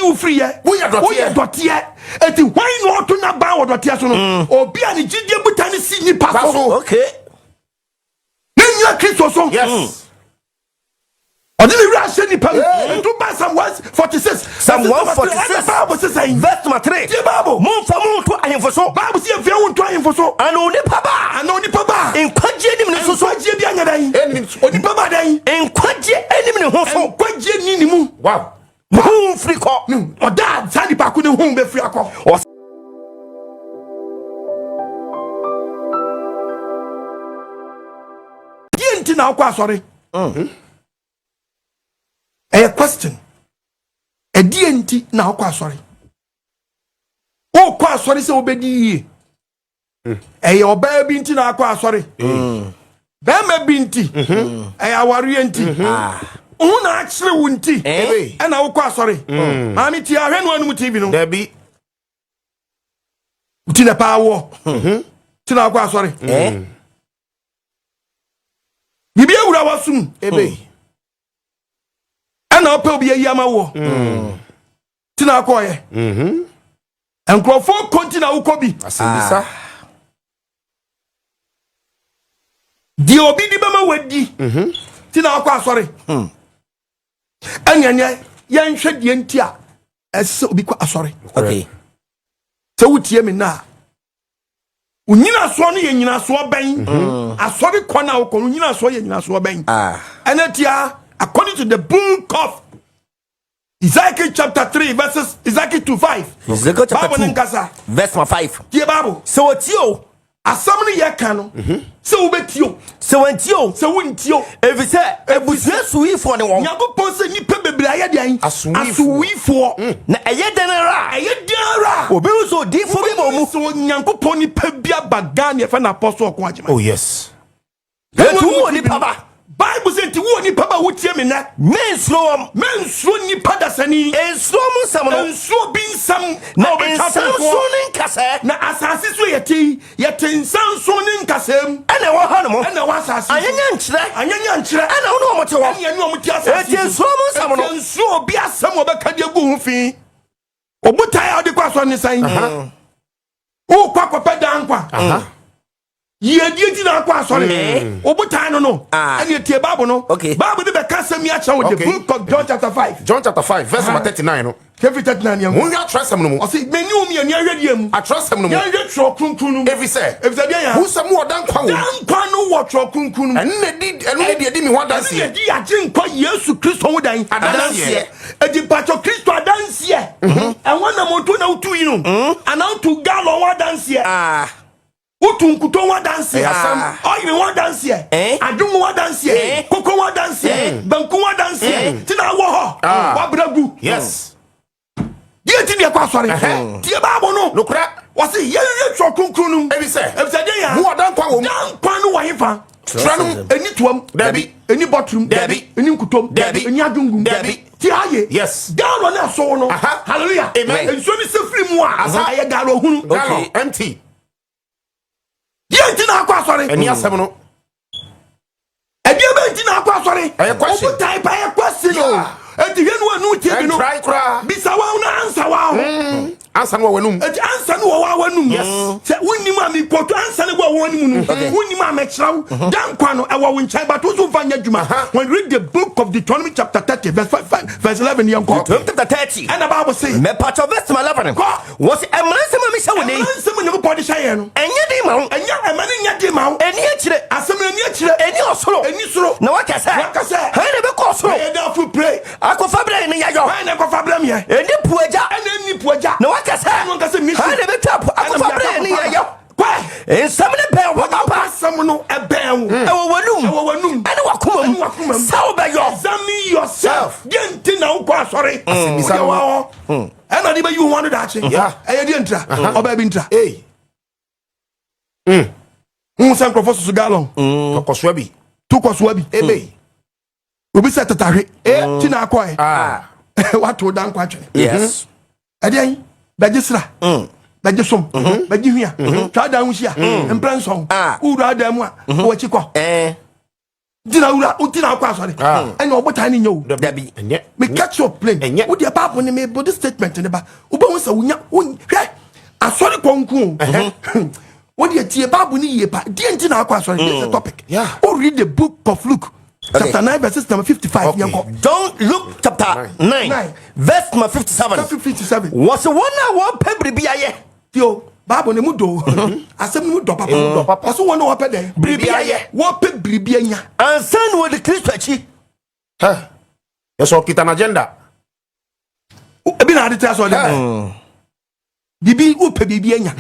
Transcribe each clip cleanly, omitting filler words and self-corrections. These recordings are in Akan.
wo firiɛ? Woyɛ dɔteɛ. Woyɛ dɔteɛ. Eti hwan na ɔto n'aban wɔ dɔteɛ so no? Obi a ne gyidie buta ne si nipa Ba so. so. Okay. Ne nyina Kristo so. Yes. Ɔde ne wura ahyɛ nipa mu. Ntu ba Psalm 146. Psalm 146. Bible sisɛn. Verse number 3. Tie Bible. Momfa mo nto ahemfo so. Bible si yɛmfia wo nto ahemfo so. Ana onipa ba. Ana onipa ba. Nkwagye anim ne so so. Nkwagyeɛ bi anyɛ dɛn? Ɛnnim so. Onipa ba dɛn? Nkwagye anim ne ho so. Nkwagyeɛ ni ne mu. Wow. Ne ho mfiri kɔ. Ɔda saa nipa ko ne ho bɛfiri akɔ. Deɛ nti na wokɔ asɔre? Ɛyɛ question. Ɛdeɛ nti na wokɔ asɔre? Wokɔ asɔre sɛ wobɛdi yie. Ɛyɛ ɔbaa bi nti na akɔ asɔre. Bɛrima bi nti. Ɛyɛ awareɛ nti. Wo na akyerɛ wo nti. Ebe. Ɛna wokɔ asɔre. Maame tie ahwɛ no anum TV no. Dabi. Nti na paa wɔ. Nti na akɔ asɔre. Eh? Biribi awura w'asom. Ebe. Ɛna wopɛ obi ayi ama woɔ. Nti na akɔɔyɛ. Nkurɔfoɔ kɔ nti na wokɔ bi. Asɛmbisa. Deɛ obi di bɛma wadi. Nti na akɔ asɔre. Ɛneɛ yɛnhwɛ deɛ nti a ɛsɛ sɛ obi kɔ asɔre. Okay. Sɛ wotie me na a, nyinasoɔ no yɛ nyinasoɔ bɛn? Asɔre kɔ no a wokɔ no, nyinasoɔ yɛ nyinasoɔ bɛn? Ɛna tia, according to the book of Ezekiel chapter 3 verses, Ezekiel 2 5. Ezekiel chapter Bible ne 2. nkasa. Verse number 5. Tie Bible. Sɛ wɔtie o. Asɛm no yɛ ka no sɛ wobɛtie o. Sɛ wɔntie o. Sɛ wontie o. Ɛfiri sɛ abusua suwifoɔ ne wɔn. Nyankopɔn sɛ nnipa bebree ayɛ deɛn? Asowifoɔ. Asowifoɔ. Na ɛyɛ dɛn ara a. Ɛyɛ dɛn ara a. Obi sɛ odiyifoɔ bi bɔ mu. Sɛ Onyankopɔn nipa bi aba Ghana yɛfɛ no Apostle Ɔko Agyema. Oh yes. Enti wo nipa ba. Bible sɛ nti wo nipa ba wotie me nnɛ. Mensuro wɔn. Mensuro nipa dasani. Nsuro mu nsɛm no. Nsuro bi nsɛm. Na ɔbɛtwa nsanso tofoɔ. ne nkasɛɛ. Na asase so yɛte yi, yɛte nsanso ne nkasɛɛ mu. Ɛna ɛwɔ ha no mo. Ɛna ɛwɔ asase so. Anyanya nkyerɛ. Anyanya nkyerɛ. Ɛna wo ne wɔn te hɔ. Ɛne ɛne wɔn te asase Enti nsuro mu nsɛm no. Enti nsuro obi asɛm a ɔbɛka de agu ho fi. Obotae a ɔde kɔ asɔre ne sɛn? Wokɔ akɔpɛ daa nkwa. Yiedie nti na akɔ asɔre. Obotae no. Ɛne etie Bible no. Okay. Bible no bɛka asɛm yi akyerɛ wo, the Okay. book of John chapter 5. John chapter 5 verse number 39 no. Kefi 39 yɛn. Monhwɛ atwerɛsɛm no mu. Ɔsi mɛ ni omi yɛn ni ahwɛ deɛ mu. Atwerɛsɛm no mu. Yɛn hwɛ twerɛ kronkron no mu. Ɛfiri sɛ. Efisɛ deɛ yɛn. Wo sɛ mowɔ da nkwa wɔ mu. Daa nkwa no wɔ twerɛ kronkron no mu. Ɛno na di ɛno ne deɛ di me ho Ɛne adanseɛ. yɛ di agye nkwa Yesu Kristo ho dan. Adanseɛ. Edi mpatwɔ Kristo adanseɛ. Ɛwɔ na moto na wotu yi no. Ana wotu galɔn ho adanseɛ. Wotu nkuto ho adanseɛ. Ɛyɛ asɛm. Ɔyere ho adanseɛ. Eh? Adum ho adanseɛ. Eh? Koko ho adanseɛ. Banku ho adanseɛ. Ti na awɔ hɔ. Ah. Wabra gu. Yes. Deɛ ti deɛ kɔ asɔre. Ɛhɛ. Tie Bible no. Nokorɛ. Wɔsi yɛn yɛ twerɛ kronkron no mu. Ɛfiri sɛ. Efisɛ deɛ yɛn. Mowɔ da nkwa wɔ mu. Daa nkwa no wɔ hefa? Twerɛ no mu. Eni tuam. Dabi. Eni bɔtrum. Dabi. Eni nkutom. Dabi. Eni adungum. Dabi. Ti aye. Yes. Gallon ne aso no. Aha. Hallelujah. Amen. Nsuo ni sɛ firi mu a. Asa. Ɛyɛ gallon hunu. Gallon empty. Deɛ nti na akɔ asɔre. Ɛni asɛm no. Ɛdeɛ bɛ nti na akɔ asɔre. Ɛyɛ question. Obu type ɛyɛ question o. Yeah. Eti hwɛ no anu tie bi no. Ɛntrae koraa. Bisa wa na ansa wa ho. Ansa no wɔ w'anum. Eti ansa no wɔ wa w'anum. Yes. Sɛ wunnim a mi koto ansa no wɔ wɔn anim no. Wunnim a mɛkyerɛw. Dan kwan no ɛwɔ wo nkyɛn but woso nfa nyɛ adwuma. When you read the book of Deuteronomy chapter 30 verse 5 5 verse 11 yɛn kɔ. Deuteronomy chapter 30. Ɛna Bible say. Mɛpatwɔ verse number 11. Kɔ. Wɔsi ɛmara nsɛm a mehyɛ wo ne yi. Ɛmara nsɛm a Nyankopɔn de hyɛ yɛn no. Ɛnyɛ den ma wo. Ɛnyɛ ɛma ne nyɛ den ma wo. Ɛni akyire. Asɛm no ani akyire. Ɛni ɔsoro. Ɛni soro. Na waka sɛ. Waka sɛ. Hɛn na ɛbɛkɔ ɔsoro. Ɛyɛ dɛ afo pray. Akɔfa brɛ ne yayɔ. Hɛn na ɛkɔfa brɛ miɛ. Ɛni pu agya. Ɛna ɛni pu agya. Na waka sɛ. Ɛna wɔka sɛ mission. Hɛn na ɛbɛtwa po akɔfa brɛ ne yayɔ. Kɔ. Nsɛm ne bɛn wɔ papa. Asɛm no ɛbɛn wo. Ɛwɔ w'anum. Ɛwɔ w'anum. Ɛne w'akoma mu. Ɛne w'akoma mu. Sɛ wobɛyɔ. Examine yourself. Deɛ nti na wokɔ asɔre. Asɛmmisa Wodeɛ no. wɔ hɔ. Ɛna de bɛyi wo ho ano daakye. Yeah. Ɛyɛ deɛ ntira. Ɔbaa bi ntira. Ei. Wohu sɛ nkurɔfoɔ soso gallon. Tɔkɔsoa bi. To kɔsoa bi. Ebe. Obi sɛ tatahwe. Ti na akɔɛ. Ah. Wato da nkwa twene. Yes. Ɛdeɛn bɛgye sra. Bɛgye som. Bɛgye hwia. Twa dan ho hyia. Mprɛ 7. Ah. Wowura dan mu a. Wɔakyi kɔ. Eh. Nti na wura nti na akɔ asɔre. Ɛna ɔbotan ne nyɛ o. Dabi. Ɛnyɛ. Me catch your plane. Ɛnyɛ. Wo deɛ Bible ne me body statement ne ba. Wobɛhu sɛ wonya hwɛ asɔre kɔnko o. Wo deɛ tie Bible ne yie pa. Deɛ nti na akɔ asɔre. This is the topic. Yeah. O read the book of Luke. Okay. Chapter 9 verses number 55. Okay. Yɛnkɔ. John Luke chapter 9 9. verse number 57. Chapter 57. Wɔsi wɔn a wɔpɛ biribi ayɛ. Tio Bible ne mu do. Asɛm ne mu dɔ papa. Mu dɔ papa. Ɔso wɔn a wɔpɛ dɛ. Biribi ayɛ. Wɔpɛ biribi anya. Ansa na wɔde Kristo akyi. Hɛ. Yɛsɛ ɔkita n'agenda. Ebi na ade te asɔre dɛ. Biribi wopɛ biribi anya.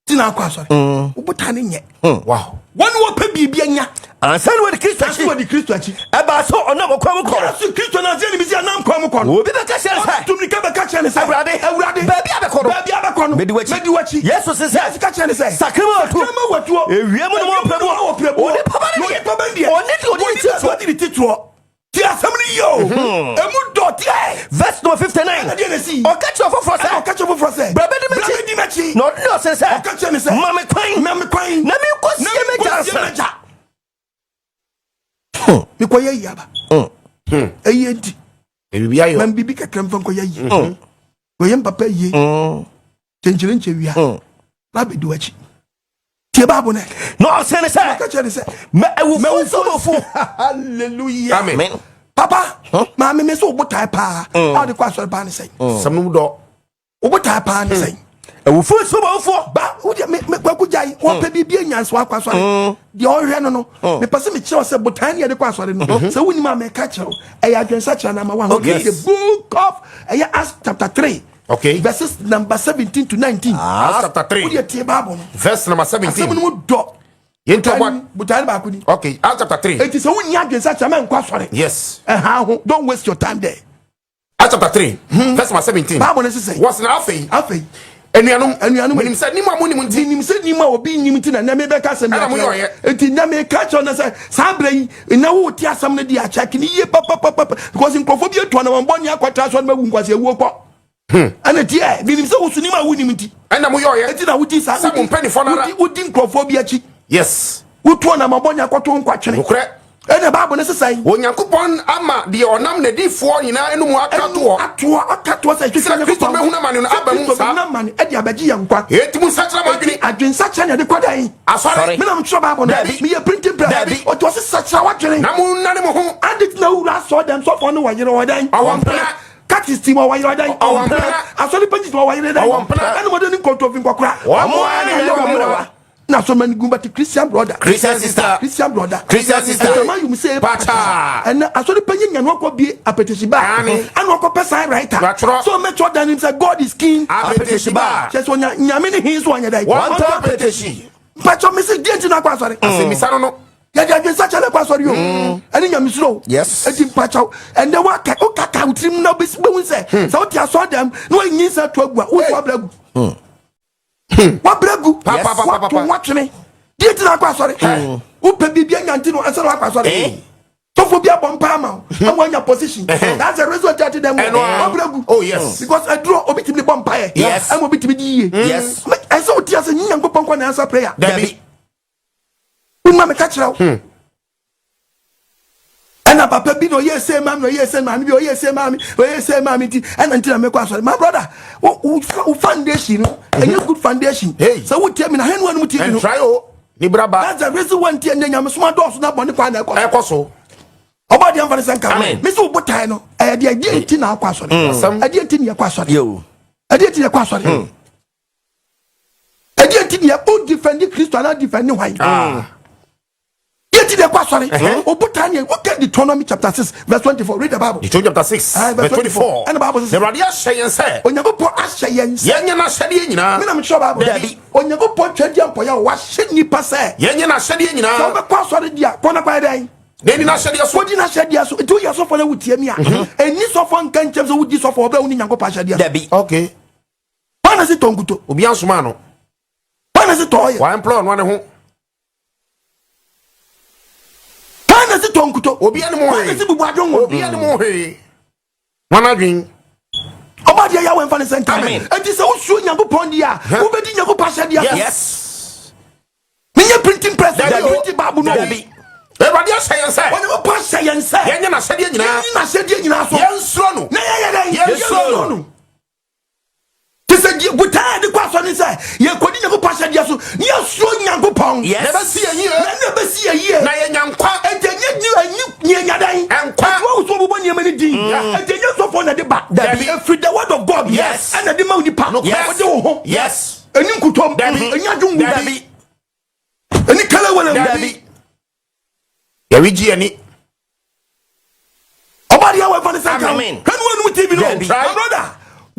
Ti na akɔ asɔre. Wobota ne nyɛ. Wow. Wɔn a wɔpɛ biribi anya. Ansa na wɔde Kristo Aso akyi. wɔde Kristo akyi. Ɛbaa sɛ ɔnam ɔkwan mu kɔ no. Yesu Kristo na ase ne bisi anam kwan mu kɔ no. Obi bɛka kyerɛ no sɛ. Tumika bɛka kyerɛ ne sɛ. Awurade. Awurade. Baabi a bɛkɔ no. Baabi a bɛkɔ no. Medi w'akyi. Medi w'akyi. Yesu se sɛ. Yesu ka kyerɛ ne sɛ. Sakrama watuo. Sakrama watuo. Ewiem no Ewiem wɔ no wɔ prɛbuo. Onipa ba ne deɛ. Onipa ba ne deɛ. Ɔne deɛ ɔde ne ti toɔ. Ɔde ne ti toɔ. Ti asɛm no yie o. Emu dɔ tiɛ. Verse number 59. Ɛna deɛ na esi. Ɔka kyerɛ ɔfoforɔ Ɛna sɛ. ɔka kyerɛ foforɔ sɛ. Bra bɛdi m'akyi. Bra bɛdi m'akyi. Na ɔde ne ɔse sɛ. Ɔka kyerɛ ne sɛ. Ma me kwan. Ma me kwan. Na menkɔ Na sie menkɔ m'agya sie ansa. m'agya. Mekɔyɛ yi aba. Ɛyɛ nti. Biribi ayɔ. Ma biribi kakra mfa nkɔyɛ yi. Kɔyɛ mpapa yie. Kyenkyere nkyɛ wia. Na abɛdi w'akyi. Tie Bible nɛ. Na ɔse ne sɛ. Ɔka kyerɛ ne sɛ. Mɛ awufoɔ nso bɔfo. Hallelujah. Amen. Papa, maame me sɛ wo botae paa. A wode kɔ asɔre paa ne sɛn. Sɛm no mu dɔ. Wo botae paa ne sɛn. Awufoɔ nso bɔfoɔ. Ba, wo deɛ me kwaku gyae, wɔpɛ biribi anya nso akɔ asɔre. Deɛ ɔhwɛ no no, mepɛ sɛ mekyerɛ wo sɛ botae ne yɛde kɔ asɔre no. Sɛ wonim a meka kyerɛ wo, ɛyɛ adwensakyera no ama wo. Okay. The book of ɛyɛ Acts chapter 3. Okay. Verses number 17 to 19. Acts chapter 3. Wo deɛ tie Bible no. Verse number Asɛm 17. no mu dɔ. Yɛntu ɔbɔ. Botae no baako ni. Okay. Acts chapter 3. Enti sɛ wonni adwensakyera ma nkɔ asɔre. Yes. Ɛha ho. Don't waste your time there. Acts chapter 3. Verse number 17. Bible no sɛ sɛ. Wɔsi na afei. Afei. Anuanom. Anuanom. Menim sɛ nim a monim nti. Menim sɛ nim a obi nim nti na nnɛ mebɛka asɛm yi Ɛna akyerɛ moyɛ wo. ɔyɛ. Enti nnɛ meka kyerɛ wo no sɛ saa berɛ yi nnɛ wote asɛm no de akyɛke ne yie papapapa because nkurɔfoɔ bi atu anamɔbɔne akɔtra so no mawu nkwasi awuo kɔ. Ɛna tiɛ menim sɛ woso nim a wonim nti. Ɛna moyɛ ɔyɛ. Enti na wodi saa Sɛ mo mpanimfoɔ no ara. wodi nkurɔfoɔ bi akyi. Yes. Wotu anamɔbɔne akɔto nkwatwene. Nokorɛ. Ɛna Bible no sesɛn. Onyankopɔn ama deɛ ɔnam n'adiyifoɔ nyinaa anom aka toɔ. Atoɔ aka toɔ sɛ Sɛ Kristo bɛhunu amane no aba mu Kristo saa. bɛhunu amane ɛde abɛgye yɛn nkwa. Enti mo nsakyera mo adwene. Adwensakyera na yɛde kɔ dɛn? Asɔre. Me na metwerɛ Bible no. Dabi. Meyɛ printing press. Dabi. Ɔte ɔse sakyera w'adwene. Na monnane mo ho. Ade nti na wowura asɔre dɛm sɔfoɔ no wɔ yere wɔ dɛn? Ɔwɔ mpena. Catechist wɔ yere wɔ dɛn? Ɔwɔ mpena. Asɔre panyin wɔ yere dɛn? Ɔwɔ mpena. Ɛna wɔde ne nkɔntɔfi nkɔkora. Wɔn ara ne Ɛyɛ wɔn wɔn mmerewa. Na so mani gun bɛte Christian brother. Christian sister. Christian brother. Christian sister. Ɛdɔm ayum sɛ Pata. Ɛnɛ asɔre panyin nya no akɔ bie apɛtɛsi ba. Ani. Ɛna ɔkɔ pɛ sign writer. Watwerɛ. So ɔmɛtwerɛ dan nim sɛ God is king. Apɛtɛsi ba. Kyɛ sɛ ɔnya nyame ne hin so ɔnyɛ dɛ. Wɔn tɔ apɛtɛsi. Mpatsɔ mi si diɛ nti na akɔ asɔre. Asɛmmisa no no. Yɛde adwensakyɛ na ɛkɔ asɔre o. Ɛne nyamesuro o. Yes. Eti mpatsɔ ɛnɛ waka wokaka wo tirim na wobɛhu sɛ sɛ wote asɔre dɛm na woanyi nsa to agu a wo nso wabrɛ agu. Wabrɛ agu. Pa, pa, pa, pa, pa, Wato pa. watwene. Deɛ nti na akɔ asɔre. Wopɛ biribi anya nti no ansa na wakɔ asɔre. Eh. Sɔfo bi abɔ mpa ama wo ama wanya position. That's the reason why ate dɛm. Ɛno ara. Wabrɛ agu. Oh, yes. Because aduro obi tumi de bɔ mpaeɛ. Yes. Ɛma obi tumi di yie. Yes. Ɛsɛ wote ase nyi Nyankopɔn kɔ na answer prayer. Dabi. Wonma meka kyerɛ wo. Ɛna papa bi na ɔyɛ sɛ maame na ɔyɛ sɛ maame bi ɔyɛ sɛ maame ɔyɛ sɛ maame nti ɛna nti na mekɔ asɔre. My brother, wo foundation no ɛnyɛ good foundation. Hey. Sɛ wotie mi na hɛn wɔn mu tie mi no. Ɛntrae o. Ne braba. That's the reason why nti ɛnɛ nyamesoma dɔɔso na bɔne kwan na ɛkɔ so. Ɛkɔ so. Ɔbɔ deɛ mfa ne sɛ nka. Amen. Me sɛ wo botae no ɛyɛ deɛ ɛdeɛ nti na akɔ asɔre. Asɛm. Ɛdeɛ nti na yɛkɔ asɔre. Yo. Ɛdeɛ nti na yɛkɔ asɔre. Ɛdeɛ nti na yɛ o defend Kristo anaa defend hwan. Ah. Deɛ nti na yɛkɔ asɔre. O botae ne yɛ Deuteronomy chapter 6 verse 24 read the Bible. Deuteronomy chapter 6 Ah, verse 24. Ɛna Bible sɛ Na Awurade ahyɛ yɛn sɛ Onyankopɔn ahyɛ yɛn sɛ yɛnyɛ n'ahyɛdeɛ nyinaa. me na metwerɛ Bible. Dabi. Onyankopɔn twɛ deɛ mpɔyɛ a wahyɛ nnipa sɛ Yɛnyɛ n'ahyɛdeɛ sɛ nyinaa. wobɛkɔ asɔre di a kɔ na kɔyɛ dɛn? Na ɛni n'ahyɛdeɛ so. Wodi n'ahyɛdeɛ so. Nti woyɛ sɔfo na wotie mi a ɛnni sɔfo nka nkyɛm sɛ wodi sɔfo ɔbrɛ wo ne Nyankopɔn ahyɛdeɛ so. Dabi. Okay. Hwan na se tɔ nkuto? Obi ansoma no. Hwan na se tɔ ɔyɛ? Wa employ ɔno ne ho. Hwan na se tɔ nkuto? Obi anim Hwan na hwee. se bubu adwonwo? Obi anim hwee. Wɔn adwen. Ɔba deɛ yɛ awɔ mfa ne sɛ nka. Amen. Enti sɛ wosuo Nyankopɔn di a wobɛdi Nyankopɔn ahyɛdeɛ so. Yes. Menyɛ printing press. Dabi o. Printing Bible no. Dabi. Awurade ahyɛ yɛn sɛ. Onyankopɔn ahyɛ yɛn sɛ. Yɛnyɛ n'ahyɛdeɛ nyinaa. Yɛnni n'ahyɛdeɛ nyinaa so. Yɛnsuro no. Na yɛyɛ dɛn? Yɛnsuro no. Te sɛ botae a yɛde kɔ asɔre ne sɛ yɛkɔdi Nyankopɔn ahyɛdeɛ so na yɛsuro Nyankopɔn. Yes. Na ɛbɛsi yɛn yie. Na ɛna ɛbɛsi yɛn yie. Na yɛnya nkwa. Enti ɛnyɛ nyi ɛnyi yɛnya dɛn? Nkwa. Enti wɔn so wɔbobɔ nneɛma no din. Enti ɛnyɛ sɔfoɔ na ɛde ba. Dabi. Ɛfiri the word of God. Yes. Ɛna ɛde ma onipa. Nokorɛ. Wode wo ho. Yes. Ɛni nkutom. Dabi. Ɛnyɛ adwongu. Dabi. Ɛni kelewele. Dabi. Yɛregye yɛn ni. Ɔba deɛ wɔmfa ne sɛ nka Amen. hwɛ ne wɔnum TV no. Dabi. My brother,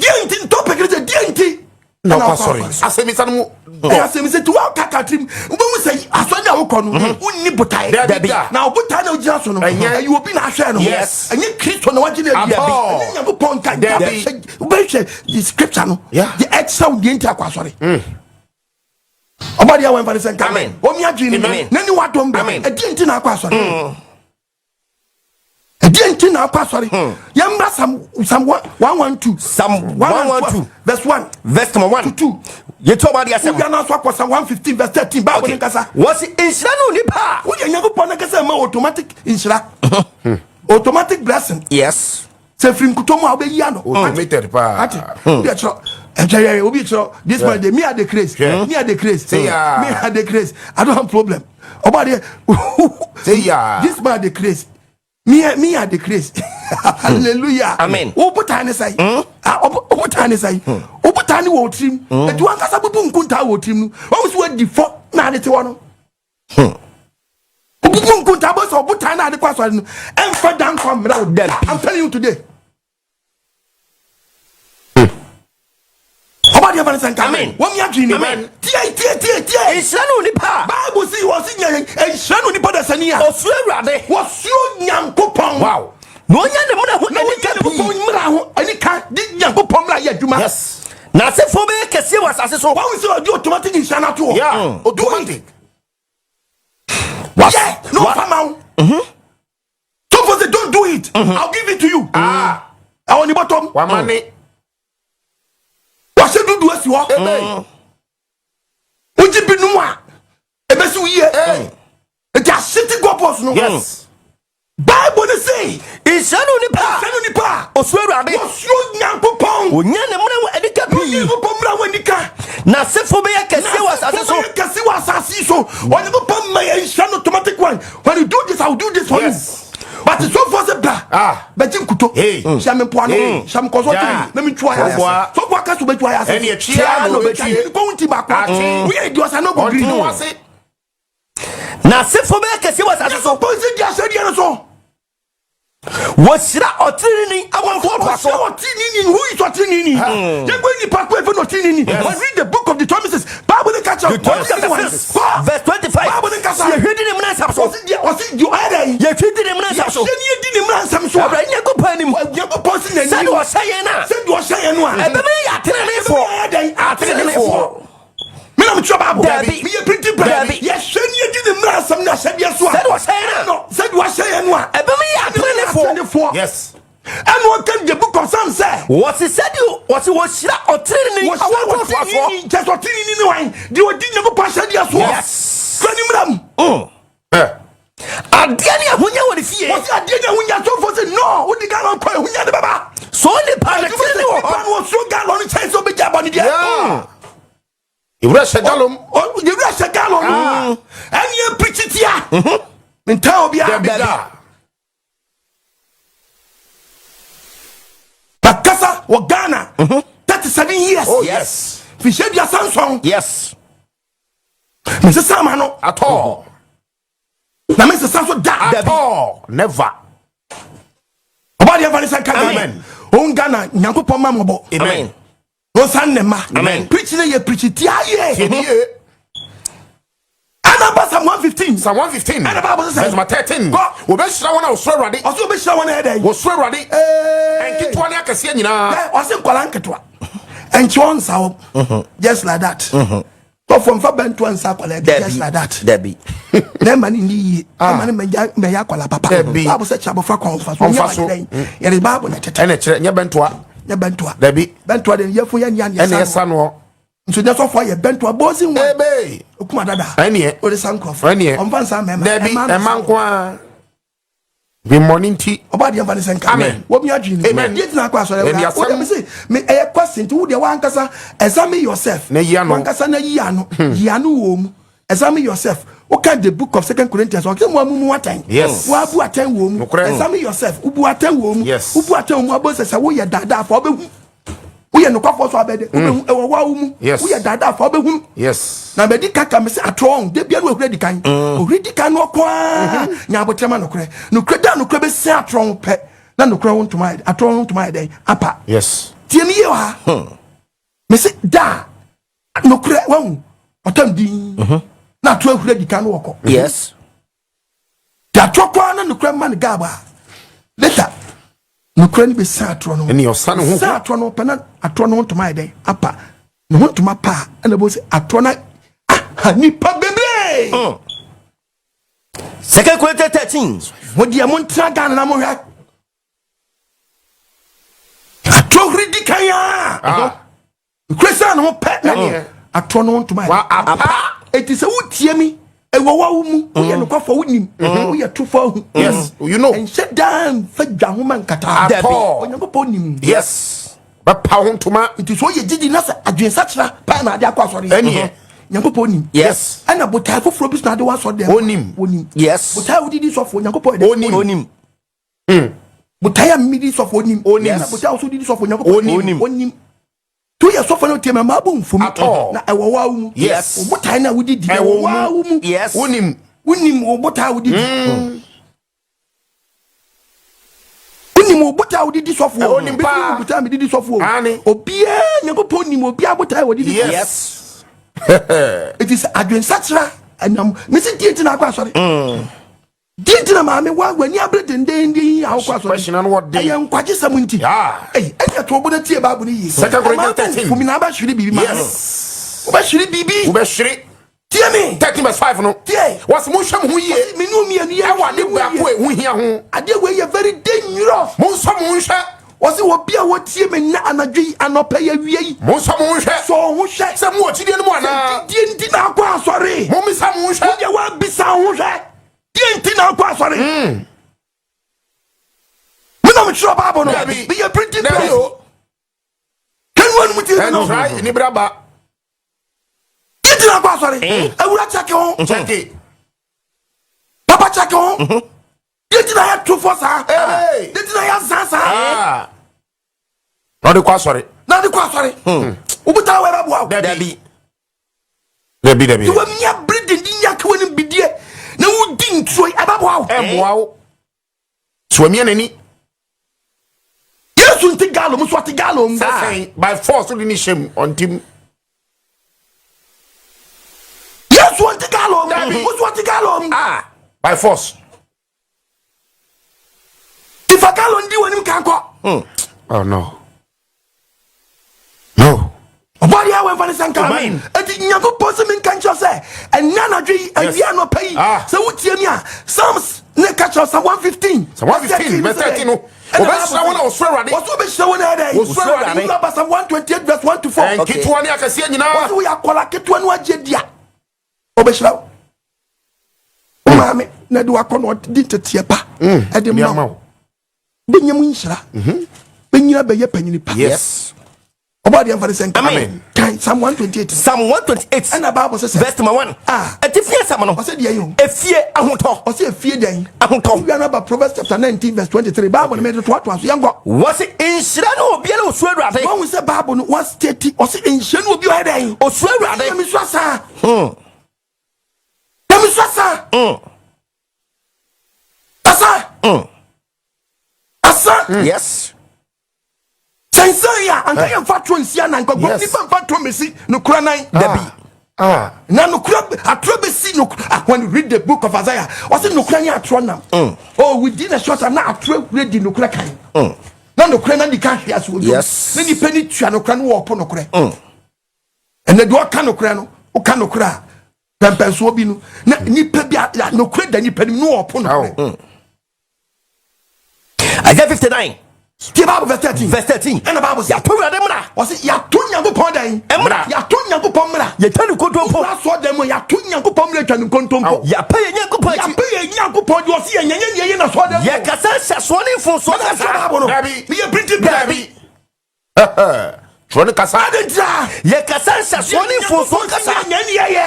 deɛ nti topic ne sɛ deɛ nti Na ɔkɔ asɔre. Asɛmmisa no mu. Ɛyɛ asɛm sɛ ti wɔka katrim wobɛhu sɛ asɔre a wokɔ no wonni botae. Dabi da. Na ɔbotae na wogyina so no Ɛnyɛ. ɛyɛ obi na ahwɛ no. Yes. Ɛnyɛ Kristo na wagye no adi. At all. Ɛnyɛ Nyankopɔn nka. Dabi. Wobɛhwɛ the scripture no. Yeah. Deɛ ɛkyerɛ wo deɛ nti akɔ asɔre. Ɔba deɛ wɔmfa ne sɛ nka. Amen. Wɔn adwene no Amen. n'ani wadom bɛ. Amen. Ɛdeɛ nti na akɔ asɔre. Ɛdeɛ nti na akɔ asɔre. Yɛmmra Psalm 112. Psalm 112. Verse 1 Verse number 1 to 2. Yɛtu ɔba de asɛm. Wowia no aso akɔ Psalm 115 verse 13. Bible ne nkasa. Wɔsi nhyira ne onipa a. Woyɛ Nyankopɔn no kasa ma automatic nhyira. Automatic blessing. Yes. Sɛ firi nkutɔ mu a wobɛyi ano. Automated paa. Ate. Obi ɛkyerɛ ɛkyerɛ obi kyerɛ this man dey me I dey craze. Me I dey craze. Say ya. Me I dey craze. I don't have problem. Ɔba deɛ. Say ya. This man dey craze. Me I dey craze. Hallelujah. Amen. Wo botan ne sɛn? Ah, wo botan ne sɛn? Wo botan ne wɔ wo tirim. Eti wankasa bubu nkuntaa wɔ tirim no. Wɔn so wadi fɔ na ade te hɔ no. Obubu nkuntaa bɔ sɛ ɔbotan na ade kɔ asɔre no. Ɛnfa dan kɔ mmerɛ wo da. I'm telling you today. Ɔba deɛ fa ne sɛ nka. Amen. Wɔn mi adwene ni. Amen. Tie tie tie tie. Nhyira ne onipa a. Bible si wɔ si nya nhyira ne onipa dasani a. Ɔsuro Awurade. Wɔsuro Nyankopɔn. Wow. Na ɔnya ne mmara ho Na anika wɔnya Nyankopɔn pii. mmara ho anika de Nyankopɔn mmara yɛ adwuma. Yes. Na asefoɔ bɛyɛ kɛseɛ wɔ asase so. Wɔn sɛ ɔde automatic nhyira no ato hɔ. Yeah. Automatic. Yeah. No ɔfa ma wo. Some say don't do it. I'll give it to you. Ah. Ɛwɔ ne bɔtɔm. Wamane. Wɔhyɛ dudu asi hɔ. Amen. Wogye binom a ebesi wo yie. Nti ahyete gɔpɔs no. Yes. Bible ne se. Nhyira ne onipa a. Nhyira ne onipa a. Ɔsuro Awurade. Wɔsuro Nyankopɔn. Ɔnya ne mmara ho anika pii. Nyankopɔn mmara ho anika. Na asefoɔ bɛyɛ kɛseɛ wɔ asase so. Na asefoɔ bɛyɛ kɛseɛ wɔ asase so. Onyankopɔn ma yɛ nhyira no automatic one. When you do this, I will do this for you. Yes. But so far sɛ bra. Ah. Bɛgye nkuto. Hey. Hyɛ me mpoano. Hey. Hyɛ me kɔsɔ Yeah. tiri. Na me twa ayɛ Ɔboa. ase. So far ka so bɛtwa ayɛ ase. Ɛne ɛtwi a na ɔbɛtwi. Nkɔ wo nti baako. Akye. Woyɛ di ɔsa na ɔbɔ Ɔnte green. ne ho ase. Na asefoɔ bɛyɛ kɛseɛ wɔ asase so. Nyankopɔn sɛ di asɛdeɛ no so. Wɔhyira ɔteneneeni awo ntoatoasoɔ. Wɔhyira ɔteneneeni. Who is ɔteneneeni? Yɛnkɔ nipa ko efe na ɔteneneeni. When read the book of Deuteronomy says, Bible ne ka kyerɛ. Deuteronomy chapter 6 verse 25. Bible ne kasa. Yɛhwɛ di ne mmara nsɛm so. Ɔsi deɛ ɔsi deɛ ɔyɛ dɛ. Yɛhwɛ di ne mmara nsɛm so. Yɛhwɛ ni yɛ di ne mmara nsɛm so. Awurade Nyankopɔn anim. Nyankopɔn si n'anim. Sɛdeɛ ɔhyɛ yɛn no a. Sɛdeɛ ɔhyɛ yɛn no a. Ɛbɛma yɛayɛ ateneneefoɔ. Ɛbɛma yɛayɛ dɛn? Ateneneefoɔ. Me na metwerɛ Bible. Dabi. Meyɛ printing press. Dabi. Yɛhwɛ ni yɛdi ne mmara nsɛm ne ahyɛdeɛ so a. Sɛdeɛ ɔhyɛ yɛn no a. Ɛnɔ, sɛdeɛ ɔhyɛ yɛn no a. Ɛbɛma yɛayɛ ateneneefoɔ. Ateneneefoɔ. Yes. Ɛna ɔka the book of Psalms sɛ. Wɔsi sɛdeɛ wɔsi wɔhyira ɔteneneeni Wɔhyira awo ntoatoasoɔ. ɔteneneeni. Kyerɛ sɛ ɔteneneeni ne wan? Deɛ ɔdi Nyankopɔn ahyɛdeɛ soɔ. Yes. Kura ne mmara mu. Adeɛ ne ahonya wɔ ne fie. Wɔsi adeɛ ne ahonya sɔfo sɛ no wodi gallon kɔ ahonya ne bɛba. So nipa ne tiri ne wɔ Nipa hɔ. no wɔsuo gallon no kyɛn sɛ ɔbɛgya abɔ ne deɛ. Yeah. Ewura hyɛ gallon. Yɛwura hyɛ gallon no. Ɛne yɛ pirikyi tia. Ntaa obiara. Dabi da. Bakasa wɔ Ghana. 37 years. Oh yes. Fihyɛ 37. Yes. Mesesa ama no. At all. Na mesesa so da. At all. Never. Ɔba deɛ fa ne sɛ nka Ghana. Amen. Ohun Ghana Nyankopɔn ma mɔbɔ. Amen. Ɔsan ne ma. Amen. Preach ne yɛ preach tia yie. Tie ni yie. Ɛna ba Psalm 115. Psalm 115. Ɛna Bible sɛ. Verse number 13. Kɔ. Wɔbɛhyira wɔn a wɔsuro Awurade. Ɔsɛ obɛhyira wɔn ɛyɛ dɛ. Wɔsuro Awurade. Ee. Nketewa ne akɛseɛ nyinaa. Ɛ, ɔsɛ nkɔla nketewa. Ɛnkyɛ ɔnsa wɔm. Just like that. Tɔfo nfa bɛnto nsa akɔla bi just like that. Dabi. Na ɛma ne ni yie. Ɛma ne mɛya mɛya akɔla papa. Dabi. Bible sɛ kyɛ abɔfra kɔn ɔnfa so. Ɔmfa so. Nyɛ yɛde Bible na tete. Ɛna kyerɛ nyɛ bɛntoa. Nyɛ bɛntoa. Dabi. Bɛntoa de yɛfo yɛ nia Ɛna neɛ ɛsa noɔ. Nso nyɛ sɔfo ayɛ bɛnto abɔsi nwa. Ebe. Okuma dada. Ɛneɛ. Ɔde sa nkurɔfo. Ɛneɛ. Ɔmfa nsa mɛma. Dabi Ɛma no ɛma sa. nko ara. Bemmɔne nti. Ɔba adeɛ mfa ne sɛ nka. Amen. Wɔn mi adwene. Amen. Deɛ gyina akɔ asɔre. Ɛne asɛm. Wode me se me ɛyɛ question nti wo deɛ wankasa examine yourself. Na yi ano. Wankasa na yi ano. Yi ano wɔ mu. Examine yourself. Woka the book of Second Corinthians. Ɔkè mu amu mu atɛn. Yes. Wabu atɛn wɔ mu. Nokorɛ. Examine yourself. Wobu atɛn wɔ mu. Yes. Wobu atɛn wɔ mu abɔ sɛ sɛ woyɛ daadaa fa ɔbɛhu. Woyɛ nokwafoɔ so abɛde. Wobɛhu ɛwɔ wa wo mu. Yes. Woyɛ daadaa fa ɔbɛhu. Yes. Na bɛdi kaka me sɛ atorɔ ɔn da bia no ahuri adi kan ohuri di kan no ɔkɔ a nya abotrɛ ma nokorɛ nokorɛ da nokorɛ bɛsia atorɔ ho pɛ na nokorɛ ho ntoma ayɛ atorɔ ho ntoma ayɛ dɛn apa. Yes. Tie me yie wɔ ha. Me se da a nokorɛ wahu ɔtam din na atorɔ ahuri adi kan no wɔkɔ. Yes. Te atorɔ koraa na nokorɛ ma no gaab a later nokorɛ no bɛsia atorɔ no ho. Ɛne ɔsa ne ho. Sɛ atorɔ no pɛ na atorɔ no ho ntoma ayɛ dɛn apa ne ho ntoma pa a ɛna bɔ sɛ atorɔ no aha nipa bebree. Second Corinthians 13. Mo deɛ montena Ghana na mohwɛ atorɔ huri di kan a Ah. kure sɛ ne ho pɛ na Ɛneɛ. atorɔ no ho ntoma Wa apa. Eti sɛ wotie mi ɛwɔ wa wo mu woyɛ nokwafo wonim woyɛ tofo ahu. Yes. You know. Ɛnhyɛ daa mfa dwa ho ma nkataa. At all. Onyankopɔn nim. Yes. Bɛpa ho ntoma. Nti sɛ ɔyɛ gyidi na sɛ adwensakyera paa na ade akɔ asɔre. Ɛneɛ. Nyankopɔn nim. Yes. Ɛna botae foforɔ bi so na ade wɔ asɔre dɛm. Onim. Onim. Yes. Botae a wodidi sɔfo Onyankopɔn yɛ dɛ. Onim. Onim. Botae a mmidi sɔfo onim. Onim. Ɛna botae a woso didi sɔfo Onyankopɔn Onim. Onim. To yɛ sɔfo no tie ma maa bɔ nfom. At all. Na ɛwɔ wa wo mu. Yes. Wo botae na wodidi. Ɛwɔ Ɛwɔ wo wa mu. wo mu. Yes. Wonim. Wonim wo botae a wodidi. Wonim wo botae a wodidi sɔfo. Ɛ, onim Bi paa. wo botae a medidi sɔfo. Aane. Obiara Nyankopɔn nim obiara botae a wɔdidi. Yes. Yes. Eti sɛ adwensakyera ɛnam mesi die nti na akɔ asɔre. Die nti na maame wa w'ani abere dendenden a wokɔ asɔre. Question ano wɔ den. Ɛyɛ nkwagye sɛm nti. Yeah. Ɛyi ɛni ɛto ɔbɔ na tie baabu ni yie. Second Corinthians 13. Fumi na abɛhwere biribi ma. Yes. Wobɛhwere biribi. Wobɛhwere. Tie me. 13 verse 5 no. Tie. Wɔsi mo nhwɛ mo ho yie. Me nu mmienu yɛ. Ɛwɔ ade baako a ɛho hia ho. Adeɛ wei yɛ very dangerous. Monsɔ mo nhwɛ. Wɔsi wɔ bi a wɔtie me nna anadwo yi anɔpɛ yi awia yi. Monsɔ mo nhwɛ. Sɔ ho hwɛ. Sɛ mo wɔ gyidie no mu anaa. Die nti na akɔ asɔre. Mommisa mo nhwɛ. Wodeɛ woabisa ho hwɛ. Die nti na akɔ asɔre. Me na metwerɛ Bible no. Dabi. Meyɛ printing Dabi press. o. Kanu anum tie me no. Ɛntra ni bra ba. Die nti na akɔ asɔre. Awura kyɛke ho. Kyɛke. Papa kyɛke ho. Die nti na yɛ tofɔ saa. Hey. Die nti na yɛ azan saa. Ah. Na ɔde kɔ asɔre. Na de kɔ asɔre. Wobuta wɔ ɛbɛboa wo. Dabi. Dabi dabi. Nti wamia bere denden yi aka w'anim bidie na wodi nturo yi ɛbɛboa wo. Ɛmmoa wo. So wamia n'ani. Yesu nte galo mu so ɔte galo mu. Sɛsɛn by force wode ne hyɛ mu ɔntim. Yesu ɔnte galo mu. Dabi. Wo so ɔte galo mu. Ah. By force. Tifa galo ndi w'anim kan kɔ. Oh no. No. Ɔbɔde a wɔmfa ne sɛ nka. Amen. Enti Nyankopɔn sɛ menka nkyerɛ sɛ ɛnnɛ anadwo yi awia anɔpa yi Ah. sɛ wotie mi a Psalms ne ka kyerɛ Psalm 115. Psalm 115 verse 13 no. Wɔbɛhyira wɔn a wɔsuro Awurade. Wɔsɛ wɔbɛhyira wɔn a ɛdɛ. Wɔsuro Awurade. Wura ba Psalm 128 verse 1 to 4. Nketewa ne akɛseɛ nyinaa. Wɔsɛ woyɛ akɔla ketewa no agye di a ɔbɛhyira wo. Wo maame na de wakɔ na ɔde nteteɛ pa ɛde ma Nneɛma wo. wo. Bɛnya mu nhyira. Bɛnyina bɛyɛ panyini pa. Yes. Ɔbɔ adeɛ mfa ne sɛ nka. Amen. Kan Psalm 128. Psalm 128. Ɛna Bible sɛ sɛ. Verse number 1. Ah. Atifi asɛm no. Ɔsɛ deɛ yi o. Efie ahotɔ. Ɔsɛ efie dɛn. Ahotɔ. Wia no aba Proverbs chapter 19 verse 23. Bible no mede toatoa so yɛnkɔ. Wɔsi nhyira ne obiara a osuro Awurade. Wɔn sɛ Bible no wɔn state ɔsɛ nhyira ne obi ɔyɛ dɛn. Osuro Awurade. Nyame so asa. Nyame so asa. Asa. Asa. Yes. Sɛnsɛn yi a anka yɛn fa toro nsia nan kɔ Yes. nipa nfa toro mesi nokura nan. Dabi. Ah. Na nokura atoro besi nokura ah, when you read the book of Isaiah ɔsɛ nokura ne atoro nam. Oh within a short time na atoro ehure di nokura kan. Na nokura na nika ahwe ase wɔ dwom. Yes. Na nipa ni tua nokura no wɔ ɔpo nokura. Ɛnna deɛ ɔka nokura no ɔka nokura a pɛmpɛnsoɔ bi no na nipa bi a nokura da nipa nim no wɔ ɔpo nokura. Isaiah 59. Tie Bible verse 13. Verse 13. Ɛna Bible sɛ. Yɛato Awurade mmara. Ɔsɛ yɛato Nyankopɔn dɛn? Mmara. Yɛato Nyankopɔn mmara. Yɛtwa ne nkontompo. Wura sɔ dɛm mu yɛato Nyankopɔn mmara atwa ne nkontompo. Yɛapɛ yɛn Nyankopɔn akyi. Yɛapɛ yɛn Nyankopɔn deɛ ɔsɛ yɛn yɛnyɛ deɛ yɛ na sɔ dɛm. Yɛkasa nhyɛsoɔ ne mfomsoɔ Ɛna kasa. sɔ Bible no. Dabi. Meyɛ printing press. Dabi. Twerɛ no kasa. Ade ntira. Yɛkasa nhyɛsoɔ ne mfomsoɔ kasa. Yɛnyɛ deɛ yɛ.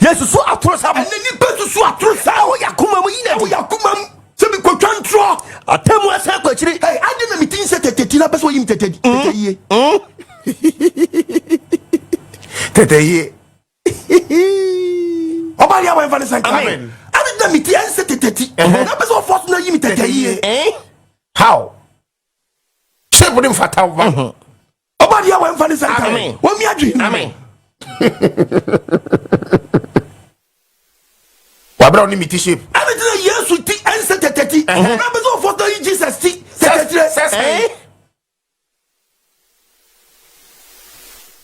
Yɛsusu atorosɛm. Ɛnɛ nipa susu atorosɛm. Ɛwɔ yɛn akoma mu yi na Ɛwɔ yɛn akoma mu. Sɛ mekɔtwa ntorɔ. Atemmu asan kɔ akyiri. Hey, ade na meti sɛ tete ti na pɛ sɛ ɔyi me tete tete yie. Tete yie. Ɔba deɛ wɔmfa ne sɛ nka. Amen. Ade na meti ɛnsɛ tete ti na pɛ sɛ ɔfɔ so na yi me tete yie. Eh? How? Shape ne mfata wo ba. Ɔba deɛ wɔmfa ne sɛ nka. Amen. Wɔmi adwene. Amen. Wabra wo ne me ti shape. Ade na Yesu ti ɛnsɛ tete ti na pɛ sɛ ɔfɔ so na yi Jesus ti tete tire. Sɛ sɛ. Eh?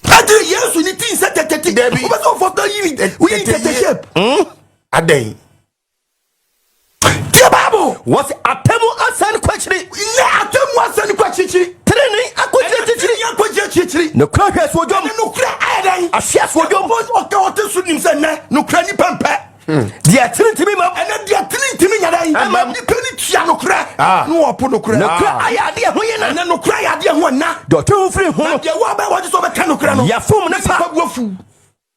Ade na Yesu ni ti nsɛ tete ti. Dabi. Wopɛ sɛ ɔfɔ so na yi me yi tete shape. Adɛn? Tie Bible. Wɔsi atemmu asan kɔ akyiri. Nyɛ atemmu asan kɔ akyirikyiri. Tenene akɔgyina akyirikyiri. Tenene akɔgyina akyirikyiri. Nokora hwɛ asuodwom. Ɛne nokora ayɛ dɛn? Ahwe asuodwom. Ɔka ɔte so nim sɛ nnɛ nokora nipa mpɛ. Deɛ tene ntumi mam. Ɛnɛ deɛ tene ntumi nya dɛn? Ɛmam. Nipa ni tua nokora. Ah. Ne wɔpo nokora. Nokora ayɛ adeɛ ho yɛ na. Ɛnɛ nokora yɛ adeɛ ho ɛna. Deɛ ɔtwe ho firi ho Na no. deɛ wɔ abɛn wɔgye sɛ ɔbɛka nokora no. Yɛfom ne fa. Nipa bu afu.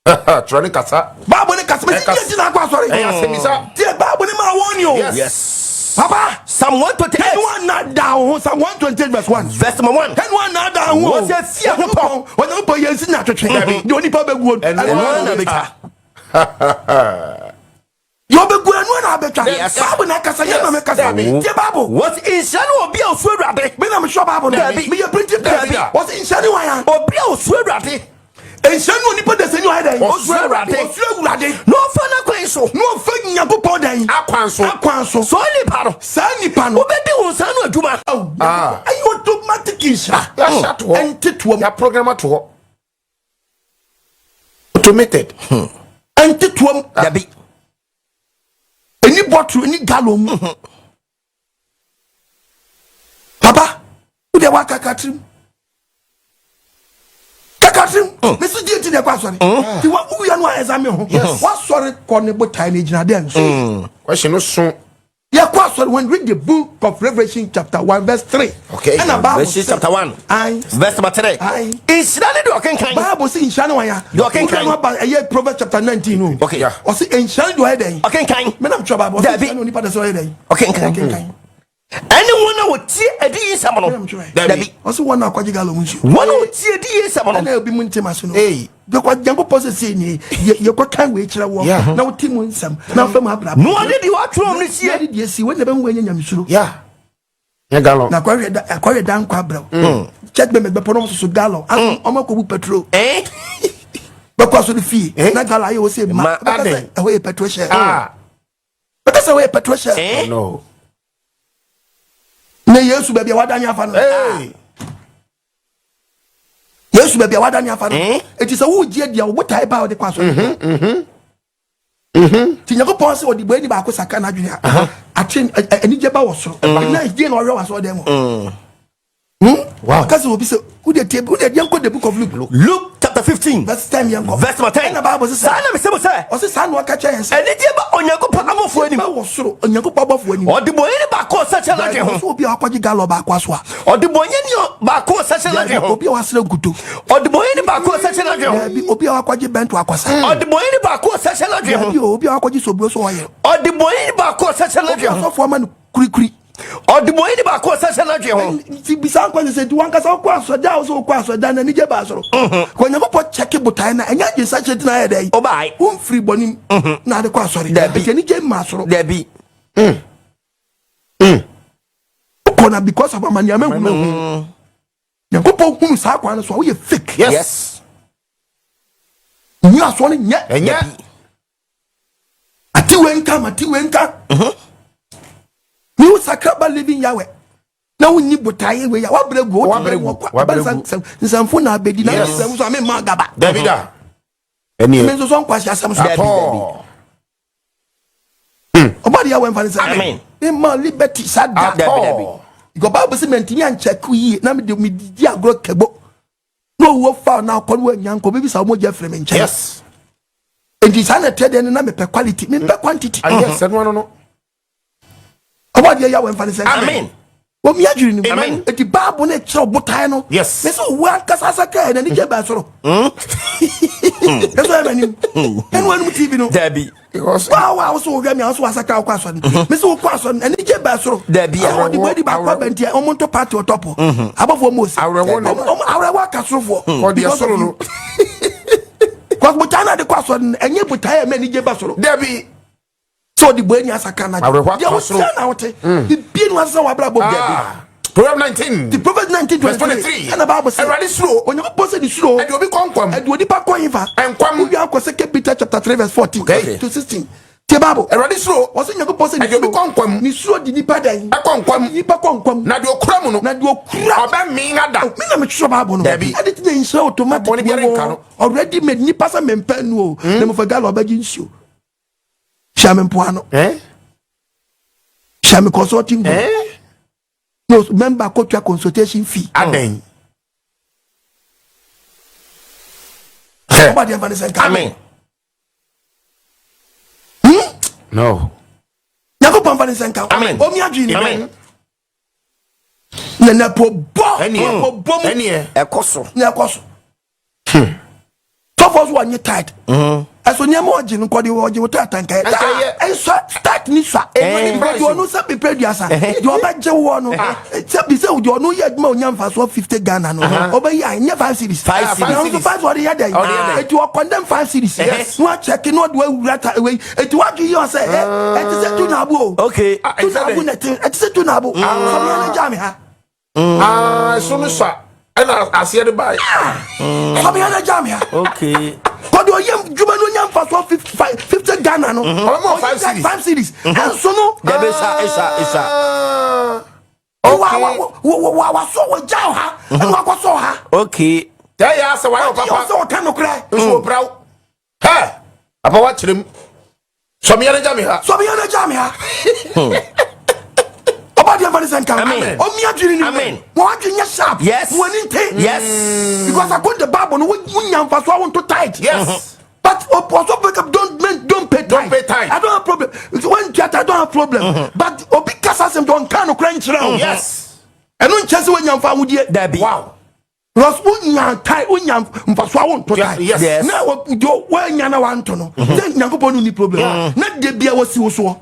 Twerɛ ne kasa. Bible ne kasa mesi Ɛkas- deɛ nti na akɔ asɔre. Ɛyɛ asɛmmisa. Tie Bible ne maa wɔn ni o. Yes. Yes. Papa. Psalm 128. Ɛnu wa na da ho Psalm 128 verse 1. Verse number 1. Ɛnu wa na da ho. Wɔn sɛ fie ho tɔ. Onyankopɔn yɛn si na twetwe. Deɛ onipa bɛguo no. Ɛno Ɛno ara na bɛtwa. Deɛ ɔbɛgu ɛno na abɛtwa. Yes. Bible na ɛkasa yɛn na mɛkasa. Dabi. Tie Bible. Wɔsi nhyira ne obi a osuro Awurade. Me na mehwɛ Bible no. Dabi. Meyɛ printing press. Dabi. Wɔsi nhyira ne wan a. Obi a osuro Awurade. Nhyira ne onipa dasani ɔyɛ dɛn? Osuro Awurade. Osuro Awurade. Na ɔfa n'akwan so. Na ɔfa Nyankopɔn dɛn? Akwan so. Akwan so. Saa nipa no. Saa nipa no. Wobɛdi wo nsa ano adwuma. Aw, Ah. Ɛyɛ automatic nhyira. Yɛahyɛ ato hɔ. Ɛnte toam. Yɛaprogram ato hɔ. Automated. Ɛnte toam. Dabi. Ɛni bɔtoro, ɛni gallon mu. Papa, wo deɛ woakaka tirim. Kaka tirim. Mesi die ti na ɛkɔ asɔre. Ti wa wowia no a ɛzame ho. Wasɔre kɔ ne botae no gyina dɛn so. Question no so. Yɛkɔ asɔre when read the book of Revelation chapter 1 verse 3. Okay. Ɛna Bible Revelation sɛ- chapter 1. Aye. Verse number 3. Aye. Nhyira ne deɛ ɔkenkan. Bible sɛ nhyira ne wan a. Deɛ ɔkenkan. Wowia no aba ɛyɛ Proverbs chapter 19 o. Okay. Yeah. Ɔse nhyira ne deɛ ɔyɛ dɛn. Ɔkenkan. Menam twerɛ Bible. Ɔse Dabi. nhyira ne onipa de sɛ ɔyɛ dɛn. Ɔkenkan. Ɔkenkan. Ɛne wɔn a wɔtie adiyi nsɛm no. Menam twerɛ. Dabi. Ɔse wɔn a akɔgye gallon mu nsuo. Wɔn a wɔtie adiyi nsɛm no. Ɛna obi mu ntem ase no. Hey. Yɛkɔ Nyankopɔn sɛ sei nie yɛkɔ kan wei kyerɛ wɔ Yeah. na wote mu nsɛm na wofɛ mu abrabɔ. Na wɔde deɛ wɔatwerɛ wɔn no sie. Na wɔde deɛ sie wɔn na bɛhu wɔnyɛ nyamesuro. Yeah. Nyɛ gallon. Na akɔhwɛ da akɔhwɛ da nkɔ abrɛw. Church members bɛpɔ na wɔn soso gallon. Aso wɔn akɔbu petrol. Eh? Bɛkɔ asɔre fie Eh? na gallon ayɛ wɔ sɛ ma. Ma. Bɛka sɛ Adɛn? ɛhɔ yɛ petrol shell. Ah. Bɛka sɛ ɛhɔ yɛ petrol shell. Eh? No. Na Yesu baabi a wadane afa no. Hey. Yesu baabi a wadane afa no. Eh? Eti sɛ wogye adi a wo botae ba a wɔde kɔ asɔre. Ti Nyankopɔn sɛ ɔde bɔani baako sakra n'adwene a atwe anigye ba wɔ soro. Na ɛgye na ɔhwɛ wɔ asɔre dɛm hɔ. Wow. Ɔka sɛ obi sɛ wode tie wode yɛnkɔ the book of Luke. Luke chapter 15. Verse 10 yɛnkɔ. Verse number 10. Ɛna Bible sɛ Saa na mesɛ mo sɛ. ɔse saa na ɔka kyerɛ yɛn sɛ Anigye ba Onyankopɔn abɔfoɔ anim. ba wɔ soro Onyankopɔn abɔfoɔ anim. Ɔdebɔneyɛni baako a ɔsakyera n'adwene ho. Ɔsɛ obi a wakɔgye gallon baako aso a. Ɔdebɔneyɛni baako a ɔsakyera n'adwene ho. Obi a wasrɛ nkuto. Ɔdebɔneyɛni baako a ɔsakyera n'adwene ho. Daabi obi a wakɔgye bɛnto akɔsa. Ɔdebɔneyɛni baako a ɔsakyera n'adwene ho. Daabi obi a wakɔgye soburo so ɔyɛ. Ɔdebɔneyɛni baako a ɔsakyera Obi n'adwene ho. asɔfoɔ ama no kurikuri. Ɔdebɔneyɛni baako a ɔsakyera n'adwene ho. Nti bisa nkwa sɛ nti wankasa wokɔ asɔre a wo sɛ wokɔ asɔre da na anigye ba soro. Kɔ Onyankopɔn kyɛke botae na ɛnyɛ agye nsa kyerɛ nti na ayɛ dɛn. Ɔbae. Womfiri bɔne mu na ade kɔ asɔre. Dabi. Nti anigye mma soro. Dabi. Wokɔ na because of amaneama hunu. Nyankopɔn hunu saa kwan no so a woyɛ fake. Yes. Yes. Nyi asoɔ no nyɛ. Ɛnyɛ. Ati wei nka mati wei nka. Ni wo sakra ba living Yahweh. Na wonni botaeɛ wei a wabrɛ gu Wabrɛ gu, wabrɛ gu. nsɛmfo na abɛdi na Yes. nsɛmfo so a memma gaba. Dabi da. Me Ɛneɛ. nso so nkwasi asɛm so. Dabi, dabi. Atɔ. Ɔba de Yahweh mfa ne sɛ. Amen. Memma liberty saa da. Dabi, dabi. Atɔ. Because Bible sɛ mantumi ankyɛke yie na mede medidi agorɔ kɛbo na owuo fa na akɔ no wanya nkɔ bɛbi sa wɔmogya firi me nkyɛn. Yes. Nti saa na ɛteɛ deɛ no na mepɛ quality, mempɛ quantity. Ah, yes, ɛno ano no. Ɔbɔ adeɛ yɛ awɔ mfa ne sɛ. Amen. Wɔn yɛ adwiri no mu. Amen. Eti baabu ne kyerɛw botae no. Yes. Ne sɛ owu ankasa asaka yɛ n'ani gye bɛn soro. Ɛsɛ yɛ m'anim. Ɛnu anum TV no. Dabi. Because Waa waa woso wohwɛ mi a woso wasaka wokɔ asɔre no. Mesi wokɔ asɔre no ani gye bɛn soro. Dabi. Awɔ de bɔ edi baako abɛnti ɔmo nto party ɔtɔpɔ. Abɔfoɔ mo osi. Awerɛhoɔ na- Ɔmo ɔmo awerɛhoɔ aka sorofoɔ. Kɔ deɛ Because of soro you. no. Kɔs botae no ade kɔ asɔre no ɛnyɛ botae a ɛmɛ ani gye ba soro. Dabi. Sɛ ɔde bɔ ani asaka na. Awerɛhoɔ aka Deɛ soro. wotia na wote. Bibie no asesa wɔ abrabɔ mu. Ah. Proverbs 19. The Proverbs 19 Verse 23. 23. Ɛna Bible sɛ. Awurade suro. Onyankopɔn sɛ ne suro. Ɛde obi kɔ nkwam. Ɛde onipa kɔ hefa? Nkwam. Wowia akɔ Second Peter chapter 3 verse 14 Okay. to 16. Tie Bible. Awurade suro. Wɔsɛ Onyankopɔn sɛ ne Ɛde obi suro. kɔ nkwam. Ne suro de nipa dɛn? Ɛkɔ nkwam. Nipa kɔ nkwam. Na deɛ okura mu no. Na deɛ okura. Ɔbɛmee ada. Me na metwerɛ Bible no. Dabi. Ɛde ti na nhyira automatic. Bɔne biara nka no. Already made nipa sɛ mempɛ nu o. Na mefa gala ɔbɛgye nsuo. Hyia me mpoano. Eh? Hyia me consulting group. Eh? No member kɔtua consultation fee. Adɛn. Ɔba deɛ mfa ne sɛ nka. Amen. No. Nyankopɔn mfa ne sɛ nka. Amen. Omi adwene. Amen. Na na po bɔ. Ɛneɛ. Po bɔ mu. Ɛneɛ. Ɛkɔ so. Na ɛkɔ so. Sɔfo so wɔnye tight. Ɛso nneɛma ɔgye no nkɔde ɔgye wo tight anka yɛ. Anka yɛ. Ɛnsɔ tight ni sua. Ɛni price Deɛ ɔno sɛ bepɛ duasa. Deɛ ɔbɛgye woɔ no. Sɛ bi sɛ deɛ ɔno yɛ adwuma onya mfasoɔ 50 Ghana no. Ɔbɛyi a ɛnyɛ 5 cedis. 5 cedis. Na ɔno nso 5 ɔde yɛ dɛn. Ɔde yɛ dɛn. Eti ɔkɔndɛm 5 cedis. Yes. Na wakyɛke na ɔde wawura ta wei. Eti wadwe yi ɔsɛ ɛ ɛte sɛ tu na abo o. Okay. Ah, Tu ɛsɛ na abo dɛn? na ɛte ɛte sɛ tu na abo. Sɔmi ɛna gya mi ha. Ah, so no sa. Ɛna aseɛ de bae. Sɔmi ɛna gya mi ha. Okay. Kɔde ɔyɛ dwuma no nya mfasoɔ 50 Ghana no. Ɔbɛma wo Ɔyɛ 5 cedis. 5 cedis. Ɛnso no. Dabi esa esa esa. Ah. Wa wa wa wa wa so wɔ gya ha. Ɛna wakɔ sɔ ha. Okay. Tɛ yɛ asɛ wayɛ wo Ɔyɛ papa. ɔsɛ ɔka nokorɛ. Nso opira wo. Hɛ. Papa wakyerɛ mu. Sɔmiya no gya me ha. Sɔmi ɛna gya mi ha. Ɔba deɛ nfa ne sɛ nka. Amen. Ɔmi adwene ni mu. Amen. Wɔn adwene nyɛ sharp. Yes. Wɔn ani nte. Yes. Because according to the Bible no, wo nya mfasoɔ a wonto tight. Yes. But also pick up, don't men, don't pay tithe. Don't pay tithe. I don't have problem. When theater, I don't have problem. But obi kasa sɛm don't kind of crunch now. Yes. Ɛno nkyɛn sɛ wonya mfa ahodie. Dabi. Wow. Because wonya tithe, wonya mfasoɔ a wonto tithe. Yes. Yes. Na deɛ woanya na wanto no. Sɛ Nyankopɔn no ni problem. Na deɛ bia wasi wo soɔ.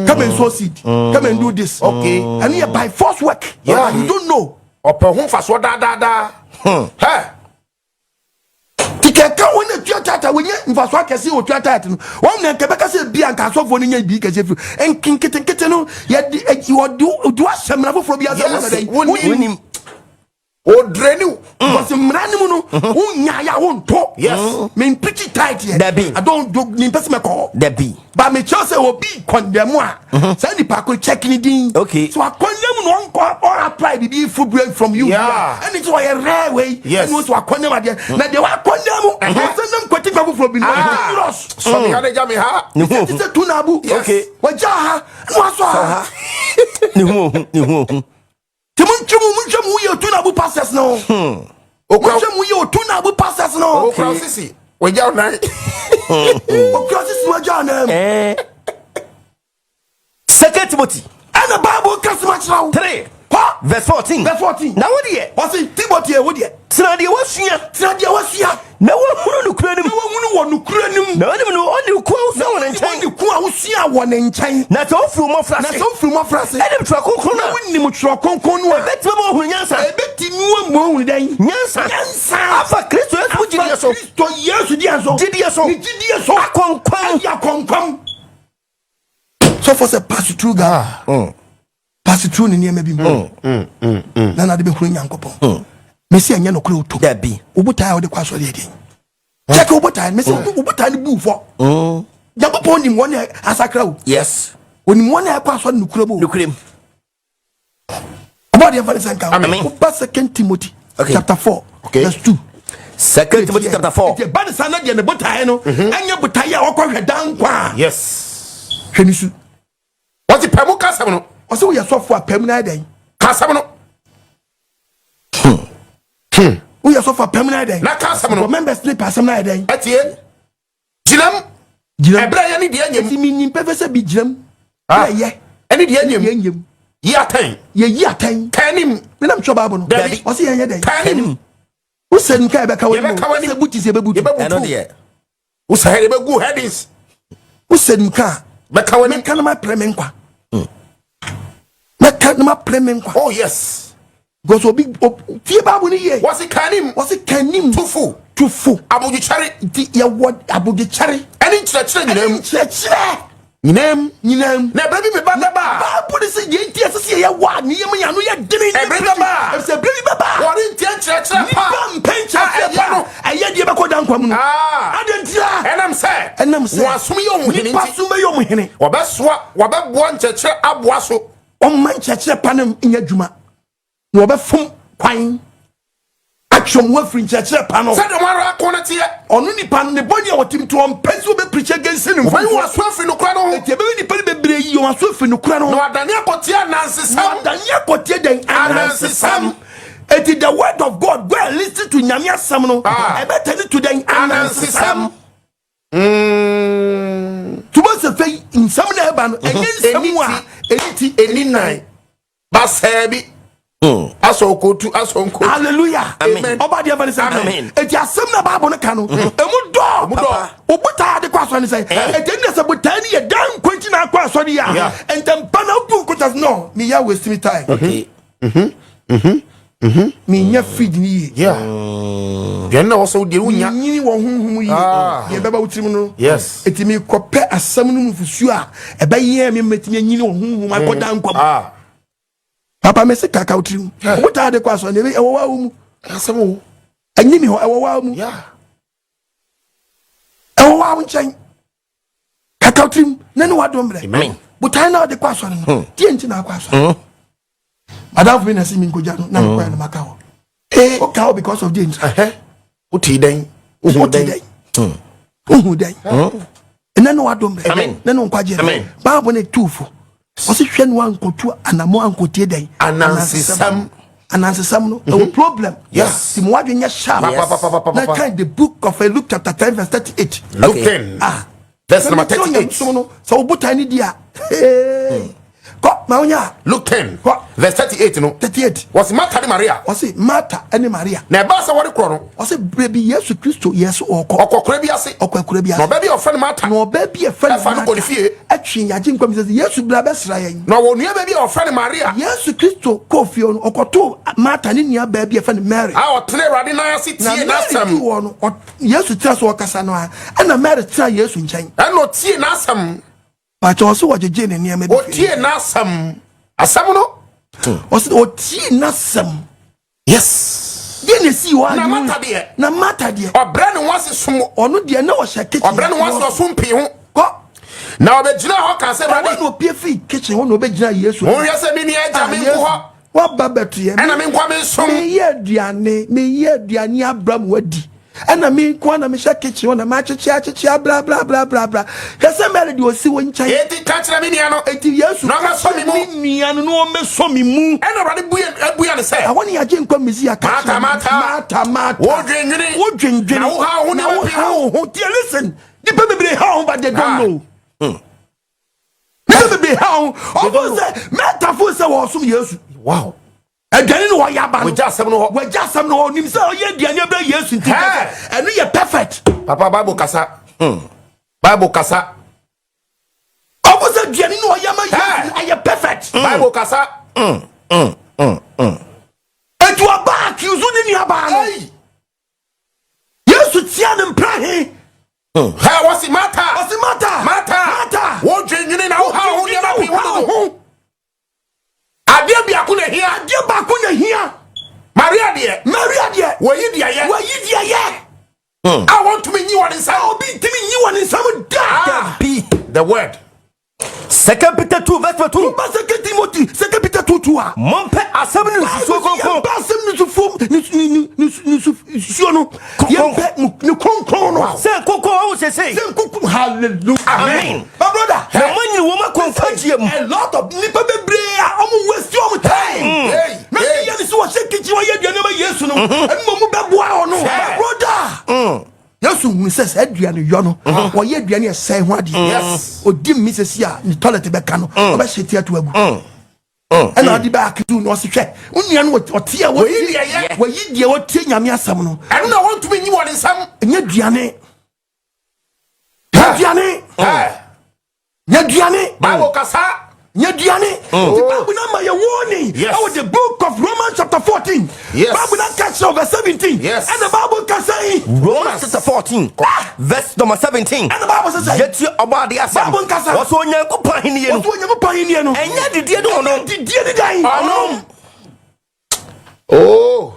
Come and sow seed. Come and do this. Okay. Ɛno yɛ by force work. Yeah. But you don't know. Ɔpɛ ho mfasoɔ daadaadaa. Hɛ. Ti kɛkɛ wɔn na tua tithe a wɔnyɛ mfasoɔ akɛse wɔ tua tithe no. Wɔn na nkɛ bɛka sɛ bia nka asɔfoɔ no nya bi kɛse firi. Nketenkete no yɛde wɔde wɔde ahyɛ mmara foforɔ bi ase Yes. wɔn na dɛ. Wonim. Wonim. Odureni wo. Because mmara no mu no wonya yɛ a wonto. Yes. Mempikyi tithe yɛ. Dabi. I don't do mempɛ sɛ mɛkɔ hɔ. Dabi. Ba mekyerɛ sɛ obi kɔndɛm a saa nipa ko check ne din. Okay. So akɔndɛm no ɔnkɔ ɔn apply bibi full brain from you. Yeah. Ɛne sɛ ɔyɛ rare wei. Yes. Ɛne sɛ wakɔndɛm adeɛ. Na deɛ wakɔndɛm ɔsɛ nam kwati kwa foforɔ bi no. Ah. Dangerous. Sɔmiya no gya me ha. Ne ho Ɛte ohu. sɛ tu na abu. Yes. Okay. Wagya ha ɛna wasɔ ha. Ne ho ohu. Ne ho ohu. Nti montwe mu monhwɛ mu woyɛ otu na abu pastors no. Okura Monhwɛ mu yɛ otu na abu pastors no. okura sisi. Wagya wo nan. Okura sisi wagya anam. Eh. Second Timothy Ɛna Bible kasa kyerɛ wo. 3 Kɔ. verse 14. Verse 14. Na wo deɛ, Ɔse Timothy ewo deɛ. tena deɛ woasua Tena deɛ wasua. na woahunu nokora no Na mu. wahunu wɔ nokora no mu. Na wonim no ɔne ko a wosua wɔ ne nkyɛn. Ɔne ko a wosua wɔ ne nkyɛn. Na sɛ wofiri wo mmɔfra Na ase sɛ wofiri mmɔfra ase. ɛnim twerɛ kronkron no Na a wonim twerɛ kronkron no a. ɛbɛtumi ma woahunu nyansa. Ɛbɛtumi wa mu ahunu dɛn? Nyansa. Nyansa. Afa Kristo Yesu mu gyidie so. Kristo Yesu diɛ so. Gyidie so. Ne gyidie so. Akɔ nkwa mu. Ɛde akɔ nkwa mu. Sɔfo sɛ pass through God. Pass through ne nneɛma bi mu. Na na de bɛhunu Nyankopɔn. Mesi ɛnyɛ nokorɛ otom. Dabi. Wo botae a wode kɔ asɔre yɛ den. Kyɛkɛ wo botae no. Mesi wo botae no buu fɔ. Nyankopɔn nim wɔn a asakra o. Yes. Onim wɔn a ɛkɔ asɔre nokorɛ mu o. Nokorɛ mu. Ɔbɔ deɛ mfa ne sɛ nka. Amen. Woba Second Timothy Okay. chapter 4 Okay. verse 2. Second Timothy chapter 4. Nti ɛba ne saa na deɛ ne botae no ɛnyɛ botae a wɔkɔhwɛ dan nkwa a. Yes. Hwɛ ne su. Wɔte pɛ mu kasɛm no. Ɔsɛ woyɛ sɔfo a pam no ayɛ dɛn? Ka asɛm no. Woyɛ sɔfo a pam no ayɛ dɛn? Na ka asɛm no. Wɔ members ne pɛ asɛm no ayɛ dɛn? Atie. Gyinam. Gyinam. Ɛberɛ yɛ ne deɛ nyam. Eti menyim pɛfɛ sɛ bi gyinam. Ah. Berɛ yɛ. Ɛne deɛ nyam. Deɛ nyam. Yi atɛn. Yɛyi atɛn. Ka anim. Menam twɛ Bible no. Dabi. Ɔsɛ yɛnyɛ dɛn? Ka anim. Wosɛ nka yɛbɛka w'anim. Yɛbɛka w'anim. Wosɛ buti sɛ yɛbɛbutu. Yɛbɛbutu. Ɛno deɛ. Wosɛ head yɛbɛgu headings. Wosɛ nka a. Bɛka w'anim. Mɛka na mapere me nkwa. Mɛka na mapere me nkwa. Oh yes. Because obi tie Bible no yie. Wɔsi ka anim. Wɔsi ka anim. Tufo. Tufo. Abodwokyɛre. Nti yɛwɔ abodwokyɛre. Ɛne nkyerɛkyerɛ nyinaa mu. Ɛne nkyerɛkyerɛ. Nyinaa mu. Nyinaa mu. Na ɛberɛ bi bɛba bɛba a. Bible no sɛ yɛn ti ɛsɛ sɛ yɛyɛ wɔ a ne yɛm yɛn ano yɛ dene. Ɛberɛ bɛba a. Ɛsɛ ɛberɛ bi bɛba a. Wɔrentie nkyerɛkyerɛ pa. Nipa mpɛ nkyerɛkyerɛ pa. Ɛyɛ deɛ bɛkɔ da nkwa mu no. Ah. Adɛn ntia? Ɛnam sɛ. Ɛnam sɛ. Wɔn asom yɛ wɔn hene Nipa nti. som bɛyɛ wɔn hene. Wɔbɛsoa, wɔbɛboa nkyerɛkyerɛ aboa so. Ɔmma nkyerɛkyerɛ pa no nyɛ adwuma. Na wɔbɛfom kwan atwe wɔn afiri nkyerɛkyerɛ pa no. Sɛdeɛ wɔn ara ako no teɛ. Ɔno nipa no ne bɔne a wɔte nti ɔmpɛ sɛ ɔbɛpreach against ne Wɔbɛyi mfomsoɔ. wɔn aso afiri nokorɛ no ho. Enti ɛbɛyɛ nipa no bebree yi wɔn aso afiri nokorɛ no ho. Na wɔadane akɔtia anansesɛm. Na wɔadane akɔtia dɛn? Anansesɛm. Enti the word of God, go and listen to Nyame asɛm no. Ah. Ɛbɛtɛne to dɛn? Anansesɛm. Tuma sɛ fɛ nsɛm na ɛba no ɛnyɛ nsɛm a ɛni ti ɛni nan basaa bi asɔ okotu asɔ nkotu. Hallelujah. Amen. Ɔba deɛ fɛn sɛ Amen. Eti asɛm na Bible no ka no emu dɔ. Emu dɔ. O botaa de kɔ asɔre sɛ. Eti ɛni sɛ botaa ni yɛ dan nkonti na akɔ asɔre yi a. Ntɛmpa na obu nkota no mi yɛ waste me time. Okay. Mi nya feed ni yie. Yeah. Deɛ na wɔsɔ deɛ wonya. Nyini wɔ honhom yie. Ah. Deɛ ɛbɛba wo tirim no. Yes. Eti mi kɔpɛ asɛm no mu fusuo a ɛbɛyɛ mi mɛtumi anyini wɔ honhom akɔda nkwa mu. Ah. Papa mi se kaka wo tirim. Wo taa de kɔ asɔre na ɛwɔ wa wo mu. Asɛm o. Ɛnyi ni hɔ ɛwɔ wa mu. Yeah. Ɛwɔ wa wo nkyɛn. Kaka wo tirim na ne wa dɔn brɛ. Amen. Botae na ɔde kɔ asɔre no. Tie nti na akɔ asɔre. Madam mi na si mi nkogya no na mekɔ yɛ no maka hɔ. Eh. O ka hɔ because of deɛ nti. Ɛhɛ. Wote dɛn? Wohu Wote dɛn? dɛn? Wohu dɛn? Ɛnɛ ne wadom brɛ. Amen. Ne ne nkwagye. Amen. Bible ne tu fo. Ɔsi hwɛ no ankɔtu anamɔ ankɔtie dɛn? Anansesɛm. Anansesɛm no ɛwɔ problem. Yes. Ti mo wadwe nyɛ sharp. Yes. Pa, pa, pa, pa, pa, Na pa. kan the book of Luke chapter 10 verse 38. Luke Okay. 10. Ah. Verse number Sɛ mete 38. onyamesom no sɛ wo botae no di a. Hey. Kɔ ma wonya Luke 10. Kɔ. Verse 38 no. 38. Wɔsi Martha ne Maria. Ɔsi Martha ɛne Maria. Na ɛbaa sɛ wɔrekorɔ no. Ɔsi berɛ bi Yesu Kristo yɛ so ɔkɔ. Ɔkɔ kura bi ase. Ɔkɔ akura bi ase. Na ɔbaa bi a ɔfrɛ no Martha. Na ɔbaa bi a ɛfrɛ no Ɛfa no kɔ ne fie. Ɛtwe yagye nkwa mi sɛ Yesu bra bɛsra yɛn. Na ɔwɔ nua baa bi a ɔfrɛ no Maria. Yesu Kristo kɔɔ fie no ɔkɔtoo Martha ne nua baa bi a ɛfrɛ no Mary. A ɔtena Awurade nan ase Na tie Mary n'asɛm. duu hɔ no Yesu tena so ɔkasa no a ɛna Mary tena Yesu nkyɛn. Ɛna ɔtie n'asɛm. Bàtɛ ɔsɛ wɔgyegye ne nneɛma bi. Ɔtie n'asɛm. Asɛm no. Ɔsɛ ɔtie n'asɛm. Yes. Deɛ na esi hɔ Na Martha deɛ. Na Martha deɛ. Ɔbrɛ ne ho ase som. Ɔno deɛ na ɔhyɛ kitchen. Ɔbrɛ ne ho ase ɔsom pii ho. Kɔ. Na ɔbɛgyina hɔ kaa sɛ Awurade. Ɛhɔ na opie firi kitchen hɔ na ɔbɛgyina Yesu. Monhwɛ sɛ me nua agya me nko hɔ. Waba bɛto yɛ. Ɛna me nkoa me nsom. Meyɛ aduane, meyɛ aduane abra mu adi. Ɛna me nkoa na mehyɛ kitchen hɔ na makyekye akyekye abra bra bra bra bra. Hwɛ sɛ Mary deɛ ɔsi wo nkyɛn. Enti ka kyerɛ me nua no. Enti Yesu na ɔmmɛsɔ me mu. Me nua no na ɔmmɛsɔ me mu. Ɛna Awurade bua no sɛ. Ɛhɔ ne yɛagye nkwa Mesia ka kyerɛ. Martha, Martha. Martha, Martha. Wodwendwene. Wodwendwene. Na wohaw ho Na wohaw wo ho. Dear listen. Nipa bebree haw ho but they don't know. Nipa bebree haw ho. Ɔfo sɛ mɛtafo sɛ wɔsom Yesu. Wow. Aduane no wɔyɛ aba no. Wɔgya asɛm no hɔ. Wɔgya asɛm no hɔ. Onim sɛ ɔyɛ aduane abɛ Yesu nti sɛ ɛno yɛ perfect. Papa Bible kasa. Bible kasa. Ɔfo sɛ aduane no ɔyɛ ma Yesu ɛyɛ perfect. Bible kasa. Etu ɔba accuse ne nua baa no. Yesu tia ne mpra he. Ha wɔsi Martha. Wɔsi Martha. Martha. Martha. Wodwendwene na wohaw ho nneɛma pii ho dodo. Adeɛ biako na hia. Adeɛ baako na hia. Maria deɛ. Maria deɛ. Wɔyi deɛ yɛ. Wɔyi deɛ yɛ. A wɔntumi nyi wɔn nsam. A obi ntumi nyi wɔn nsam da. Bi. The word. 2 Peter 2 verse 2. Ba 2 Timothy 2 Peter 2 2. 2 a. Mompɛ asɛm no nsusuo kronkron. Yɛmpɛ asɛm no nsufuo nsusuo no. Yɛmpɛ ne kronkron no. Sɛ nkoko awo sesei. Sɛ nkoko hallelujah. Amen. My brother. Na moanyini wɔn akɔ nkwagyeɛ mu. A lot of nipa bebree a wɔn waste wɔn time. Na ne yɛ ne sɛ wɔhyɛ kitchen wɔyɛ aduane ma Yesu no. Ɛnu mo mu bɛboa ɔno. My brother. Yesu hunu sɛ saa aduane yɔ no wɔyɛ aduane ɛsɛe ho adeɛ. Odi mmi sɛsi a ne toilet bɛka no ɔbɛhyɛ ti ato agu. Ɛna ɔde bɛ akitu na ɔsi hwɛ wo nua no ɔte a wɔyi deɛ wɔtie Nyame asɛm no. Ɛno na wɔntumi nyi wɔn nsam. Nyɛ aduane. Nyɛ aduane. Nyɛ aduane. Bible kasa. Nyɛ aduane. Nti Bible na ma yɛ warning. Yes. Ɛwɔ the book of Romans chapter 14. Yes. Bible na ka kyerɛ verse 17. Yes. Ɛna Bible ka sɛ yi. Romans chapter 14 verse number 17. Ɛna Bible sɛ sɛ. Yɛtie ɔbɔ adeɛ asɛm. Bible nkasa. Wɔsɛ Onyankopɔn ahennie no. Wɔsɛ Onyankopɔn ahennie no. Ɛnyɛ didie ne ɔnom. Didie ne dan. Ɔnom. Oh.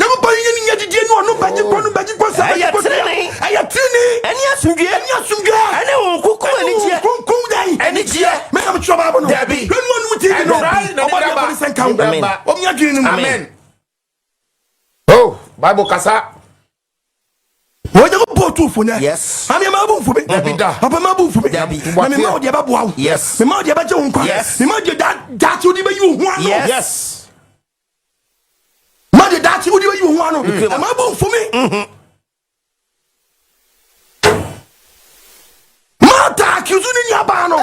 Nyankopɔn ahennie no nyɛ didie ne ɔnom bɛgye kɔ no bɛgye kɔ sɛ Ɛyɛ bɛgye kɔ sɛ. tenenee. Ɛyɛ tenenee. Ɛne asomdwoeɛ. Ɛne asomdwoeɛ. Ɛne Honhom Kronkron anigyeɛ. Kronkron dan. Anigyeɛ. Mɛka me kyerɛ Bible no. Dabi. Hwɛ no ɔnom TV no. Ɛnora na Ɔbɔ ne deɛ ba. bɔ ne sɛ nka ho. Amen. Ɔmo adwene no mu. Amen. Oh, Bible kasa. Onyankopɔn tumfo nɛ. Yes. Maame ma bu nfo mi. Dabi da. Papa ma bu nfo mi. Dabi. Na me ma wo deɛ bɛboa wo. Yes. Me ma wo deɛ bɛgye wo nkwa. Yes. Me ma wo deɛ da daakye wode bɛyi wo ho ano. Yes. Yes. Ma deɛ daakye wode bɛyi wo ho ano. Ɛma bu nfo mi. Martha accuse ne nuabaa no.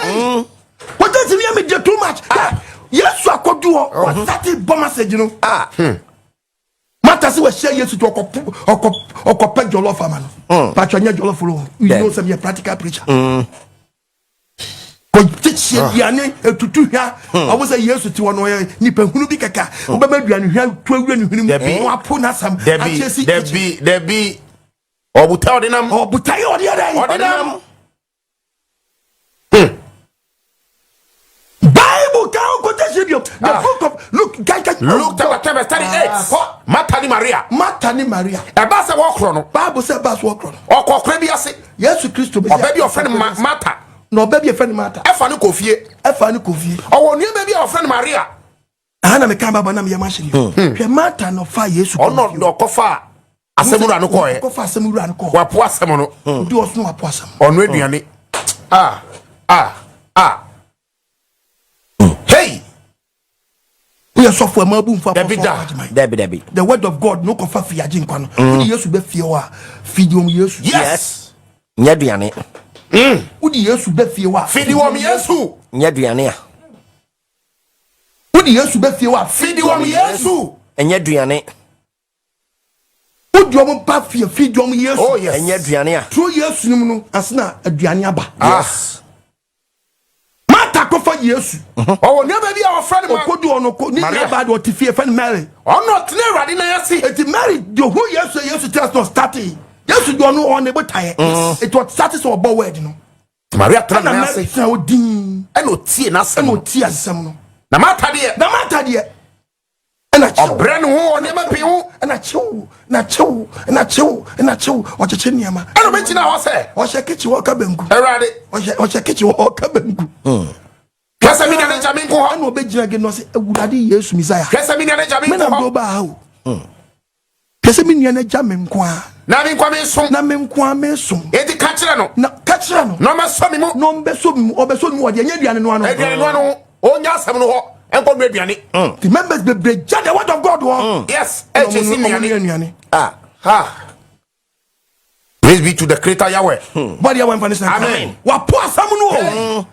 Wɔgye ti ne yɛ me deɛ too much. Yesu akɔdu hɔ. Wɔsate bɔ message no. Ah. Martha sɛ wɔahyia Yesu to ɔkɔpɛ jollof ama no. Patro nyɛ jollof lo. You know sɛ meyɛ practical preacher. Kɔkyekye aduane etutu hwa. Ɔmo sɛ Yesu te hɔ no ɔyɛ nipa hunu bi kɛkɛ. Wobɛma aduane hwa tu awura ne hwene mu. Dabi. Na wapo n'asɛm. Dabi. Akyɛ si Dabi. Dabi. Ɔbuta ɔde nam. Ɔbotaeɛ ɔde yɛ dɛn? Ɔde nam. Bible ka ho quotation bio. The book of Luke kankan. Luke chapter 10 verse 38. Martha ne Maria. Martha ne Maria. Ɛbaa sɛ wɔkorɔ no. Bible sɛ ɛbaa so wɔkorɔ no. Ɔkɔ kora bi ase. Yesu Kristo bɛsi Ɔbaa bi a ɔfrɛ no Martha. Na ɔbaa bi a ɔfrɛ no Martha. Ɛfa no kɔ fie. Ɛfa no kɔ fie. Ɔwɔ nua bi a ɔfrɛ no Maria. Aha na meka Bible na meyɛ mahyɛ ni. Hwɛ Martha na ɔfa Yesu kɔ Ɔno fie. na ɔkɔfa asɛm wura no kɔɛ. Ɔkɔfa asɛm wura no kɔɔ. Wapo asɛm no. Odi ɔso wapo asɛm. Ɔno aduane. Ah ah ah. Hey. Woyɛ sɔfo a maabu mfa Dabi da. Dabi dabi. The word of God no kɔfa fi agye nkwa no. Wode Yesu bɛ fie hɔ a fidi wɔn Yesu. Yes. Nyɛ aduane. Wode Yesu bɛ fie hɔ a Fidi wɔn Yesu. Nyɛ aduane a. Wode Yesu bɛ fie hɔ a Fidi wɔn Yesu. Ɛnyɛ aduane. Wode wɔn ba fie fidi wɔn Yesu. Oh yes. Ɛnyɛ aduane a. Turo Yesu no mu no asena aduane aba. Yes. Martha kɔfa Yesu. Ɔwɔ nua bi a ɔfrɛ no Ɔkɔdu ɔno kɔ ne Maria. nua baa de ɔte fie fɛ no Mary. Ɔno ɔtena Awurade nan ase. Eti Mary de ohu Yesu Yesu te ase na ɔstate. Yesu de ɔno ɔne botaeɛ. Eti ɔstate sɛ ɔbɔ word no. Maria tena Ɛna nan Mary ase. tena hɔ dinn. Ɛna ɔtie n'asɛm Ɛna no. ɔtie asɛm no. Na Martha deɛ. Na Martha deɛ. Ɛna kyew. Ɔbrɛ ne ho wɔ nneɛma pii ho. Ɛna kyew na kyew na kyew na kyew ɔkyekyɛ nneɛma. Ɛna ɔbɛgyina hɔ sɛ. Ɔhyɛ kitchen hɔ ɔka banku. Awurade. Ɔhyɛ kitchen hɔ ɔka banku. Hwɛ sɛ me nua no gya me nko hɔ. Ɛna ɔbɛgyina ge no ɔsɛ Awurade Yesu Messiah. Hwɛ sɛ me nua no gya me Me nko na hɔ. mede wo baa ha o. Hwɛ sɛ me nua no agya me nko ara. Na me nko ara mesom. Na me nko ara mesom. Enti ka kyerɛ no. Na ka kyerɛ no. Na ɔmmɛsɔ me mu. Na ɔmbɛsɔ me mu. Ɔbɛsɔ me mu ɔde ɛnyɛ aduane noa no. Aduane noa no ɔnya asɛm no hɔ ɛnkɔ noa aduane. The members bebree gya the word of God hɔ. Yes, ɛkyɛ si nnuane. Nnuane. Ah. Ha. Praise be to the creator Yahweh. Bɔde Yahweh mfa ne sɛ. Amen. Wapo asɛm no o.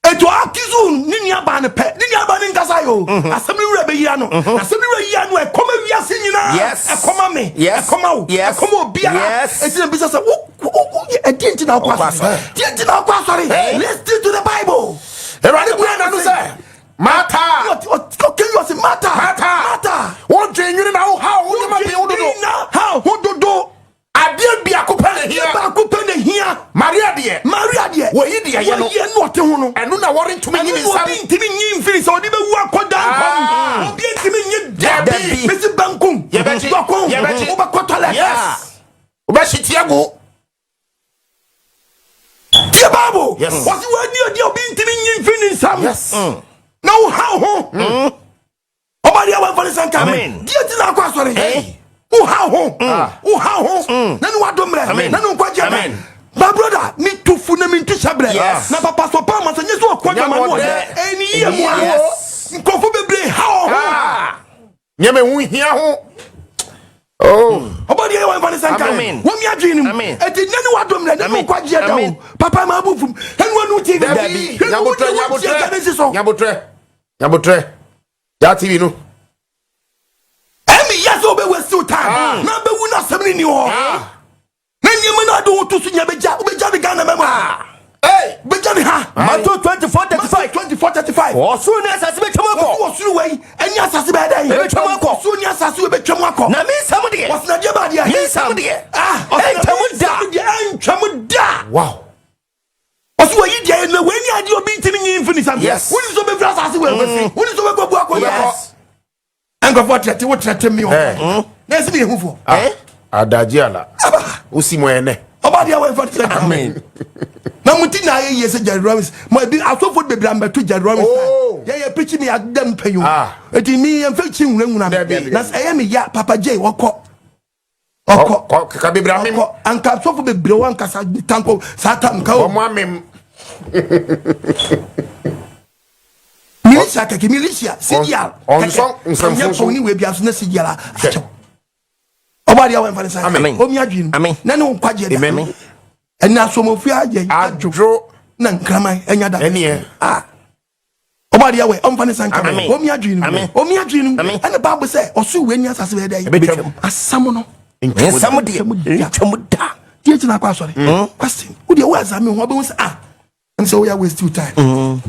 Etu akizu ne nuabaa no pɛ ne nuabaa no nkasa yi o. Asɛm no wura bɛyia no. Asɛm no wura yia no ɛkɔma wiase nyinaa. Yes. Ɛkɔma me. Yes. Ɛkɔma wo. Yes. Ɛkɔma obiara. Yes. Eti na bisa sɛ wo wo wo ɛdi nti na wokɔ asɔre. Di nti na wokɔ asɔre. Listen to the Bible. Awurade bua n'ano sɛ, Martha. Ɔkɛ yi ɔsi Martha. Martha. Martha. Wodwen nwene na wohaw wo nneɛma pii ho dodo. Na ha ho dodo. Adeɛ biako pɛ na hia. Adeɛ baako pɛ na hia. Maria deɛ. Maria deɛ. Wɔyi deɛ yɛ no. Wɔyi no ɔte ho no. Ɛno na wɔrentumi nyi ne Ɛno na nsam. obi ntumi nyi mfiri sɛ ɔde bɛwu akɔ daa nkwa mu. Obi ntumi nyi Dabi. Mesi bankum. Yɛbɛgye. Dɔkon. Yɛbɛgye. Wobɛkɔ toilet. Yes. Wobɛhye tie agu. Tie Bible. Yes. Wɔsi wɔadi ɔdi obi ntumi nyi mfiri ne nsam. Yes. Na wohaw ho. nsanka. Amen. Deɛ ti na akɔ asɔre. Woha ho. Woha ho. Na ne wado mmerɛ. Na ne nkwagye bɛ. My brother, me tu fu na me ntu hyɛ brɛ. Na papa sɔ paa ma sɛ nye sɛ ɔkɔ dwama no ɔdɛ. Ɛni yie mu a. Nkurɔfo bebree ha wɔ ho. Nneɛma ɛho hia ho. Oh. Ɔbɔ deɛ yɛ wɔn fa ne sɛ nka. Wɔn mi adwene no mu. Eti nye ne wado mmerɛ ne ne nkwagye da o. Papa ma abu fum. Ɛnu ɔnu TV. Dabi. Nyabotrɛ nyabotrɛ. Nyabotrɛ. Nyabotrɛ. Gya TV no. Ɛmi yɛ sɛ ɔbɛ waste your time. Ah. Na bɛ wu na asɛm ni ni hɔ. Ah. Na nneɛma na adi wo to so nya bɛgya wobɛgya ne Ghana mɛma. Ah. Hey. Bɛgya ne ha. Matthew 24:35. 24:35. Ɔsoro ne asase bɛtwam akɔ. Ɔsoro wei ɛne asase bɛyɛ dɛn? Ɛbɛtwam akɔ. Ɔsoro ne asase wei bɛtwam akɔ. Na me nsɛm deɛ. Ɔsena deɛ ba deɛ. Me nsɛm deɛ. Ah. Ɛntwam da. Ɛntwam da. Wow. Ɔsɛ wɔyi deɛ na wei ni adeɛ obi ntumi nyi mfiri ne nsam. Yes. Woni sɛ ɔbɛfiri asase wei. Woni sɛ ɔbɛkɔ bu akɔ. Yes. Nkurɔfoɔ trɛte wo trɛte mi wɔ. Na ɛsɛ mi yɛ hufoɔ. Eh? Adagye ala. Wosi mo ɛnɛ. Ɔba deɛ wɔn fa trɛte. Amen. Na mo ti na ayɛ yie sɛ Jerry Rawlings. Mo ebi asɔfo bebree ambɛto Jerry Rawlings. Oh. Yɛ yɛ pirikyi mi adam panyin. Ah. Eti mi yɛn fɛ kyi nwura nwura mi. Na sɛ ɛyɛ mi ya Papa J wɔkɔ. Ɔkɔ. Keka bebree amem. Ɔkɔ anka asɔfo bebree wɔn ankasa tanko saa tam ka o. Wɔn amem. Militia kɛkɛ militia CDR ɔnsɔ nsɛmfo kɛkɛ so. anyɛ pɔn ni wei bi aso na CDR akyɛw. Ɔbɔ adeɛ wɔn nfa ne sa. Amen. Omi adwene Amen. na ne nkwagye da. Amen. Ɛna asomofo ayɛ Adwo. na nkraman ɛnya da. Ɛneɛ. Ah. Ɔbɔ adeɛ wɔ ɔmfa ne sa nka. Amen. Omi adwene Amen. omi adwene Amen. ɛna baabu sɛ ɔso wei ni asase bɛyɛ dɛ. Ɛbɛtwam. Asam no. Nsɛm deɛ. Ntwam da. Deɛ gyina akɔ asɔre. Question. Wo deɛ wo examine ho ɔbɛhu sɛ ah. Ɛm sɛ woyɛ waste your time.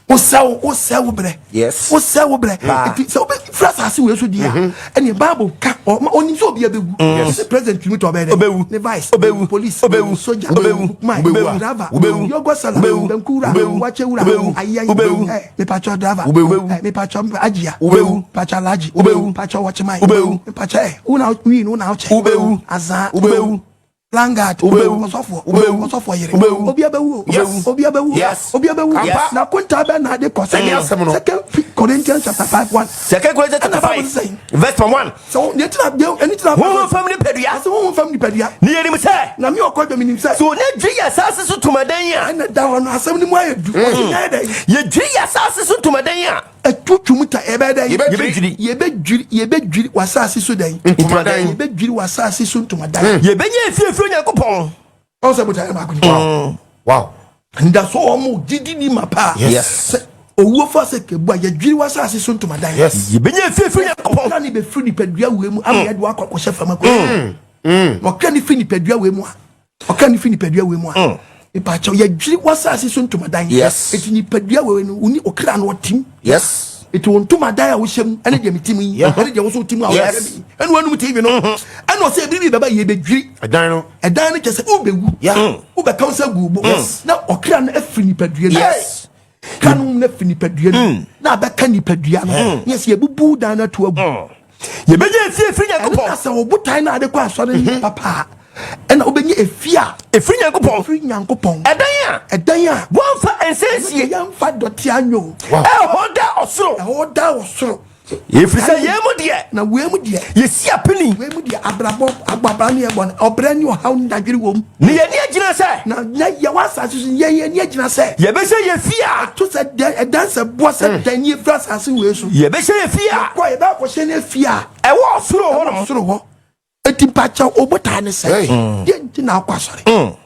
Wosɛ wo wosɛ wo brɛ. Yes. Wosɛ wo brɛ. Nti sɛ wobɛfiri asase wei so deɛ a ɛneɛ Bible ka ɔma ɔnim sɛ obi abɛwu. Sɛ president tumi tɔ ɔbɛyɛ dɛ. Ɔbɛwu. Ne vice. Ɔbɛwu. Police. Ɔbɛwu. Soja. Ɔbɛwu. Bookman. Ɔbɛwu. Driver. Ɔbɛwu. Yɔgɔ sala. Ɔbɛwu. Banku wura. Ɔbɛwu. Wakyɛ wura. Ɔbɛwu. Ayiayi. Ɔbɛwu. Ɛ mepatwɔ driver. Ɔbɛwu. Ɛ mepatwɔ agyia. Ɔbɛwu. Mepatwɔ alaji. Ɔbɛwu. Mepatwɔ wɔkyeman. Ɔbɛwu. Mepatwɔ ɛ wo na wii no wo na wokyɛ. Ɔbɛwu. Azaa. Ɔbɛwu. Langard. Ɔbɛwu. Ɔsɔfoɔ. Ɔbɛwu. Ɔsɔfoɔ yere. Ɔbɛwu. Obi abɛwu o. Yes. Obi abɛwu. Yes. Obi abɛwu. Yes. Na konta bɛ na ade kɔ. Ɛne asɛm no. Second Corinthians chapter 5:1. Second Corinthians chapter Ɛna Bible 5 sɛ. verse 1. Sɛ wo ne tena de ɛne tena. Honhom fam nipadua. Sɛ honhom fam nipadua. Ne yɛnim sɛ. Na mi ɔkɔ dwa mi nim sɛ. So ne dwiri yɛ asase so tomadan a. Ɛna da hɔ no asɛm no mu ayɛ du. Ɔsi nyɛ dɛ. Yɛdwiri yɛ asase so tomadan a. Ɛtu twom ta ɛbɛ dɛ. Yɛbɛdwiri. Yɛbɛdwiri yɛbɛdwiri wɔ asase so dɛn. Ntomadan. Yɛbɛdwiri wɔ asase so ntomadan. Yɛbɛnya efie firi Onyankopɔn. Ɔn sɛ botaeɛ baako ni. Wow. Ndaso wɔn mo didi ni ma paa. Yes. Sɛ owuo fa sɛ kebu a yɛdwiri wɔ asase so ntomadan. Yes. Yɛbɛnya efie firi Onyankopɔn. Ɔkra ni bɛfiri nipadua wei mu ama yɛde wakɔ akɔhyɛ fam akɔ. Ɔkra ni firi nipadua wei mu a ɔkra ni firi nipadua wei mu a. Nipakyɛw yɛdwiri wɔ asase so ntomadan. Yes. Eti nipadua wei no woni ɔkra no ɔtim. Yes. Eti wɔn ntomadan a wohyɛ mu ɛne deɛ mi tim yi ɛne deɛ woso tim a wɔhyɛ Yes. mi ɛne wɔn anum TV no ɛna ɔsɛ ebiri bi bɛba yɛbɛdwiri Ɛdan no. ɛdan no kyɛ sɛ wobɛwu Yeah. wobɛka wo nsa gu wo bo na ɔkra no afiri nipadua no Yes. ka no no afiri nipadua no na abɛka nipadua no ne yɛsɛ yɛbubu dan no ato agu Yɛbɛnya efie firi ɛno na Nyankopɔn. sɛ wo botae no ade kɔ asɔre no papa a ɛna wobɛnya efie a Efiri Nyankopɔn. ɛfiri Nyankopɔn Ɛdan a. ɛdan a Wɔmfa nsa nsie. yɛmfa dɔte anyɛ o Wow. Ɛhɔ da ɔsoro. ɛhɔ da wɔ soro Ɛfiri sɛ yɛn mu deɛ. Na wei mu deɛ Yɛsi apini. Wei mu deɛ abrabɔ ababra ne yɛbɔ no ɔbrɛ ne ɔhaw ne dadwere wɔ mu. Ne yɛn ani agyina sɛ. Na yɛwɔ asase so yɛn ani agyina sɛ. Yɛbɛhyɛ yɛ fie a. To sɛ dɛn ɛdan sɛ boɔ sɛ dɛn ne yɛfiri asase wei so. Yɛbɛhyɛ yɛ fie a. Kɔ yɛbɛ akɔhyɛ ne fie a. Ɛwɔ ɔsoro hɔ Ɛwɔ nom. soro hɔ. Eti mpakyɛw obotaa ne sɛ. Hey. Deɛ nti na akɔ asɔre.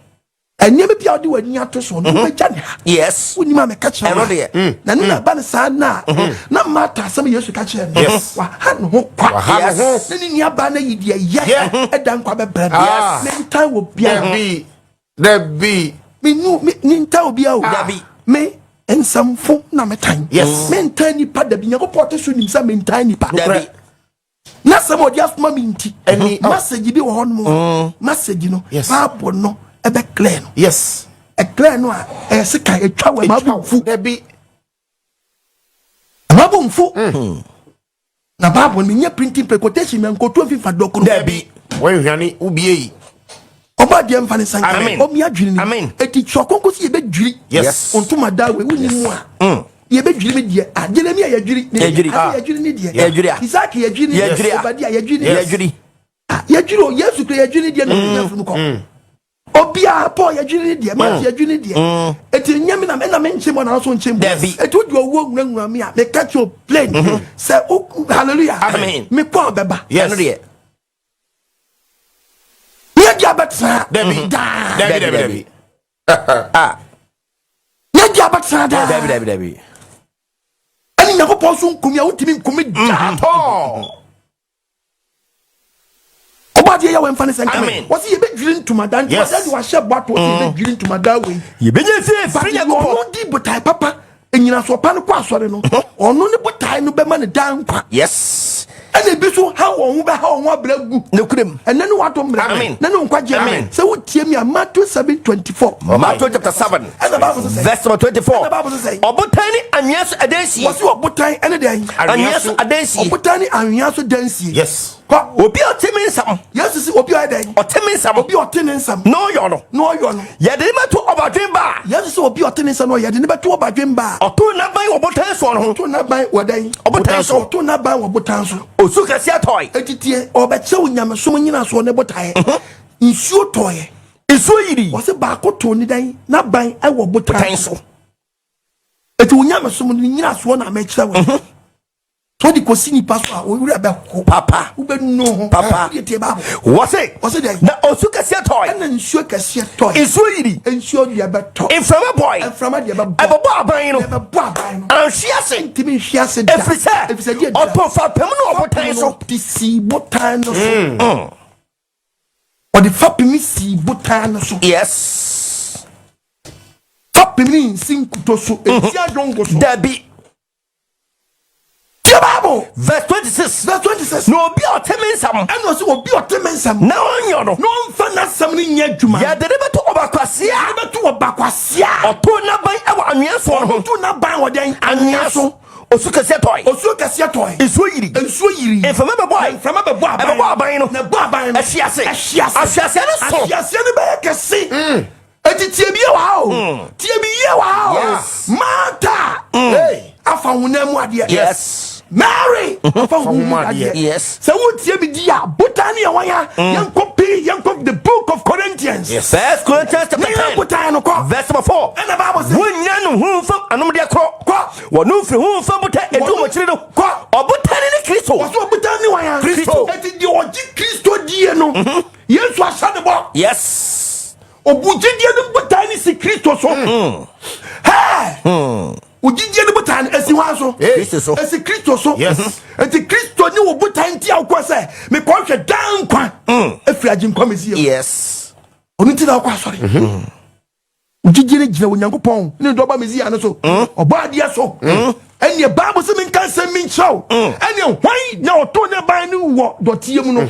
Nneɛma bi a wode w'ani ato so no wobɛgya ne ha. Yes. Wonim a meka kyerɛ wo Ɛno a. deɛ. Na ne na ɛba ne saa na na Martha asɛm Yesu ka kyerɛ no. Yes. Waha ne ho kwa. Waha ne Yes. ho. Na ne nuabaa no ayi deɛ yɛ Yeah. ɛda nkwa bɛbrɛ no. Ah. Mentan wɔ biara. Dabi. Dabi. Menu me mentan obiara o. Dabi. Me nsɛmfo na metan. Yes. Mentan nipa dabi. Nyankopɔn ɔte so nim sɛ mentan nipa. Dabi. Na sɛm a ɔde asoma me nti. Ɛni- Message bi wɔ hɔ nom a. Message no. Yes. Bible no ɛbɛ clear no. Yes. Ɛclear no a ɛyɛ sika etwa wɔ ɛma bo nfu. Dabi. Ɛma bo nfu. Na Bible no nyɛ printing press quotation mɛ nkoto nfifa dɔkono. Dabi. Wɔn hwane wobie yi. Ɔba deɛ nfa ne nsa nka. Amen. Ɔmi adwiri ni. Amen. Eti twerɛ kɔnkɔn si yɛ bɛ dwiri. Yes. Ntoma da wei wuni mu a. Yɛbɛdwiri me deɛ. Ah, Jeremia yɛdwiri. Yɛdwiri. Ah, yɛdwiri ne deɛ. Yɛdwiri a. Isaac yɛdwiri ne deɛ. Yɛdwiri a. Obadia yɛdwiri ne deɛ. Yɛdwiri. Ah, yɛdwiri o. Yesu kura yɛdwiri ne deɛ na ɔnyɛ funu kɔ. Obiara Paul yɛdwiri ne deɛ. Matthew yɛdwiri ne deɛ. Eti nyɛ mi na ɛna mi nkyɛn mu na ɔso nkyɛn mu. Dabi. Eti o di owó nwurawura mi a meka kyerɛ o plain. Sɛ o hallelujah. Amen. Mi kɔ ɔbɛba. Yes. Ɛno deɛ. Yɛ di abɛtena. Dabi. Daa. Dabi, dabi, dabi. Ah. Yɛ di abɛtena daa. Dabi, dabi, dabi. Ɛne Nyankopɔn so nkumi a wontumi nkumi daa. Tɔɔ. Ɔbɔ adeɛ yɛ wɔmfa ne sɛ nka Amen. wɔsi yɛbɛdwiri ntomadan Yes. ntomadan de wahyɛ bɔ ato wɔsi yɛbɛdwiri ntomadan wei. Yɛbɛnya fie But firi Nyankopɔn. ɔno di botae papa enyinasoɔ pa no kɔ asɔre no, ɔno ne botae no bɛma ne daa nkwa. Ɛna ebi so ha wɔn ho bɛha wɔn ho abrɛ gu. Nokorɛm. Ɛnɛ ne wadɔ mmerɛ. Amen. Ne ne nkwagye. Amen. Sɛ wotie mi a, Matthew 7:24. Matthew chapter 7. Ɛna Bible sɛ sɛ. Verse number 24. Ɛna Bible sɛ sɛ. Ɔbotan ne anwea so adansie. Wɔsi ɔbotan ɛne deɛ. Anwea so adansie. Ɔbotan ne anwea so dansie. Yes. Kɔ. Obi a ɔte me nsɛm. Yesu si obi a ɔyɛ dɛn? Ɔte me nsɛm. Obi a ɔte ne nsɛm. Na ɔyɔ no. Na ɔyɔ no. Yɛde ne bɛto ɔbadwen ba a. Yesu sɛ obi a ɔte ne nsɛm no yɛde ne bɛto ɔbadwen ba a. Ɔtoo n'aban wɔ botan soɔ no ho. Ɔtoo n'aban wɔ dɛn? Ɔbotan so. Ɔtoo n'aban wɔ botan so. Osu kɛseɛ tɔe. Etitie ɔbɛkyɛ wo nyamesom nyinasoɔ ne botaeɛ. Nsuo tɔeɛ. Nsuo yiri. Wɔsɛ baako too ne dɛn? N'aban wɔ botan Botan so. Eti wo nyamesom no nyinasoɔ na mɛkyerɛ wo. So de kɔsi nipa so a, wo werɛ bɛho. Papa. Wobɛnu ho. Papa. Wodeɛ tie Bible. Wɔse. Wɔse dɛn? Na osu kɛseɛ tɔe. Ɛna nsuo kɛseɛ tɔe. Nsuo yiri. Nsuo deɛ bɛtɔ. Mframa bɔe. Mframa deɛ bɛbɔ. Ɛbɛbɔ aban no. Ɛbɛbɔ aban no. Anhwe ase. Ntumi nhwe ase da. Ɛfiri sɛ. Ɛfiri sɛ deɛ da. Ɔtɔ fapem no ɔbotan so. De sii botan no so. Ɔde fapem sii botan no so. Fapem ne nsi nkuto so. Esi adwongo so. Dabi. Tie Bible. Verse 26. Verse 26. Na obi a ɔte me nsɛm. Ɛna ɔsɛ obi a ɔte me nsɛm. Na ɔnyɔ no. Na ɔmfa n'asɛm no nyɛ adwuma. Yɛde ne bɛto ɔbakwasea. Yɛde bɛto ɔbakwasea. Ɔtoo n'aban wɔ anwea soɔ no ho. Ɔtoo n'aban wɔ dɛn? Anwea so. Osu kɛseɛ tɔe. Osuo kɛseɛ tɔe. Nsuo yiri. Nsuo yiri. Mframa bɛbɔe. Mframa bɛbɔ aban. Ɛbɛbɔ aban no. Na ɛbɔ aban no. Ɛhye ase. Ɛhye ase. Ahweaseɛ no so. Ahweaseɛ no bɛyɛ kɛse. Eti tie bi yie wɔ ha o. Tie bi yie wɔ ha o. Martha. Hey. Afa honam mu adeɛ. Mary. Afa honam mu adeɛ. Sɛ wotie bi di a, botan ne yɛ wɔn ya. Yɛnkɔ pii, yɛnkɔ the book of Corinthians. First Corinthians chapter Ne yɛn 10. botan no kɔ. Verse number 4. Ɛna Bible sɛ. Wonnya no honhom fam anomdeɛ korɔ. Kɔ. Wɔnom firi honhom fam botan edu wɔn akyiri no. Kɔ. Ɔbotan ne Kristo. Wɔsɛ ɔbotan ne wɔn ya. Kristo. Eti deɛ ɔgye Kristo die no, Yesu ahyɛ ne bɔ. Obu gyidie no botan ne si Kristo so. Hɛɛ! Ogyidie no botan no esi hwan so? Kristo so. Esi Kristo so. Eti Kristo ne wo botan nti a wokɔ sɛ mekɔhwɛ daa nkwa efiri agye nkwa mesi yɛ. Ɔno nti na wokɔ asɔre. Ogyidie no gyina Onyankopɔn ne dɔba Mesia no so. Ɔbɔ adeɛ so. Ɛneɛ Bible sɛ menka nsɛm mi nkyerɛ wo. Ɛneɛ hwan na ɔtoo ne ban no wɔ dɔteɛ mu no?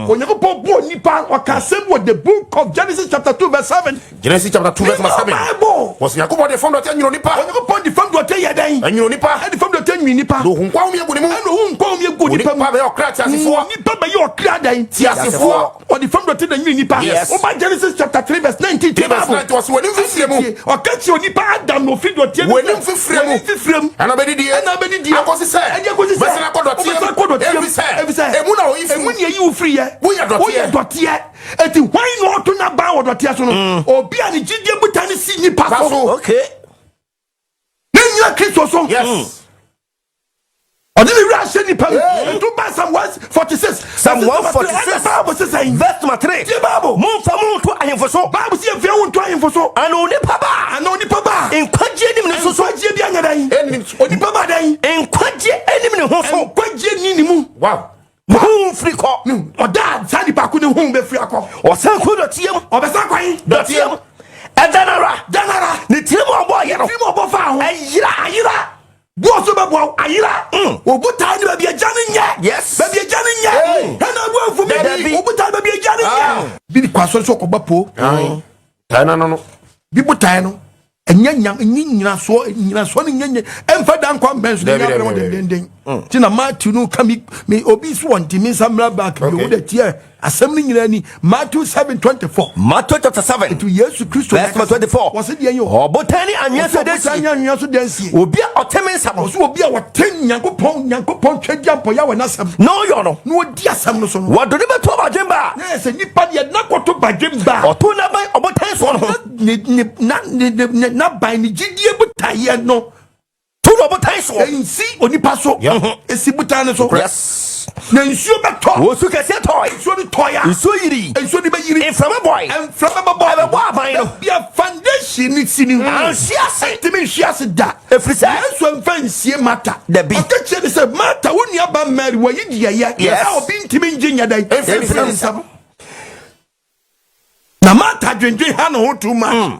Onyankopɔn bɔɔ nipa, ɔka asɛm wɔ the book of Genesis chapter 2 verse 7. Genesis chapter 2 verse number 7. Bible. Wɔsɛ Nyankopɔn de fam dɔteɛ nwene nipa. Onyankopɔn de fam dɔteɛ yɛ dɛn? Ɛnwene nipa. Ɛde fam dɔteɛ nwene nipa. Na ohun nkwa home agu ne mu. Ɛna ohun nkwa home agu nipa mu. Onipa bɛyɛ ɔkra teasefoɔ. Onipa bɛyɛ ɔkra dɛn? Teasefoɔ. Ɔde fam dɔteɛ na nwene nipa. Woba Genesis chapter 3 verse 19. 3 verse 19 wɔsɛ w'anim fifire mu. Ɔka kyerɛ onipa Adam na ofi dɔteɛ mu. W'anim fifire mu. W'anim fifire mu. Ɛna bɛdidie. Ɛna bɛdidie. Akɔsi sɛ. Ɛde akɔsi sɛ. Bɛsɛn akɔ dɔteɛ mu. Wobɛsɛn akɔ dɔteɛ mu. Efi sɛ. Efi sɛ. Emu na oyi firi. Emu na eyi wo firi yɛ. Woyɛ dɔteɛ. Woyɛ dɔteɛ. Eti hwan na ɔto n'aban wɔ dɔteɛ so no? Obi a ne gyidie buta ne si nipa so. Ne nyina Kristo so. Ɔde ne wura ahyɛ nipa mu. Etu ba Psalm 146. Psalm 146. Bible sɛ sɛn? Verse number 3. Tie Bible. Momfa mo nto ahemfo so. Bible sɛ yɛmfa wo nto ahemfo so. Ana onipa ba. Ana onipa ba. Nkwagye anim ne so so. Nkwagye bi anyɛ dɛn? Ɛnim so. Onipa ba dɛn? Nkwagye anim ne ho so. Nkwagye ni ne mu. Wow. Ne ho mfiri kɔ. Ɔda saa nipa ko ne ho bɛfiri akɔ. Ɔsan kɔ dɔteɛ mu. Ɔbɛsa kwan. Dɔteɛ mu. Ɛda nara. Da nara. Ne tiri mu ɔbɔ yɛ no. Tiri mu ɔbɔ fa ho. Ɛyera. Ayera. Boɔ so bɛboa wo ayera. Obotan ne baabi agya ne nyɛ. Baabi agya ne nyɛ. Ɛna abu afu mi. Obotan baabi agya ne nyɛ. Bi kɔ asɔre sɛ ɔkɔba po. Tae na no no. Bi botae no. Ɛnyɛ nyam ɛnyɛ nyinasoɔ nyinasoɔ ne nyɛ nyɛ ɛnfa da nkwa mbɛn so ne nyɛ abɛn wɔn dendenden. Ti na Matthew no ka mi mi obi so wɔn ti mi nsa mmira back bi o de tiɛ. Asɛm no nyinaa ni Matthew 7:24. Matthew chapter 7. Nti Yesu Kristo verse number 24. Wɔse deɛ yɛ Ɔbotan ne anwea so Ɔse ɔbotan dansie. ne anwea so dansie. Obi a ɔte me nsɛm no. Ɔse obi a ɔte Nyankopɔn twɛgya mpɔyɛ wɔ n'asɛm. Na ɔyɔ no. Na ɔdi asɛm no so no. Wɔde no bɛto badwemba a. Na yɛ sɛ nipa deɛ n'akɔto badwemba a. Ɔto n'aban ɔbotan soɔ no ho. Ne ne na ne ne n'aban ne gyidie botaeɛ no. To no ɔbotan soɔ. Ɛnsi onipa so. Esi botan no so. Yes. Na nsuo bɛtɔ. Osu kɛseɛ tɔe. Nsuo no tɔe a. Nsuo yiri. Nsuo no bɛyiri. Mframa bɔe. Mframa bɛbɔ. Ɛbɛbɔ aban no. Baabi a foundation no si no. Anhwe ase. Ɛntumi nhwe ase da. Ɛfiri sɛ. Yesu amfa nsie Martha. Dabi. Ɔka kyerɛ ne sɛ, Martha, wo nua ba Mary, wayi deɛ ɛyɛ. Yes. A obi ntumi ngye nyɛ dɛn. Ɛmfiri ne nsam. Na Martha dwendwen ha ne ho too much.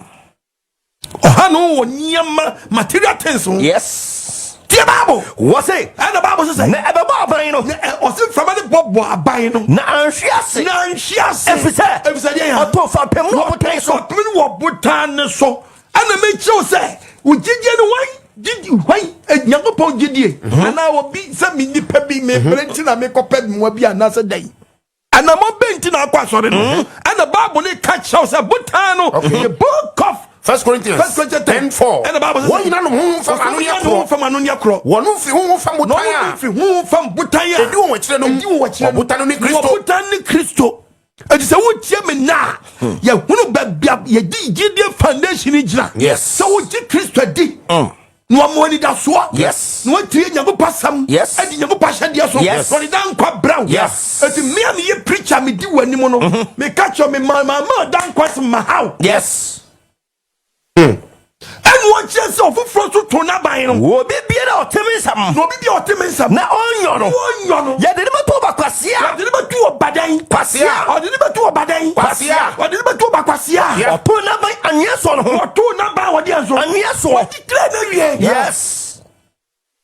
Ɔha no wɔ nneɛma material things ho. Yes. Tie Bible. Wɔ se. Ɛna Bible sɛ sɛ. Na ɛbɛbɔ aban no. Na ɔse mframa de bɔbɔ aban no. Na anhwe ase. Na anhwe ase. Efisɛ. Efisɛ deɛ yɛn. Ɔtɔ fapem no ɔbotan so. Fapem no wɔ botan no so. Ɛna mekyerɛw sɛ ogyidie no wɔn gyidi hwan Nyankopɔn gyidie. Anaa obi sɛ me nipa bi me pere nti na mekɔpɛ mmoa bi anaasɛ dɛn. Anamɔ bɛn nti na akɔ asɔre no? Ɛna Bible no ka kyerɛw sɛ botan no, the book of First Corinthians, First Corinthians 10:4. Ɛna Bible sɛ Wɔn nyinaa nom honhom fam ano yɛ Wɔn korɔ. fam ano yɛ korɔ. Wɔn mfiri honhom fam Na botan wɔn a mfiri honhom fam botan a ɛdi wɔn akyire no. Ɛdi wɔn akyire no. Ɔbotan no ne Kristo. Ɔbotan ne Kristo. Eti sɛ wotie me na a, yɛhunu baabi a yɛde gyidie foundation gyina. Yes. Sɛ wogye Kristo adi. Na wɔn anidasoɔ. Yes. Na wɔatie Nyankopɔn asɛm. Yes. Adi Nyankopɔn ahyɛdeɛ so. Yes. Na ɔde da nkwa brɛ wo. Yes. Eti me a meyɛ preacher medi wɔ anim no, meka kyerɛ me ma ma ma da nkwa sɛ ma haw. Yes. Ɛna wɔkyerɛ sɛ ɔfoforɔ nso to n'aban no. Obi biara a ɔte me nsɛm. Na obi bi a ɔte me nsɛm. Na ɔnyɔ no. Ɔnyɔ no. Yɛde ne bɛto ɔba kwasea. Ɔde ne bɛto ɔbadan. Kwasea. Ɔde ne bɛto ɔbadan. Kwasea. Ɔde ne bɛto ɔba kwasea. Yeah. Ɔto n'aban anwea soɔ no ho. Ɔto n'aban ɔde nso. Anwea soɔ. Ɔde kira n'awie. Yes.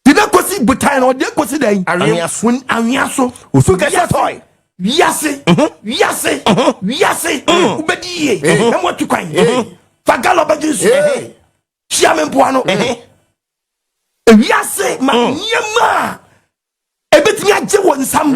De ne kɔsi botan no ɔde kɔsi dɛn? Anwea so. Anwea so. Osu kɛseɛ tɔe. Wiase. Wiase. Wiase. Wobɛdi yie. Na moatu kwan. Fa galɔ bɛgye nsu. Hyia me mpoano. Wiase ma nneɛma a ebetumi agye wɔ nsam.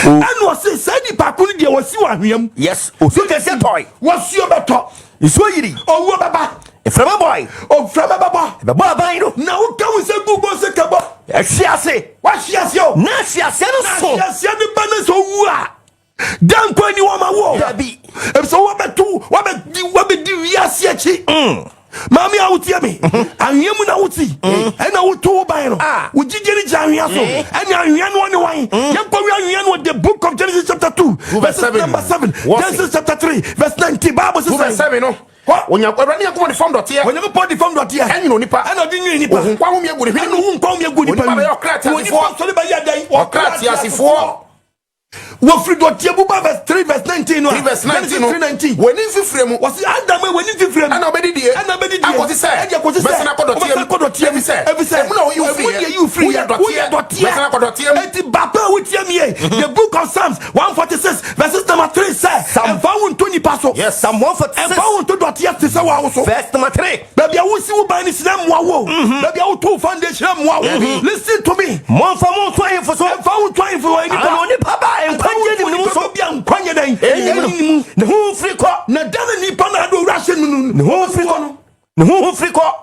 Ɛna ɔse saa nipa ko no deɛ wɔsi wɔ ahwea mu. Yes. Osu kɛseɛ tɔe. Wɔsuo bɛtɔ. Nsuo yiri. Owuo bɛba. Mframa bɔe. Mframa bɛbɔ. Ɛbɛbɔ aban no. Na woka wo sɛ gu bɔ sɛ kɛbɔ. Ɛhwe ase. Wahwe ase o. Na ahwe aseɛ no so. Na ahwe aseɛ no ba no sɛ owu a. Da nkwa ni wɔn ma wo. Dabi. Efisɛ wɔbɛto wɔbɛdi wɔbɛdi wiase akyi. Maame a wotie me, anwea mu na wote, ɛna woto wo ban no. Wo gyigye no gyina anwea so, ɛne anwea no ɔne wan. Yɛnkɔ wi anwea no wɔ the book of Genesis chapter 2, verse number 7, Genesis chapter 3, verse 19. Bible 2 verse says, 7 no. Awurade Nyankopɔn de fam dɔteɛ. Onyankopɔn de fam dɔteɛ. Ɛnwene onipa. Ɛna ɔde nwene nipa. Ohu nkwa home agu ne hwene Ɛna mu. ohu nkwa home agu nipa Onipa mu. bɛyɛ ɔkra teasefoɔ. Onipa sɔre bɛyɛ dɛn? Ɔkra teasefoɔ. Wɔfiri dɔteɛ mu ba verse 3 verse 19 no a. 3 verse 19 no. Genesis 3 19. W'ani mfifire mu. Wɔsi Adam w'ani mfifire mu. Ɛna ɔbɛdidie. Ɛna ɔbɛdidie. Akɔsi sɛ. Ɛde akɔsi sɛ. Bɛsɛn akɔ dɔteɛ mu. Ɔbɛsɛn akɔ dɔteɛ mu. Efisɛ. Efisɛ. Emu na oyi wo Emu firi na eyi wo firi Woyɛ yɛ. dɔteɛ. Woyɛ dɔteɛ. Bɛsɛn akɔ dɔteɛ mu. Eti bapa a wotie mi ye. The book of Psalms 146 verses number 3 sɛ. Psalm- Ɛnfa wo nto nipa so. Yes. Psalm 146. Ɛnfa wo nto dɔteɛ te sɛ wɔn ahosuo. Verse number 3. Baabi a wosi wo ban no si na mmoa wo. Baabi a woto wo foundation na mmoa wo. Listen to me. Momfa mo nto ahemfo so. Ɛnfa wo nto ahemfo wɔ nipa. Ana onipa ba a nkwagye nim ne mu so. Bi a nkwa nyɛ dɛn. Ɛnni mu. Ne ho mfiri kɔ. Na da na nipa na ade owura hyɛ no no. Ne ho mfiri kɔ. Ne ho mfiri kɔ.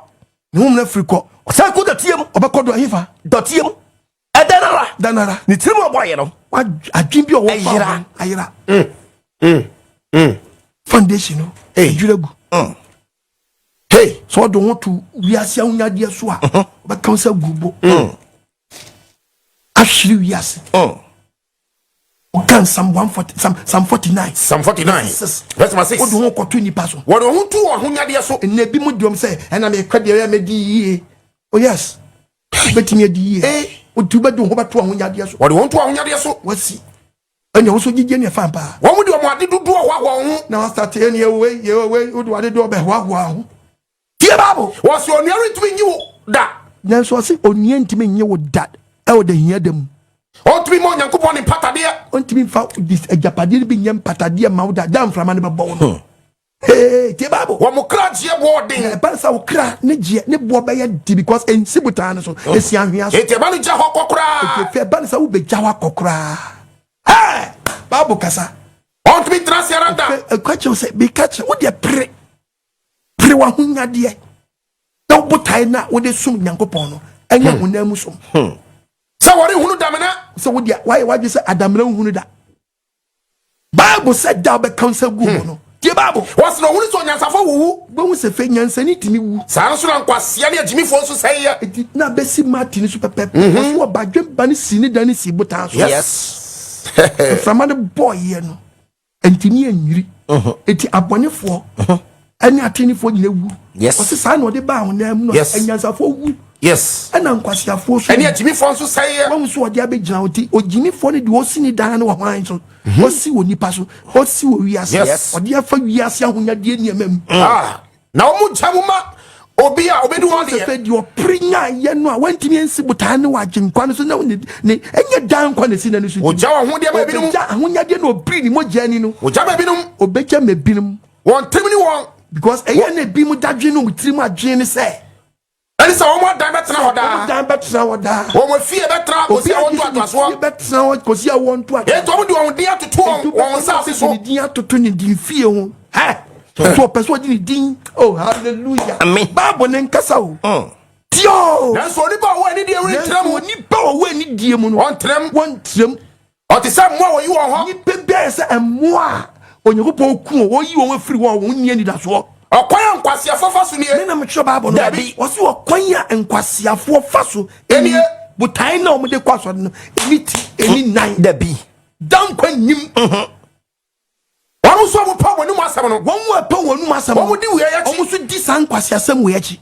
Ne ho mfiri firi kɔ. Ɔsan kɔ dɔteɛ mu. Ɔbɛkɔ do ahefa. Dɔteɛ mu. Ɛdɛn ara. Danara. Ne tirim ɔbɔeɛ no. Wa adwin bi a ɔwɔ fa Ɛyera. ho, Ayera. Foundation no. Adwira gu. Hey. Sɛ ɔde ho to wiase ahonyadeɛ so a, ɔbɛka wo sɛ gu bo. Ahwere wiase. Ɔka Psalm 140, Psalm 49. Psalm 49. Six. Verse number 6. Wode ho kɔto nipa so. Wɔde wɔn ho to wɔn ahonyadeɛ so. Ɛnna ebi mu diom sɛ ɛna mekɔ deɛ ɛyɛ mɛdi yie. Oh yes. Bɛtumi adi yie. Eh. Wotu bɛde wo ho bɛto ahonyadeɛ so. Wɔde wɔn to ahonyadeɛ so. Wasi. Ɛnna wo nso gyigye ne ɛfa paa. Wɔn mu de wɔn ade dodoɔ hoahoa wɔn ho. Na wasate ɛne yɛwɔ yɛwɔ wode wade doɔ bɛhoahoa ho. Tie Bible. Wɔsi onua rentumi nyi wo da. Nanso ɔse onua ntumi nye wo da ɛwɔ da hia da mu. Ɔntumi ma Onyankopɔn ne mpatadeɛ. Ɔntumi mfa agyapadeɛ no bi nyɛ mpatadeɛ ma wo da da mframa no bɛbɔ wo no. Hey, tie Bible. Wɔn mo kra gyeɛ boɔ den. Ɛba sɛ wo kra ne gyeɛ ne boɔ bɛyɛ di because ɛnsi botaa no so, ɛsi ahwea so. Eti ɛba no gya hɔ kɔ koraa. Efi ɛba no sɛ wobɛgya hɔ akɔ koraa. Hey! Bible kasa. Ɔntumi ntena ase ara da. Ɛka kyerɛ sɛ meka kyerɛ wo deɛ pere pere w'ahonyadeɛ na wo botae no a wode som Nyankopɔn no ɛnyɛ honam mu som. Sɛ wɔrehunu damena. Sɛ wo deɛ woayɛ w'adwene sɛ adamena nhunu da. Bible sɛ da wobɛka nsa gu mu no. Tie Bible. Wɔsi na ohunu sɛ onyansafo wuwu. Wobɛhu sɛ fei nyansani tumi wu. Saa nso na nkwasea ne agyimifoɔ nso sɛe yɛ. Enti na bɛsi Martin so pɛpɛpɛ. Wɔsi ɔbadwemba no sii ne dan no sii botan so. Yes. Mframa no bɔeɛ no, ɛntumi anyiri. Enti abɔnefoɔ ɛne atenefoɔ nyina wu. Yes. Ɔsi saa na ɔde baa honam mu no. Yes. Anyansafoɔ wu. Yes. Ɛna nkwaseafoɔ so Ɛne agyimifoɔ nso sɛe yɛ. Wɔn nso ɔde abɛgyina hɔ nti ogyimifoɔ no deɛ ɔsi ne dan no wɔ hwan so? Ɔsi wɔ nipa so, ɔsi wɔ wiase. Yes. Ɔde afa wiase ahonyadeɛ nneɛma mu. Ah, na wɔn gya mu ma obi a obedi wɔn deɛ. Sɛ deɛ ɔpere nyaayɛ no a wantumi ansi botaa ne wɔ agyenkwa no so na ne ne ɛnyɛ dan nkwa na esi n'ani so. Wɔgya wɔn ahodeɛ ma ebinom. Ɔbɛgya ahonyadeɛ na ɔbiri ne mogya ani no. Wɔgya ma ebinom. Ɔbɛgya ma ebinom. Wɔn tirim ne wɔn. Because ɛyɛ na ebinom dadwen no wɔn tirim adwene ne sɛ. Ɛne sɛ wɔn adan bɛtena hɔ daa. Wɔn dan bɛtena hɔ daa. Wɔn afie bɛtena kɔsi awo ntoatoasoɔ. Obi bɛtena hɔ kɔsi awo ntoatoasoɔ. Enti wɔn de wɔn din atoto wɔn wɔn nsaase so. Ne din atoto ne din fie ho. Hɛ! So ɔpɛ sɛ ɔde ne din. Oh hallelujah. Amen. Bible ne nkasa o. Tio. Nanso onipa a ɔwɔ anidie rentra mu. Nanso onipa a ɔwɔ anidie mu no. Ɔntra mu. Wɔntra mu. Ɔte sɛ mmoa a wɔyi wɔn hɔ. Nnipa bi ayɛ sɛ mmoa a Onyankopɔn ku wɔn, wɔyi wɔn afiri hɔ a wɔn nni anidasoɔ. Ɔkwan a nkwaseafoɔ fa so nie. Me na metwerɛ Bible no. Dabi. Wɔsi ɔkwan a nkwaseafoɔ fa so nie. Botae na wɔde kɔ asɔre no, ɛni ti, ɛni nan. Dabi. Da nkwa nnim. Wɔn nso a wɔpɛ wɔn anum asɛm no. Wɔn a wɔpɛ wɔn anum asɛm no. Wɔn di wei akyi. Wɔn nso di saa nkwaseasɛm wei akyi.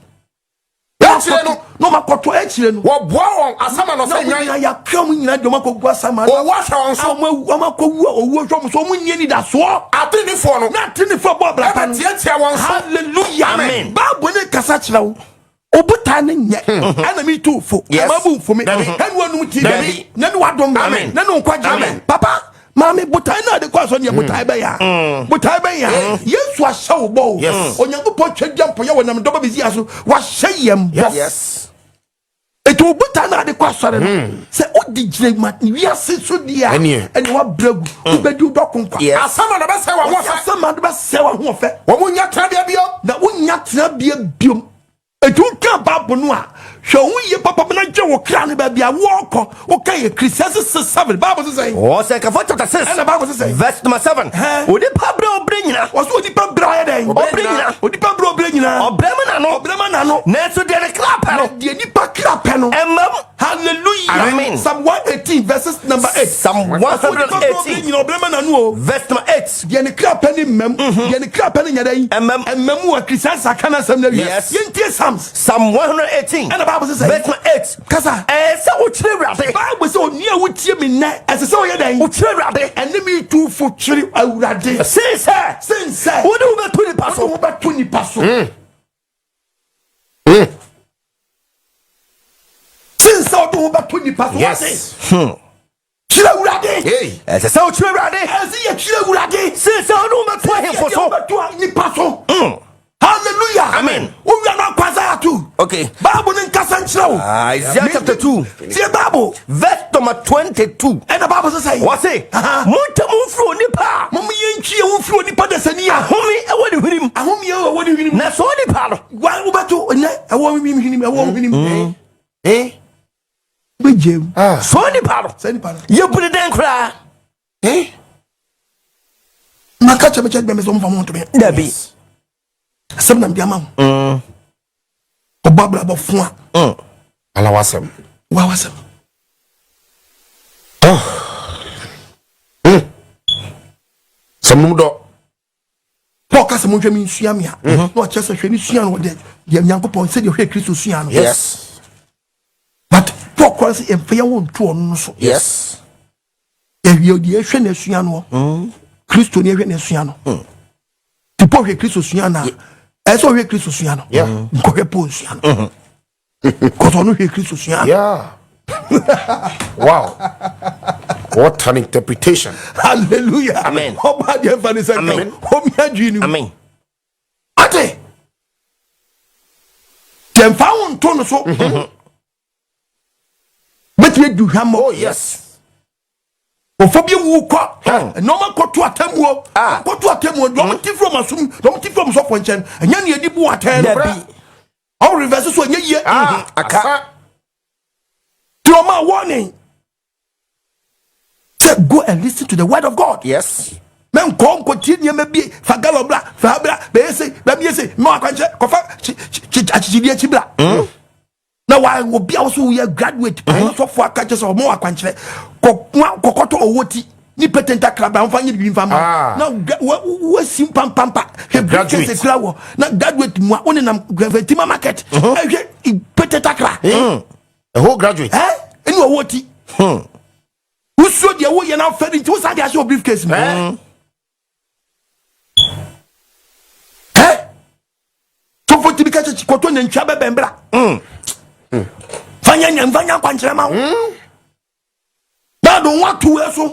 Akyire no. Na wɔn akɔtɔ akyire no. Wɔboa wɔn asam ano sɛ Na nnwan. wɔn nyinaa yɛakra wɔn nyinaa de wɔn akɔgu asam ano. Owu ahwɛ wɔn so. Wɔn awu wɔn akɔwu a owuo hwɛ wɔn so wɔn nni anidasoɔ. Ateneneefoɔ no. Na ateneneefoɔ bɔ abira pa no. Ɛbɛtiatia wɔn so. Hallelujah. Amen. Bible ne kasa kyerɛ wo. Obotan ne nyɛ. Ɛna mi tu fo. Yes. Ɛma bu nfo mi. Dabi. Ɛna wɔnum ti. Dabi. Na ne wadom. Amen. Na ne nkwagye. Amen. Papa. Maame botan na ade kɔ asɔ neɛ botan bɛyɛ a botan bɛyɛ a Yesu ahyɛ wo bɔ o. Yes. Onyankopɔn twɛ dwa mpɔyɛ wɔ nam dɔbɔ bɛsi aso wahyɛ yɛn bɔ. Yes. Eti wo botan na ade kɔ asɔre no sɛ wodi gyina ma wiase so deɛ a Ɛneɛ. ɛne wabrɛ gu wobɛdi wo dɔko nkwa. Yes. Asam ano bɛsɛe wɔn ahoɔfɛ. Asɛm ade bɛsɛe w'ahoɔfɛ Wɔn nnya tenabea bio. na wonya tenabea biom. Eti woka Bible no a hwɛ wo ho yie papa na gye wo kra no baabi a wɔrekɔ woka yɛ Christians 6:7 Bible sɛ sɛn? Ɔsɛnkafo chapter 6. Ɛna Bible sɛ sɛn? Verse number 7. Hɛ? Onipa brɛ ɔbrɛ nyina. Wɔso onipa brɛ ɔyɛ dɛn? Ɔbrɛ nyina. Onipa brɛ ɔbrɛ nyinaa. Ɔbrɛ ma n'ano. Ɔbrɛ ma n'ano. Nanso deɛ ne kra pɛ Na no. deɛ nipa kra pɛ no. Ɛmam. Hallelujah. Amen. Psalm 118 verses number 8. Psalm Wɔso onipa brɛ ɔbrɛ 118. nyina ɔbrɛ ma n'ano o. Verse number 8. Deɛ ne kra pɛ ne mmam. Deɛ ne kra pɛ ne nyɛ dɛn? Ɛmmam. Ɛmmam wɔ Christians aka n'asɛm no awie. Yes. Yɛntie Psalms. Psalm 118. Ɛna Bible sɛ sɛn? Verse number 8. Kasa. Ɛyɛ sɛ wokyerɛ Awurade. Bible sɛ onua a wotie me nnɛ ɛsɛ sɛ ɔyɛ dɛn? Wokyerɛ Awurade. Ɛne me tu fo kyere Awurade. Sen sɛ. Sen sɛ. Wode wo bɛto nipa Wode so. wo bɛto nipa so. Sen sɛ wode wo bɛto nipa so. Yes. Kyerɛ Awurade. Hey. Ɛsɛ sɛ wokyerɛ Awurade. Ɛsɛ yɛ kyerɛ Awurade. Sen sɛ wode wo bɛto ahemfo Yɛde so. wo bɛto nipa so. Hallelujah. Amen. Wowia no akɔ Isaiah 2. Okay. Bible ne nkasa nkyerɛ wo. Isaiah chapter 2. Tie Bible. Verse number 22. Ɛna Bible sɛ sɛn? Wɔse, Aha. montɛ mo mfiri onipa a Mom yɛntwi yɛn ho mfiri onipa dasani a ahome ɛwɔ ne hwenem. ahome ɛwɔ ne hwenem. Na sɛ onipa no, Wa wobɛto nnɛ ɛwɔ hwenem ɛwɔ hwenem. Eh? Wobɛgye mu. sɛ onipa no, Sɛ nipa no. yɛbu ne dɛn koraa? Eh? Maka kyerɛ me kyerɛ me sɛ ɔmfa mo nto me. Dabi. Asɛm na mede ama wo. Ɔbɔ abrabɔ fo a Ala wasɛm. wa wasɛm. Sɛm nom dɔ. Paul ka sɛ monhwɛ me nsua me a na ɔkyerɛ sɛ hwɛ ne sua no wɔde deɛ Nyankopɔn sɛdeɛ ɔhwɛ Kristo sua no. Yes. But Paul kɔrɔ sɛ yɛmfa yɛn ho nto ɔno no so. Yes. Yɛhwɛ deɛ yɛhwɛ na asua no. Kristo ne yɛhwɛ na asua no. Nti Paul hwɛ Kristo sua no a ɛsɛ sɛ ɔhwɛ Kristo sua no. Yeah. Nkɔhwɛ Paul nsua no. Kɔsɛ ɔno hwɛ Kristo sua no. Yeah. Wow. What an interpretation. Hallelujah. Amen. Ɔba deɛ mfa ne sɛ Amen. nka omi adwene no mu. Amen. Ate. Deɛ mfa wo nto no so. Bɛtumi adu hwammɔ. Oh, yes. Nkurɔfoɔ bi awu kɔ. Nneɛma kɔto atemmuo. Ah. Kɔto atemmuo. Deɛ wɔn ti firi wɔn asom, deɛ wɔn ti firi wɔn sɔfo nkyɛn. Ɛnyɛ nea yɛde bu atɛn no. Dabi. Ɔwɔ reverse so ɛnyɛ yie. Ah, Aka. asa. Ti wɔn a warning. Sɛ go and listen to the word of God. Yes. Mɛ nkɔ nkɔtie nneɛma bi fa galɔ bla fa bla bɛyɛ se bɛmi se mɛ akwankyerɛ kɔfa akyikyideɛ akyi bla. Na wa obi a wɔso yɛ graduate ɔno sɔfo aka kyerɛ sɛ ɔmo akwankyerɛ kɔ kɔkɔtɔ ɔwɔ ti ni pete ntakra bra nfa nye bibi nfa ma Ah. na wasi mpampampa hwɛ Graduate. briefcase kura wɔ na graduate mu a wone nam Ntima market ɛhwɛ pete takra. A whole graduate. Ɛ ɛne ɔwɔ ti wosuo deɛ woyɛ no afɛre nti wosa de ahyɛ wɔ briefcase mu. Eh? Ɛ sɔfo tumi ka kyɛ kɔtɔ nantwia bɛbɛn bra fa nyɛ nyɛ mfa nyɛ akwankyerɛ ma wo na de wo ato wei so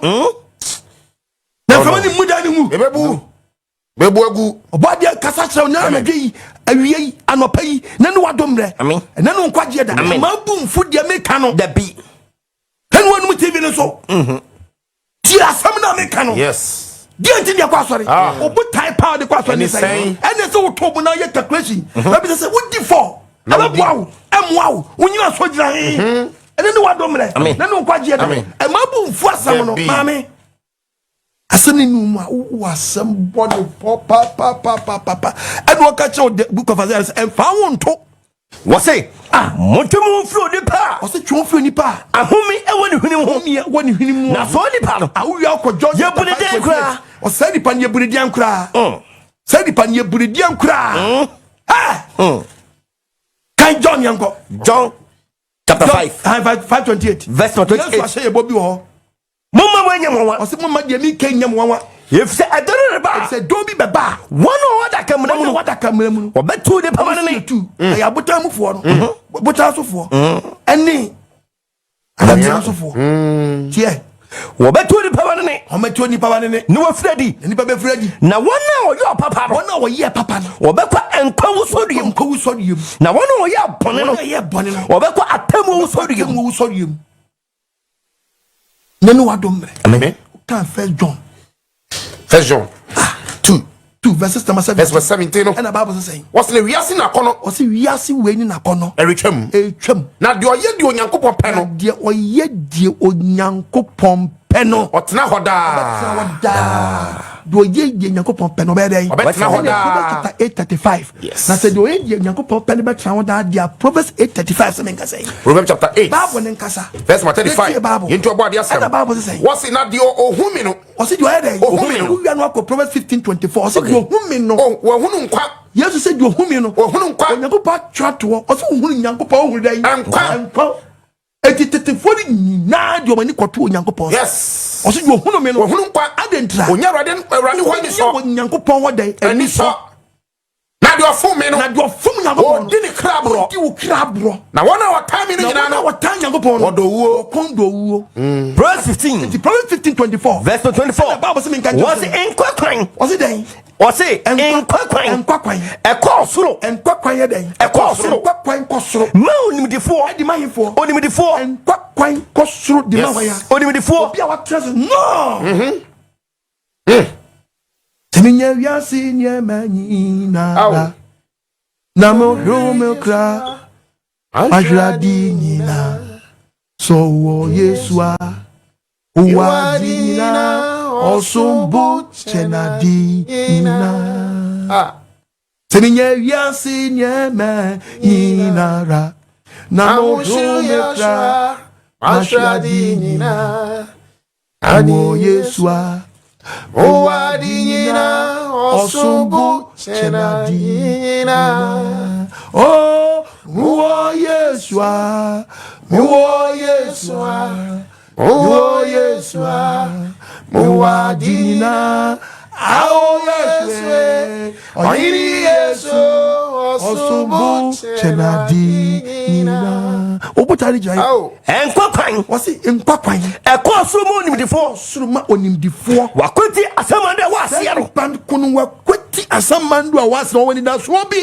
na mfama ne mu da ne mu. Ebebu. Bebu agu. Ɔbɔadeɛ kasa kyerɛ wo na anadwo yi, awia yi, anɔpa yi, na ne wadɔ mmerɛ Amen. ɛna ne nkwagyeɛ da. Amen. Ma bu mfo deɛ meka no. Dabi. Ɛne wanom TV no so tie asɛm no a meka no. Deɛ nti deɛ kɔ asɔre. Ah. Obu tae paa de kɔ asɔre ne Ɛne sɛn? sɛn? Ɛne sɛ wotɔ mu na yɛ calculation ɛbi sɛ wodi fɔ. Na wodi. Ɛbɛboa wo, ɛmmoa wo, wonyina so gyina he ɛne ne wadɔ mmerɛ Amen. na ne nkwagyeɛ da. Amen. Ɛma bu mfo asɛm no. Dabi. Maame, asɛm ne nu mu a wowɔ asɛm bɔ ne pɔ papapapapa ɛne wɔka kyerɛ wo the Book of Isaiah sɛ ɛmfa wo nto. Wɔse, Ah. montwe mo ho mfiri onipa a Ɔsɛ twe wo firi nipa a ahome wɔ ne hwene mu ho. homeɛ wɔ ne hwene mu. Na saa onipa no, Awowia kɔ John Yɛbu ne dɛn koraa? Ɔsɛ nipa no yɛbu ne deɛn koraa? Sɛ nipa no yɛbu ne deɛn koraa? Ɛ kan John yɛnkɔ. John chapter John 5, 5:28. verse number Yesu 28. ahyɛ yɛbɔ bi wɔ hɔ. Momma mo anyɛ mo nwa. Ɔsɛ momma deɛ meka nyɛ mo nwanwa. Ɛfiri sɛ ɛdɔ no reba a, sɛ dɔn bi bɛba a, wɔn a wɔwɔ adaka mena mu wɔn a no, wɔada kamena mu no, wɔbɛto onipa ba no ne. tu ɛyɛ abotan mufoɔ no, botan sofoɔ ɛne anamia sofoɔ tiɛ. Wɔbɛto onipa ba no ne. Wɔbɛto onipa ba no ne. Na wɔafiri adi. Na nipa bɛfiri adi. Na wɔn a wɔyɛ ɔpapa no, wɔn a wɔyɛ papa no, wɔbɛkɔ nkwa wusɔreɛ mu. Nkwa wusɔreɛ mu. Na wɔn a wɔyɛ bɔne no, wɔn a wɔyɛ bɔne no, wɔbɛkɔ atemmuo wusɔreɛ mu. Atemmuo wusɔreɛ mu. Ne ne wadom mmerɛ. Amen. Kan First John. First John 2. 2 verses number 17. Verse 17 no. Ɛna Bible sɛ sɛn? Wɔsi na wiase n'akɔnɔ. Ɔsi wiase wei ni n'akɔnɔ. Ɛretwam. Ɛretwam. Na deɛ ɔyɛ deɛ Onyankopɔn pɛ no. Na deɛ ɔyɛ deɛ Onyankopɔn pɛ no. Ɔtena hɔ daa. Ɔbɛtena hɔ daa. Deɛ ɔyɛ deɛ Onyankopɔn pɛ no ɔbɛyɛ dɛn? Ɔbɛtena hɔ daa. Proverbs chapter 8:35. Yes. Na sɛ deɛ ɔyɛ deɛ Onyankopɔn pɛ no bɛtena hɔ daa deɛ, Proverbs 8:35 sɛ menkasa yi. Proverbs chapter 8. Bible ne nkasa. Verse number 35. Yɛtie Bible. Yɛntu ɔbɔ adeɛ asɛm. Ɛna Bible sɛ sɛn? Wɔsi na deɛ ɔhu mi no. Ɔsi deɛ ɔyɛ dɛn? Ɔhu mi no. Wowia no akɔ Proverbs 15:24. Ɔsi deɛ ɔhu mi no. Wɔhunu nkwa. Yesu sɛ deɛ ɔhu mi no. Wɔhunu nkwa. Onyankopɔn atwerɛ toɔ. Ɔsɛ ohunu Nyankopɔn, ohunu dɛn? Nkwa. Nkwa. Eti tetefoɔ no nyinaa deɛ ɔmo ani kɔto Onyankopɔn. Ɔsɛ deɛ ɔhunu mi no. Wɔhunu nkwa. Ade ntira. Onya Awurade hɔ ani sɔ. Wɔ Nyankopɔn hɔ dɛn? Ani sɔ. Na deɛ ɔfom mi no. Na deɛ ɔfom Nyankopɔn no. Ɔdi ne kra borɔ. Ɔdi wo kra borɔ. Na wɔn a wɔtan mi no Na nyinaa wɔn a no. wɔtan Nyankopɔn no. Wɔdɔ owuo. Wɔkɔn dɔ owuo. Proverbs 15. Nti Proverbs 15:24. Verse 24. Ɛna Bible sɛ menka nkyerɛ Wɔse sɛ. nkwa kwan. Ɔse dɛn? Wɔse nkwa kwan. Nkwa kwan. Ɛkɔ soro. Nkwa kwan yɛ dɛn? Ɛkɔ soro. Nkwa kwan kɔ soro. Ma onimdifoɔ. Ɛdi ma hefoɔ? Onimdifoɔ. Nkwa kwan kɔ soro di ma Yes. hɔ ya. Onimdifoɔ. Obi a watena sɛ no. Sɛ menya wiase nneɛma nyinaa Aw. na mehoro me kra ahwerade nyinaa sɛ wɔ Yesu a wowɔ ade nyinaa ɔsom bo kyɛ n'ade nyinaa. Sɛ menya wiase nneɛma nyinara na mehoro me kra ahwerade nyinaa wɔ Yesu a wowɔ ade nyinaa ɔsom bo kyɛ n'ade nyinaa. Oh, wɔ Yesu a, mewɔ Yesu a, mewɔ Yesu a, mewɔ ade nyinaa. Awo Yesu e, ɔyini Yesu, ɔsom bo kyɛ n'ade nyinaa. Wobotare gyina yi. Aw. Nkwa kwan. Wɔsi nkwa kwan. Ɛkɔ soro ma onimdifoɔ. Soro ma onimdifoɔ. Wakwati asɛm a wɔ aseɛ no. Nipa kono wakwati asamando a wɔasena wɔn anidasoɔ bi.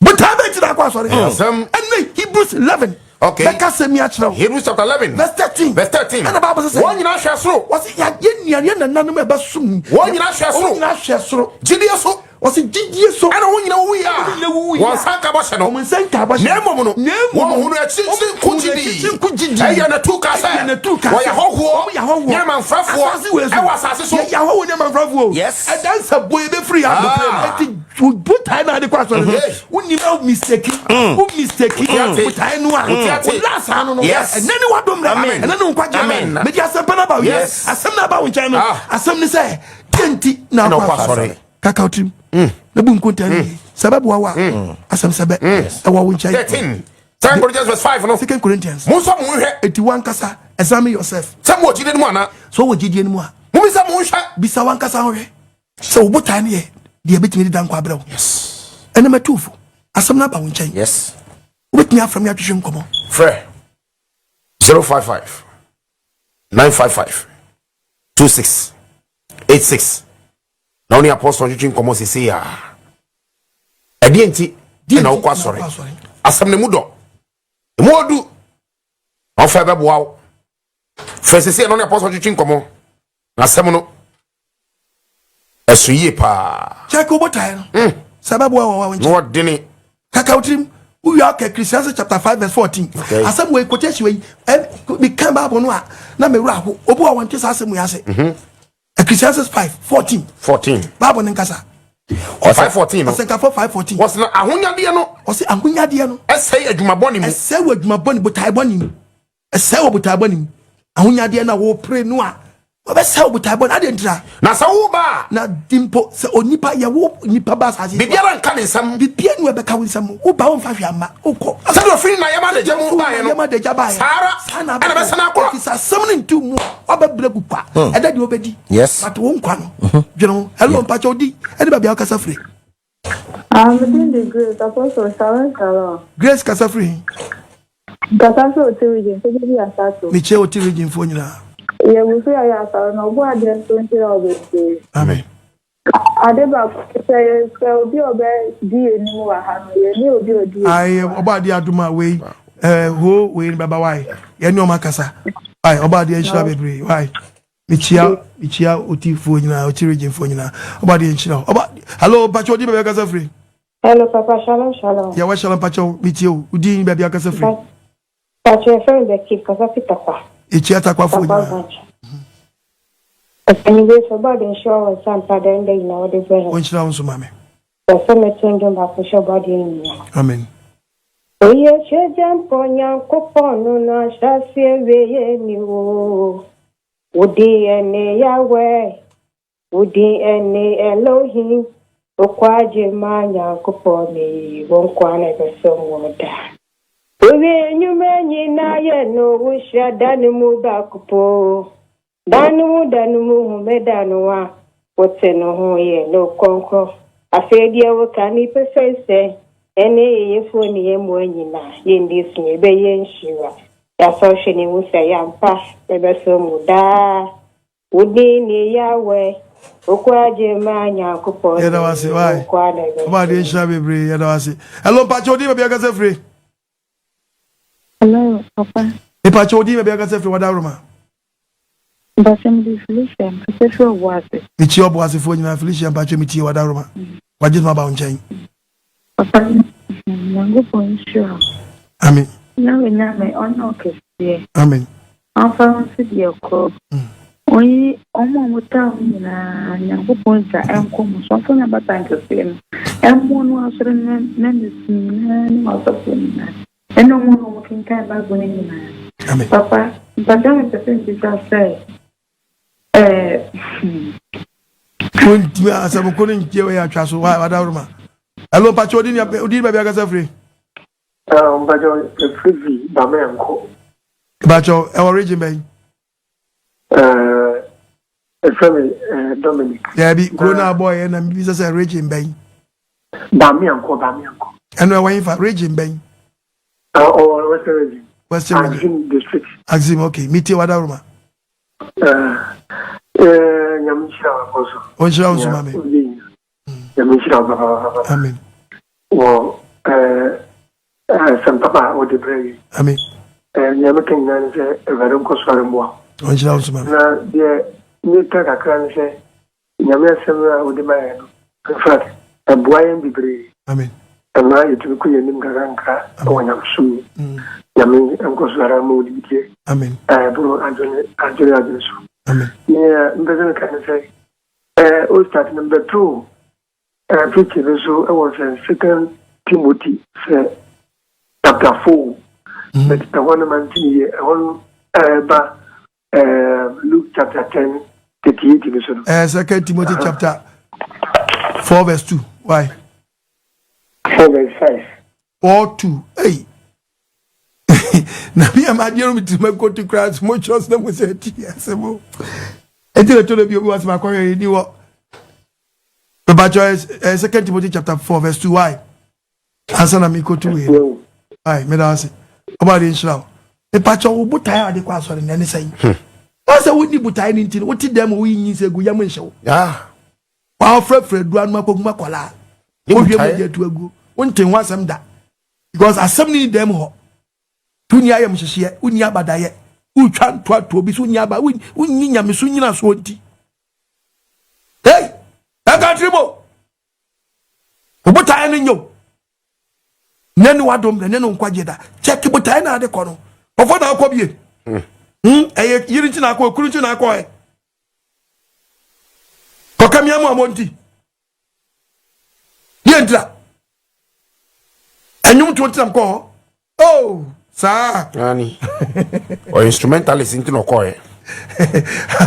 Botaa bɛ gyina akɔ asɔre. Asɛm. Ɛnɛ Hebrews 11. Okay. Bɛka asɛm yi akyerɛ wo. Hebrews chapter 11. Verse 13. Verse 13. Ɛna Bible sɛ sɛ. Wɔn nyinaa hwɛ soro. Wɔsi yɛ yɛ nua yɛ nananom a ɛbɛsom. Wɔn nyinaa hwɛ soro. Wɔn nyinaa hwɛ soro. Gyidie so. Wɔsi gyidie so. Ɛna wɔn nyinaa wuwui a. Wɔn nyinaa wuwui a. Wɔn nsa nka bɔhyɛ no. Wɔn nsa nka bɔhyɛ. Na mmom no. Na mmom no. Wɔn hunu akyirikyiri nko Wɔn hunu gyidii. akyirikyiri nko gyidii. Ɛyɛ na tu ka sɛ. Ɛyɛ na tu ka sɛ. Wɔyɛ ahɔhoɔ. Wɔn yɛ ahɔhoɔ. Ne amanfrafoɔ. Asase wei so. Ɛwɔ asase so. Yɛyɛ ahɔhoɔ ne amanfrafoɔ. Yes. Ɛda nsa bɔ yɛbɛfiri ha. Ah. Eti botae na ade kɔ asɔre no. Wonim a wo mistake. Wo mistake. Botae no a. Wo last ano no. Yes. Ɛnɛ ne wadom na. Amen. Ɛnɛ ne nkwagye Amen. Mede asɛmpa no aba wo Yes. Asɛm no aba wo nkyɛn no. Ah. Asɛm ne sɛ deɛ nti na Ɛna akɔ ɔkɔ asɔre. asɔre. Kaka wo tirim. Na bu nkontaa no yie. Sɛ ɛbɛboa wo a. Asɛm sɛ bɛ. Ɛwɔ wo nkyɛn. 13. Second Corinthians verse 5 no. Second Corinthians. Monsɔ mo ho nhwɛ. Eti wankasa examine yourself. Sɛ mowɔ gyidie no mu anaa. Sɛ wowɔ gyidie no mu a. Mommisa mo ho nhwɛ. Bisa wankasa ho hwɛ. Sɛ wo botae no yɛ deɛ ɛbɛtumi de da nkwa abrɛ wo. Ɛnɛ matu wo fo. Asɛm no aba wo nkyɛn. Yes. Wobɛtumi afrɛ me atwetwe nkɔmmɔ. Frɛ 055 955 26 86 na wo ne apɔstɔ ntwetwe nkɔmmɔ sesei a. Ɛdeɛ nti na wokɔ asɔre? Asɛm no mu dɔ. Emu ɔdu. Na ɔfɛ bɛboa wo. Frɛ sesei na wo ne apɔstɔ ntwetwe nkɔmmɔ. Na asɛm no ɛso yie paa. Kyɛke wo botaeɛ no. Sɛ ɛbɛboa wɔ wo nkyɛn. Na ɔdene. Kaka wo tirim. Wowie aka Ecclesiastes chapter 5 verse 14. Okay. Asɛm wei quotation wei meka Bible no a na me werɛ aho. Obi wɔ wɔnte saa asɛm wei ase. Ecclesiastes 5 14. 14. Bible no nkasa. 5 14 no. Ɔsɛnkafo 5 14. Wɔsɛ na ahonyadeɛ no. Ɔsɛ ahonyadeɛ no. Ɛsɛe adwuma bɔne mu. Ɛsɛe wɔ adwuma bɔne botae bɔne mu. Ɛsɛe wɔ botae bɔne mu. Ahonyadeɛ no a wɔpere no a wɔbɛsɛe wɔ botae bɔne adeɛ ntira. Na sɛ wo ba a. Na di mpo sɛ onipa yɛ wo nipa ba asase. Biribiara nka ne nsam. Biribiara ni ɛbɛka wo nsam. Wo ba wo nfa hwɛ ama wokɔ. Sɛdeɛ ɔfiri na yɛma adagya mu baeɛ no. Yɛma adagya baeɛ. Saa ara. Saa na ɛna bɛsane akɔ. Ɛti sɛ asɛm no nti mu wabɛbrɛ gu kwa. Ɛdɛ deɛ wobɛdi. Yes. But wo nkwa no. Dwene ho. Hello mpakyɛ odi ɛne baabi a wokasa firi. Ah, me din de Grace, Apostle, Shalom, shalom. Grace kasa firi he? Nkasa firi Oti region, sɛ bi asato. Mekyia Oti region foɔ nyinaa. Yɛ gu so yɛyɛ asɔre no, ɔbɔ adeɛ nso nhyira wo bebree. Amen. Ade baako ne sɛ yɛpɛ obi a ɔbɛdi yɛn anim wɔ ha no, yɛnni obi a ɔdi yɛn Ayi anim wɔ ha. ɔbɔ adeɛ adum a wei ɛɛ hoo wei no bɛba wae yɛne ɔmo akasa wae ɔbɔ adeɛ nhyira bebree wae mekyia mekyia Oti foɔ nyinaa Oti region foɔ nyinaa ɔbɔ adeɛ nhyira ɔbɔ hello mpakyɛ odi baabi akasa firi. Hello papa shalom shalom. Yɛwɔ shalom mpakyɛ metie o odi baabi akasa firi. Mpakyɛ yɛfrɛ me Becky kasa fi Takwa. Ekyia Takwa foɔ Takwa nyinaa. branch. Ɔpanyin Grace ɔbɔ ade nhyira wo nsa mpa dɛ ndɛ nyina wɔde brɛ hɛn. Ɔnhyira wo nso maame. Pɛ sɛ meto ndwom baako hyɛ ɔbɔ adeɛ nyina. Amen. Oye Tweagyampɔ Nyankopɔn no n'ahyɛaseɛ awieɛ ni o. Wo din ne Yahweh, wo din ne Elohim, Okwagye ma Nyankopɔn ne wo nkoa na ɛbɛsom wo daa. Wowie nnwuma nyinaa yɛ no, wohyira da no mu baako po. Da no mu da no mu homeda no a wote no ho yɛ no kronkron. Afei deɛ woka ne pefee sɛ ɛne yɛyɛfoɔ ne yɛn mmoa nyinaa yɛndi so yɛbɛyɛ nhyira. Yɛasɔ hwɛ ne mu sɛ yɛampa yɛbɛsom mu daa. Wo din ne Yahweh, Okwagye ma Nyankopɔn Yɛda wo ase wae. wo nkoa na Ɔbɔ adeɛ ɛbɛsom. nhyira bebree yɛda wo ase. Hello mpakyɛ odi baabi akasa firi. Hello, Papa. Mpakyɛ odi baabi akasa firi wada Roma. Mpakyɛ mede Felicia mpɛsɛ firi ɔbo ase. Mekyia ɔbo asefoɔ nyinaa Felicia mpakyɛ metie wada Roma. Wagye soma aba wo nkyɛn. Papa, Nyankopɔn nhyira wo. Amen. Nyame nyame ɔnyɛ wo kɛseɛ. Amen. Ɔmfa wo nso deɛ korɔ. Ɔnyi ɔmo a wɔtaa wo nyinaa Nyankopɔn gya ɛnkɔ mo so. Ɔmfa n'abata nkɛseɛ no ɛmmɔ no asɔre no na ne su nyinaa ne w'asɔfoɔ nyinaa. Ɛne ɔmo a wɔn kenkan Bible no nyinaa. Amen. Papa, mpakyɛ mepɛ sɛ mbisa sɛ ɛɛ Wontumi asɛm ko no ntie wei atwa so wae wada Roma. Hello mpakyɛ odi ni odi baabi akasa firi. Mpakyɛ ɛfiri vi Bamɛnko. Mpakyɛ ɛwɔ region bɛn? Ɛfrɛ me Dominic. Daabi kuro no abɔ yɛ na mebisa sɛ region bɛn? Bamɛnko Bamɛnko. Ɛno ɛwɔ hefa region bɛn? Ɔwɔ Western region. Western region. Axim district. Axim okay metie wada Roma. Nyame nhyira wo akɔ so. Ɔnhyira wo nso ma me. Nyame nhyira wo papaapa. Amen. Wɔ asɛm papa a wode brɛ yi. Amen. Eh, nea meka nyinaa ne sɛ Awurade nkɔ so ara mmoa wo. Ɔnhyira wo nso ma me. Na deɛ meka kakra ne sɛ Nyame asɛm no a wode ma yɛn no, in fact, ɛboa yɛn bebree. Amen. Ɛma yɛtumi kɔ yɛn anim nkakrankra wɔ nyamesom mu. Nyame nkɔ so ara mma wo nimdeɛ Amen. a ɛboro adwene adwene adwene so. Amen. Nea mpɛ sɛ meka ne sɛ, eh, o start no mbɛtoo eh, preaching no so wɔ sɛ Second Timothy sɛ chapter 4. But ɛhɔ no mante ne yie. Ɛhɔ no ɛba eh, Luke chapter 10 38 no so no. Eh, Second Timothy chapter 4 verse 2. Why? 4 verse 5. 4 2. Hey. na mi ama adeɛ no mi tiri ma kotu koraa so mo kyerɛ sɛ mo sɛ ti asɛm o eti na tɔdɔ bi obi wa sɛ ma kɔhwɛ yi ni wɔ mebakyɛ ɛ Second Timothy chapter 4 verse 2. Why? Ansa na mi kotu wei no. Why? Mi da ase. Ɔba de nhyira o. Mebakyɛ wo botae a ɔde kɔ asɔre na ɛne sɛn? Ɔsɛ wonni botae no nti no wote dɛm woyi nyinsɛ gu yam nhyɛ wo. Wɔafrɛfrɛ aduru anom akɔkum akwadaa. Wohwie mogya atu aguo. Wonte ho asɛm da. Because asɛm no ni dɛm hɔ. Wonni ayamhyehyeɛ, wonni abadayɛ. Wotwa ntoatoa obi so, wonni aba, wonni nyameso nyinasoɔ nti. Hey! Ɛka tiri mo! Wo botaeɛ no nyɛ o. Nyɛ ne wadom na nyɛ ne nkwagye da. Kyɛke botaeɛ na ade kɔ no. Ɔfɔ na akɔ bie. Hmm, ɛyɛ yiri nti na akɔ, ekuru nti na akɔ ɛ. Kɔka mi amu amɔ nti. Deɛ ntira. Ɛnwom tuo ntina kɔ hɔ. Oh, saa. Ani. Ɔyɛ instrumentalist nti na ɔkɔɛ.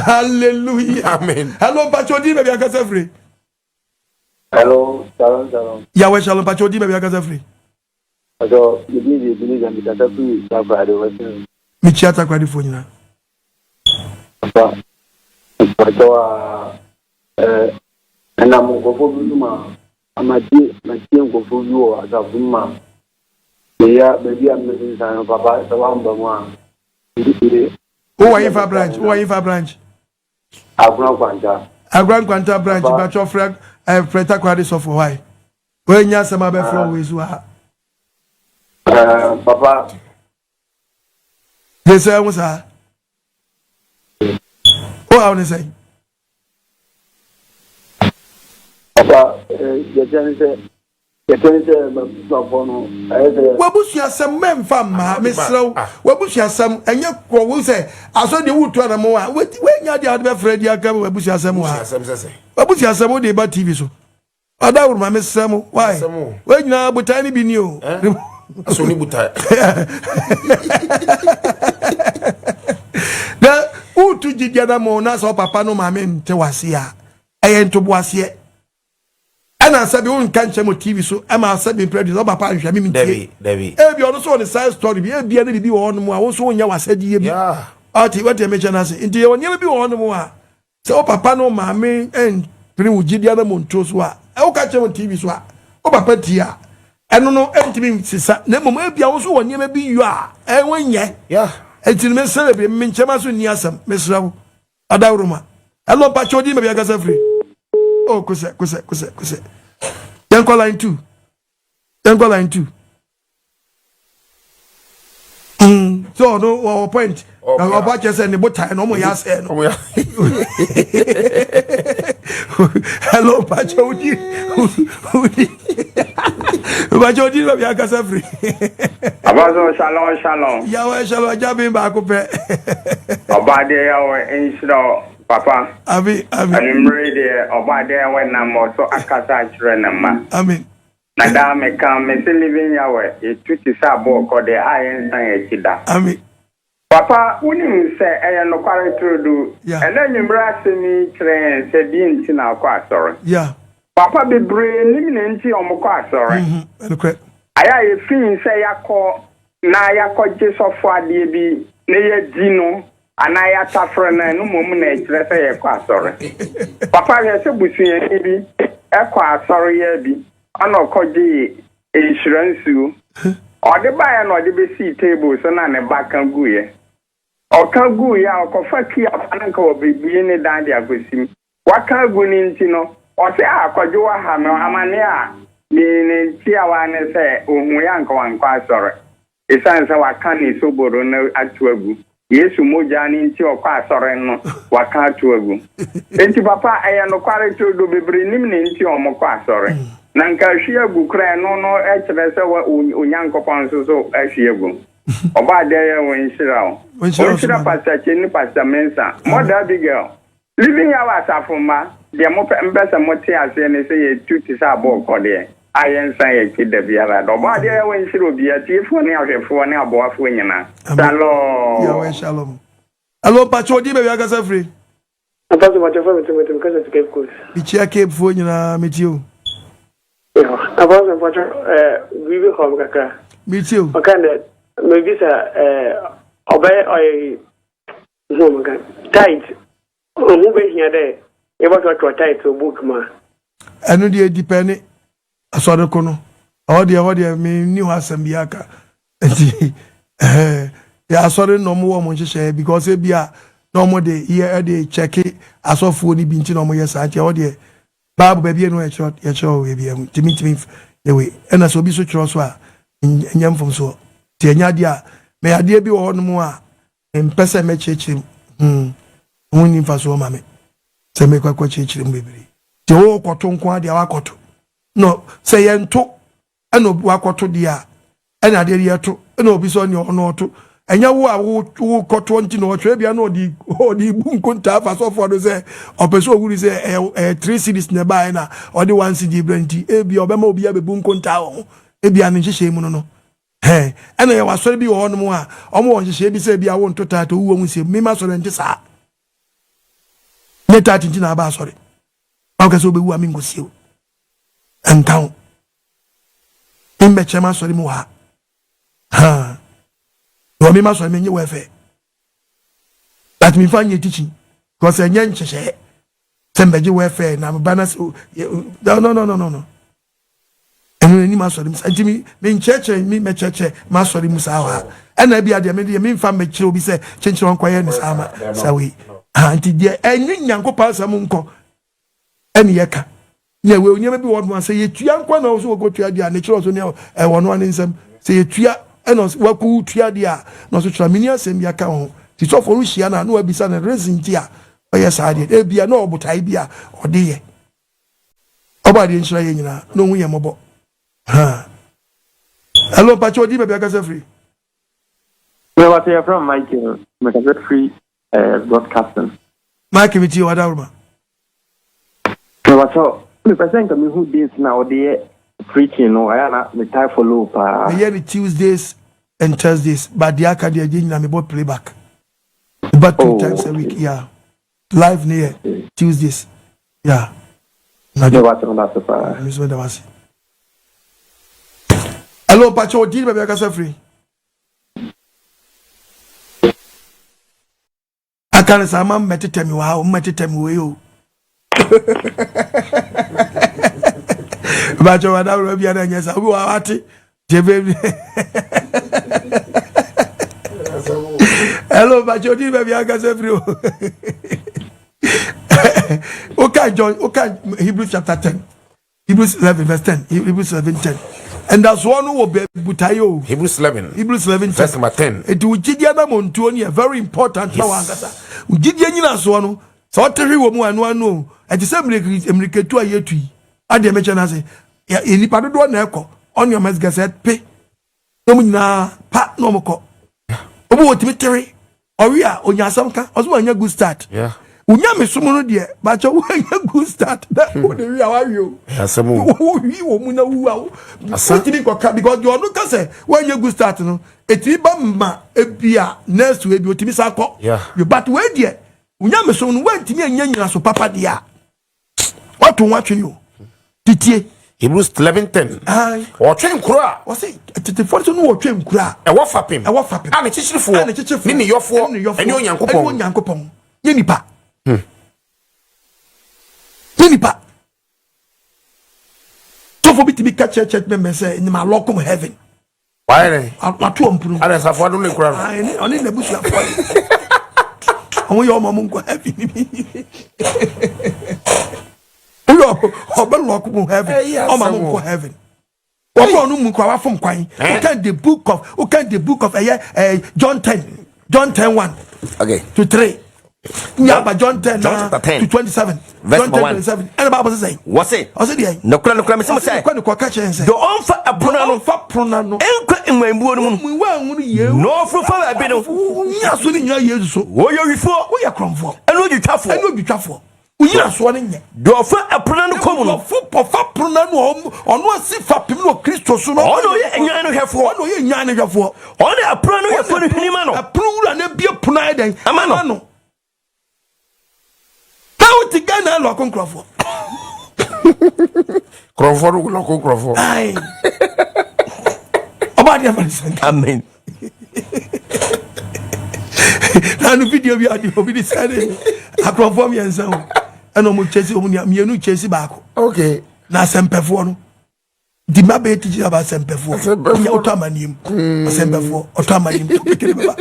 Hallelujah. Amen. Hello, Mpacho di baabi akasa firi. Hello, shalom shalom. Yahweh shalom, Mpacho di baabi akasa firi. Ɔsɔ, me din de Ebenezer, mekasa firi Takoradi, Western. Mekyia Takoradifoɔ nyinaa. Papa, mpakyɛw a, ɛɛ, ɛnam nkurɔfoɔ bi so ma matie matie nkurɔfoɔ bi wɔ asafo mu ma meya baabi a mesensan no papa sɛ woamba mu a me Wowɔ hefa branch? Wowɔ hefa branch? Agona Nkwanta. Agona Nkwanta branch bàtchɔ frɛ ɛ frɛ Takoradi sɔfo hɔ ayi. Wɔanya asɛm abɛfrɛ wɔ esu ha. Ɛɛ papa. Gye sɛ ɛho saa. O haw ne sɛn? Papa yɛkyɛ ne sɛ yɛkyɛ ne sɛ m'abusuafoɔ no ɛyɛ sɛ. W'abusuasɛm mɛmfa mma mesrɛ wo w'abusuasɛm ɛnyɛ korɔ wo sɛ asɔ deɛ wotu anamɔ a woanya deɛ wode bɛfrɛ di aka w'abusuasɛm wɔ ha w'abusuasɛm wode ba TV so. Ɔdaworo ma mesrɛ mo why wei nyinaa botae no bi ni o. So ni botae. Na wotu gyidie na mo na sɛ ɔpapa no maame nte wase a ɛyɛ ntoboaseɛ ɛna sɛbi wonka nkyɛn mo tv so ɛma sɛbi mpɛ de ɔpapa nhwɛ me mentie ebi ɔno so ɔne side story bi ebia ne biribi wɔ hɔnom a wo nso wonyɛ w'asɛdeɛ bi ɔte wɔte mekyɛ no ase nti yɛwɔ nneɛma bi wɔ hɔnom a Sɛ wo papa ne wo maame mpene wo gyidi anammɔntuo so a, woka kyerɛ wɔn TV so a, wo papa tie a, ɛno no ntumi nsesa. Na mmom ebia wo nso wɔ nneɛma bi yɔ a ɛho nyɛ. Enti no mesrɛ bebree, me nkyɛma so nni asɛm, mesrɛ wo. Adaworoma. Hello, mpakyɛ odin baabi ankasa firi. Oh, kosɛ, kosɛ, kosɛ, kosɛ. Yɛnkɔ line 2. Yɛnkɔ line 2. So ɔno ɔwɔ point na ɔbɔ akyɛ sɛ ne botae na ɔmo yɛ asɛe no. Hello, mpakyɛ odi odi mpakyɛ odi na bi akasa firi. Abaso shalom shalom. Yawɛ shalom agya mi baako pɛ. Ɔbaadeɛ yawɛ nhyira papa. Ami ami. Anwummere deɛ ɔbaadeɛ yawɛ nam ɔso akasa akyerɛ ne mma. Amen. Na daa meka, mese Living Yahweh, yɛtu te sɛ aboɔkɔ deɛ a yɛnsan yɛn akyi da. Amen. Papa, wonim sɛ ɛyɛ nokware turodoo. Yeah. Ɛnnɛ anwummere asɛm yi kyerɛ yɛn sɛ deɛn nti na wokɔ asɔre. Yeah. Papa, bebree nnim nea nti a wɔkɔ asɔre. Mm-hmm. Ɛnokorɛ. Ayɛ a yɛfii sɛ yɛakɔ na yɛakɔgye sɔfo adeɛ bi na yɛadi no anaa yɛatafere no, ɛno mmom na ɛkyerɛ sɛ yɛkɔ asɔre. Papa, hwɛ sɛ busuani bi kɔ asɔre yɛ bi, ɛna ɔkɔgyee nhyira nsuo. Ɔde baeɛ na ɔde bɛsii table so na ne ba ka guiɛ. Ɔka guiɛ a, ɔkɔfa key afa na nka ɔbɛbue ne dan de akɔsi mu. Waka agu no nti no, ɔse ah Kwadwo waha me, amaneɛ a ne ne ntiawa ne sɛ ɔhuiɛ a nka wankɔ asɔre. Esiane sɛ waka ne sobolo no ato agu, Yesu mogya no nti ɔkɔ asɔre no, waka ato agu. Enti papa, ɛyɛ nokware turodoo bebree nim nea enti a wɔkɔ asɔre. Na nka ahwie agu koraa ɛno no kyerɛ sɛ Onyankopɔn nso so ahwie agu. Ɔbɔadeɛ yɛ wo nhyira wo. Ɔnhyira Pastor Kyei ne Pastor Mensah. Mother Abigail. Living Yahweh asafo mma, deɛ mopɛ, mpɛ sɛ mote aseɛ ne sɛ yɛtu te sɛ aboɔkɔdeɛ a yɛnsan yɛn akyi da biara da. Ɔbɔadeɛ Yahweh nhyira obiara, atiefoɔ ne ahwɛfoɔ ne aboafoɔ nyinaa. Shalom. Yahweh shalom. Hello, mpakyɛ odin baabi akasa firi. Apostle mpakyɛ fɛ me Timothy me kasa fi Cape Coast. Mekyia Cape foɔ nyinaa metie o. Apostle mpakyɛ eh, biribi haw me kakra. Metie o. Ɔka dɛ mebisa eh, ɔbɛyɛ ɔyɛ Ho maka tithe ho behia dɛ yɛbɔtoatoa tithe wɔ book mu a. Ɛno deɛ dipɛne asɔre ko no ɛhɔ deɛ ɛhɔ deɛ menni hɔ asɛm bi aka nti ɛhɛn yɛ asɔre na ɔmo wɔ ɔmo nhyehyɛeɛ because ebi a na ɔmo de yɛ ɛde kyɛke asɔfoɔ no bi nti na ɔmo yɛ saa nti ɛhɔ deɛ baabu baabi ɛno yɛkyerɛ yɛkyerɛ wɔ baabi ɛho nti mentumi yɛ wei ɛna sɛ obi so twerɛ so a nyɛ mfomsoɔ nti ɛnyɛ adeɛ a mɛ adeɛ bi wɔ hɔ nom a Mempɛ sɛ mɛkyerɛkyerɛ mu. Hmm. Ho nni mfasoɔ ma me sɛ mekɔ akɔkyerɛkyerɛ mu bebree. Deɛ wɔrekɔto nko ara deɛ wakɔto. No, sɛ yɛnto ɛna obi wakɔto deɛ a, ɛna adeɛ deɛ yɛto ɛna obi sɛ ɔne ɔno ɔto. Ɛnyɛ wo a wokɔtoɔ nti na ɔtwerɛ bia na ɔde ɔde bu nkontaa fa sɔfoɔ no sɛ ɔpɛ sɛ ɔhuru sɛ ɛyɛ ɛyɛ three cedis na ɛbaeɛ na ɔde one cedi brɛ nti ebia ɔbɛma obi abɛbu nkontaa wɔ ho ebia ne nhyehyɛe mu no no. Hɛn, ɛna yɛwɔ asɔre bi wɔ hɔnom a, wɔn wɔ nhyehyɛe bi sɛ ebi a wonto taate owu wɔn nsia mu. Mema asɔre nte saa. Nyɛ taate nti na aba asɔre. Wɔn kɛ sɛ obewu a menkosie o. Ɛnka ho. Membɛkyerɛ m'asɔre mu wɔ ha. Ha. Wɔ mema asɔre menye wɛfɛ. But memfa nyɛ teaching. Because ɛnyɛ nhyehyɛe. Sɛ mbɛgye wɛfɛ na meba na sɛ no no no no no. Ɛno n'anim asɔre mu saa nti mi menkyerɛkyerɛ mi mɛkyerɛkyerɛ m'asɔre mu saa wɔ ha ɛna ebi adeɛ me deɛ memfa mmɛkyerɛ obi sɛ kyenkyerɛ ɔnkɔyɛ ne saa ma saa wei ha nti deɛ ɛnye Nyankopɔn asɛm nkɔ ɛne yɛka na ɛwɔ nneɛma bi wɔ hɔ sɛ yɛtua nkɔ na ɔso wɔkɔtua deɛ a ne kyerɛ ɔso ne ɛwɔ no ane nsɛm sɛ yɛtua ɛna wakɔ tua deɛ a na ɔso kyerɛ meni asɛm bi aka ho nti sɔfoɔ no hyia no a na wabisa no reason nti a ɔyɛ saa deɛ ebia na ɔbotae bi a ɔde yɛ Ɔbɔ adeɛ nhyira yɛn nyinaa na ɔhu yɛn mmɔbɔ. Ha. Hello, mpakyɛ ɔdi baabi akasa firi. Mɛ wate yɛ from Michael, mekasa firi eh, broadcasting. Michael mi ti yɛ wada woroma. Mɛ wate mepɛ sɛ nka mehu days na ɔde yɛ preaching no ayɛ na metaa follow paa. Meyɛ no Tuesdays and Thursdays, but deɛ aka deɛ gye nyina mebɔ playback. Meba two oh, times a week, yeah. Live ne yɛ Tuesdays. Yeah. Na wate no ase paa. Me so da wase. Hello, Pacho, odi baabi akasa firi. Aka ne saa ma mmɛtetɛ me wɔ ha, mmɛtetɛ me wɔ yi o. Pacho, wada wura bi ada nyɛ saa, obi wɔ ha wate. Jebe. Hello, Pacho, odi baabi akasa firi o. Okay, John, okay, Hebrews chapter 10. Hebrews 11 verse 10. Hebrews 11 10. And that's one who will be o. Hebrews 11. Hebrews 11 10. Verse number 10. Eti wo gyidie na montuo no yɛ very important na wankasa. Wo gyidie nyina soɔ no, sɛ ɔte hwe wɔ mu ano ano o. Ɛte sɛ mmirikatu a yɛtu yi. Adeɛ mekyɛ no ase. Nnipa dodoɔ na ɛkɔ. Ɔne ɔmɛ sɛ pe na wɔn nyinaa pa na wɔn kɔ obi wɔ tumi tere ɔwe a onya asɛm ka ɔsɛ wɔanya good start wonya me som no deɛ bakyɛ woanya good start na hmm. wode wi a wawe o wowi wɔ mu na wu a wotumi nkɔka because deɛ ɔno ka sɛ woanya good start no ɛtumi ba ma ebi a next week bi otumi sa kɔ but wei deɛ wonya me som no woantumi anya nyinaso papa deɛ a wato ho atwene o titie. Hebrews 11:10. Wɔtwe nkuro a. Wɔsi tetefoɔ so no wɔtwe nkuro a. Ɛwɔ fapem. Ɛwɔ fapem. A ne kyekyerefo. A ne kyekyerefo. Ne ne yɔfoɔ. Ne yɔfoɔ. Ɛne Onyankopɔn. Ɛne Onyankopɔn. Nye nipa. Hmm. Nye nipa. Sɔfo bi tumi ka kyerɛ church members sɛ ɛnyɛ ma heaven. Wayɛ dɛ. Wato wɔn pono. Adɛ safo adum ne kura no. Ɔne n'abusuafoɔ de. Wɔn yɛ wɔn a wɔn nkɔ heaven bi. Woyɛ ɔbɛ lɔk mu heaven. Ɔma mo nkɔ heaven. Wɔkɔ ɔno mu kora wafom kwan. Wokan the book of wokan the book of ɛyɛ ɛɛ John 10, John 10:1 to 3. Nyaba John 10 John chapter 10 to 27. Verse John 10 1. 27. Ɛna Bible sɛ sɛn? Wɔse. Ɔse deɛ. Nokora nokora mese mo sɛ. Nokora nokora ka kyerɛ sɛ. Deɛ ɔmfa ɛpono ano. Ɔmfa pono ano. Nkɔ nnwammuo no mu. Mu wa nwunu yie. Na ɔforo fa baabi no. Nyina so ne nyina Yesu so. Wɔyɛ owifoɔ. Woyɛ korɔmfoɔ. Ɛne odwitwafoɔ. Ɛne odwitwafoɔ. Woyina soɔ no nyɛ. Deɛ ɔfa ɛpono ano kɔ mu no. Ɔfo ɔfa pono ano ɔno asi fapem no wɔ Kristo so no. Ɔno ɔyɛ nnwan no hwɛfoɔ. Ɔno ɔyɛ nnwan no hwɛfoɔ. Ɔno ɛpono ano hwɛfoɔ no hwini ma no. Ɛpono wura no abie pono ayɛ dɛn? Ama no. Na wote Ghana lɔko nkurɔfoɔ. Nkurɔfoɔ no lɔko nkurɔfoɔ. Ɔba adeɛ ma ne sɛnka. Amen. Na no video bi ade obi de sɛde akorɔmfoɔ mmiɛnsa o ɛna ɔmo kyesi ɔmo nua mmienu kyesi baako. Okay. Na asɛmpɛfoɔ no di mma bɛyɛ tikyi aba asɛmpɛfoɔ yɛ ɔtɔ amaneɛ mu asɛmpɛfoɔ ɔtɔ amaneɛ mu kekere bɛba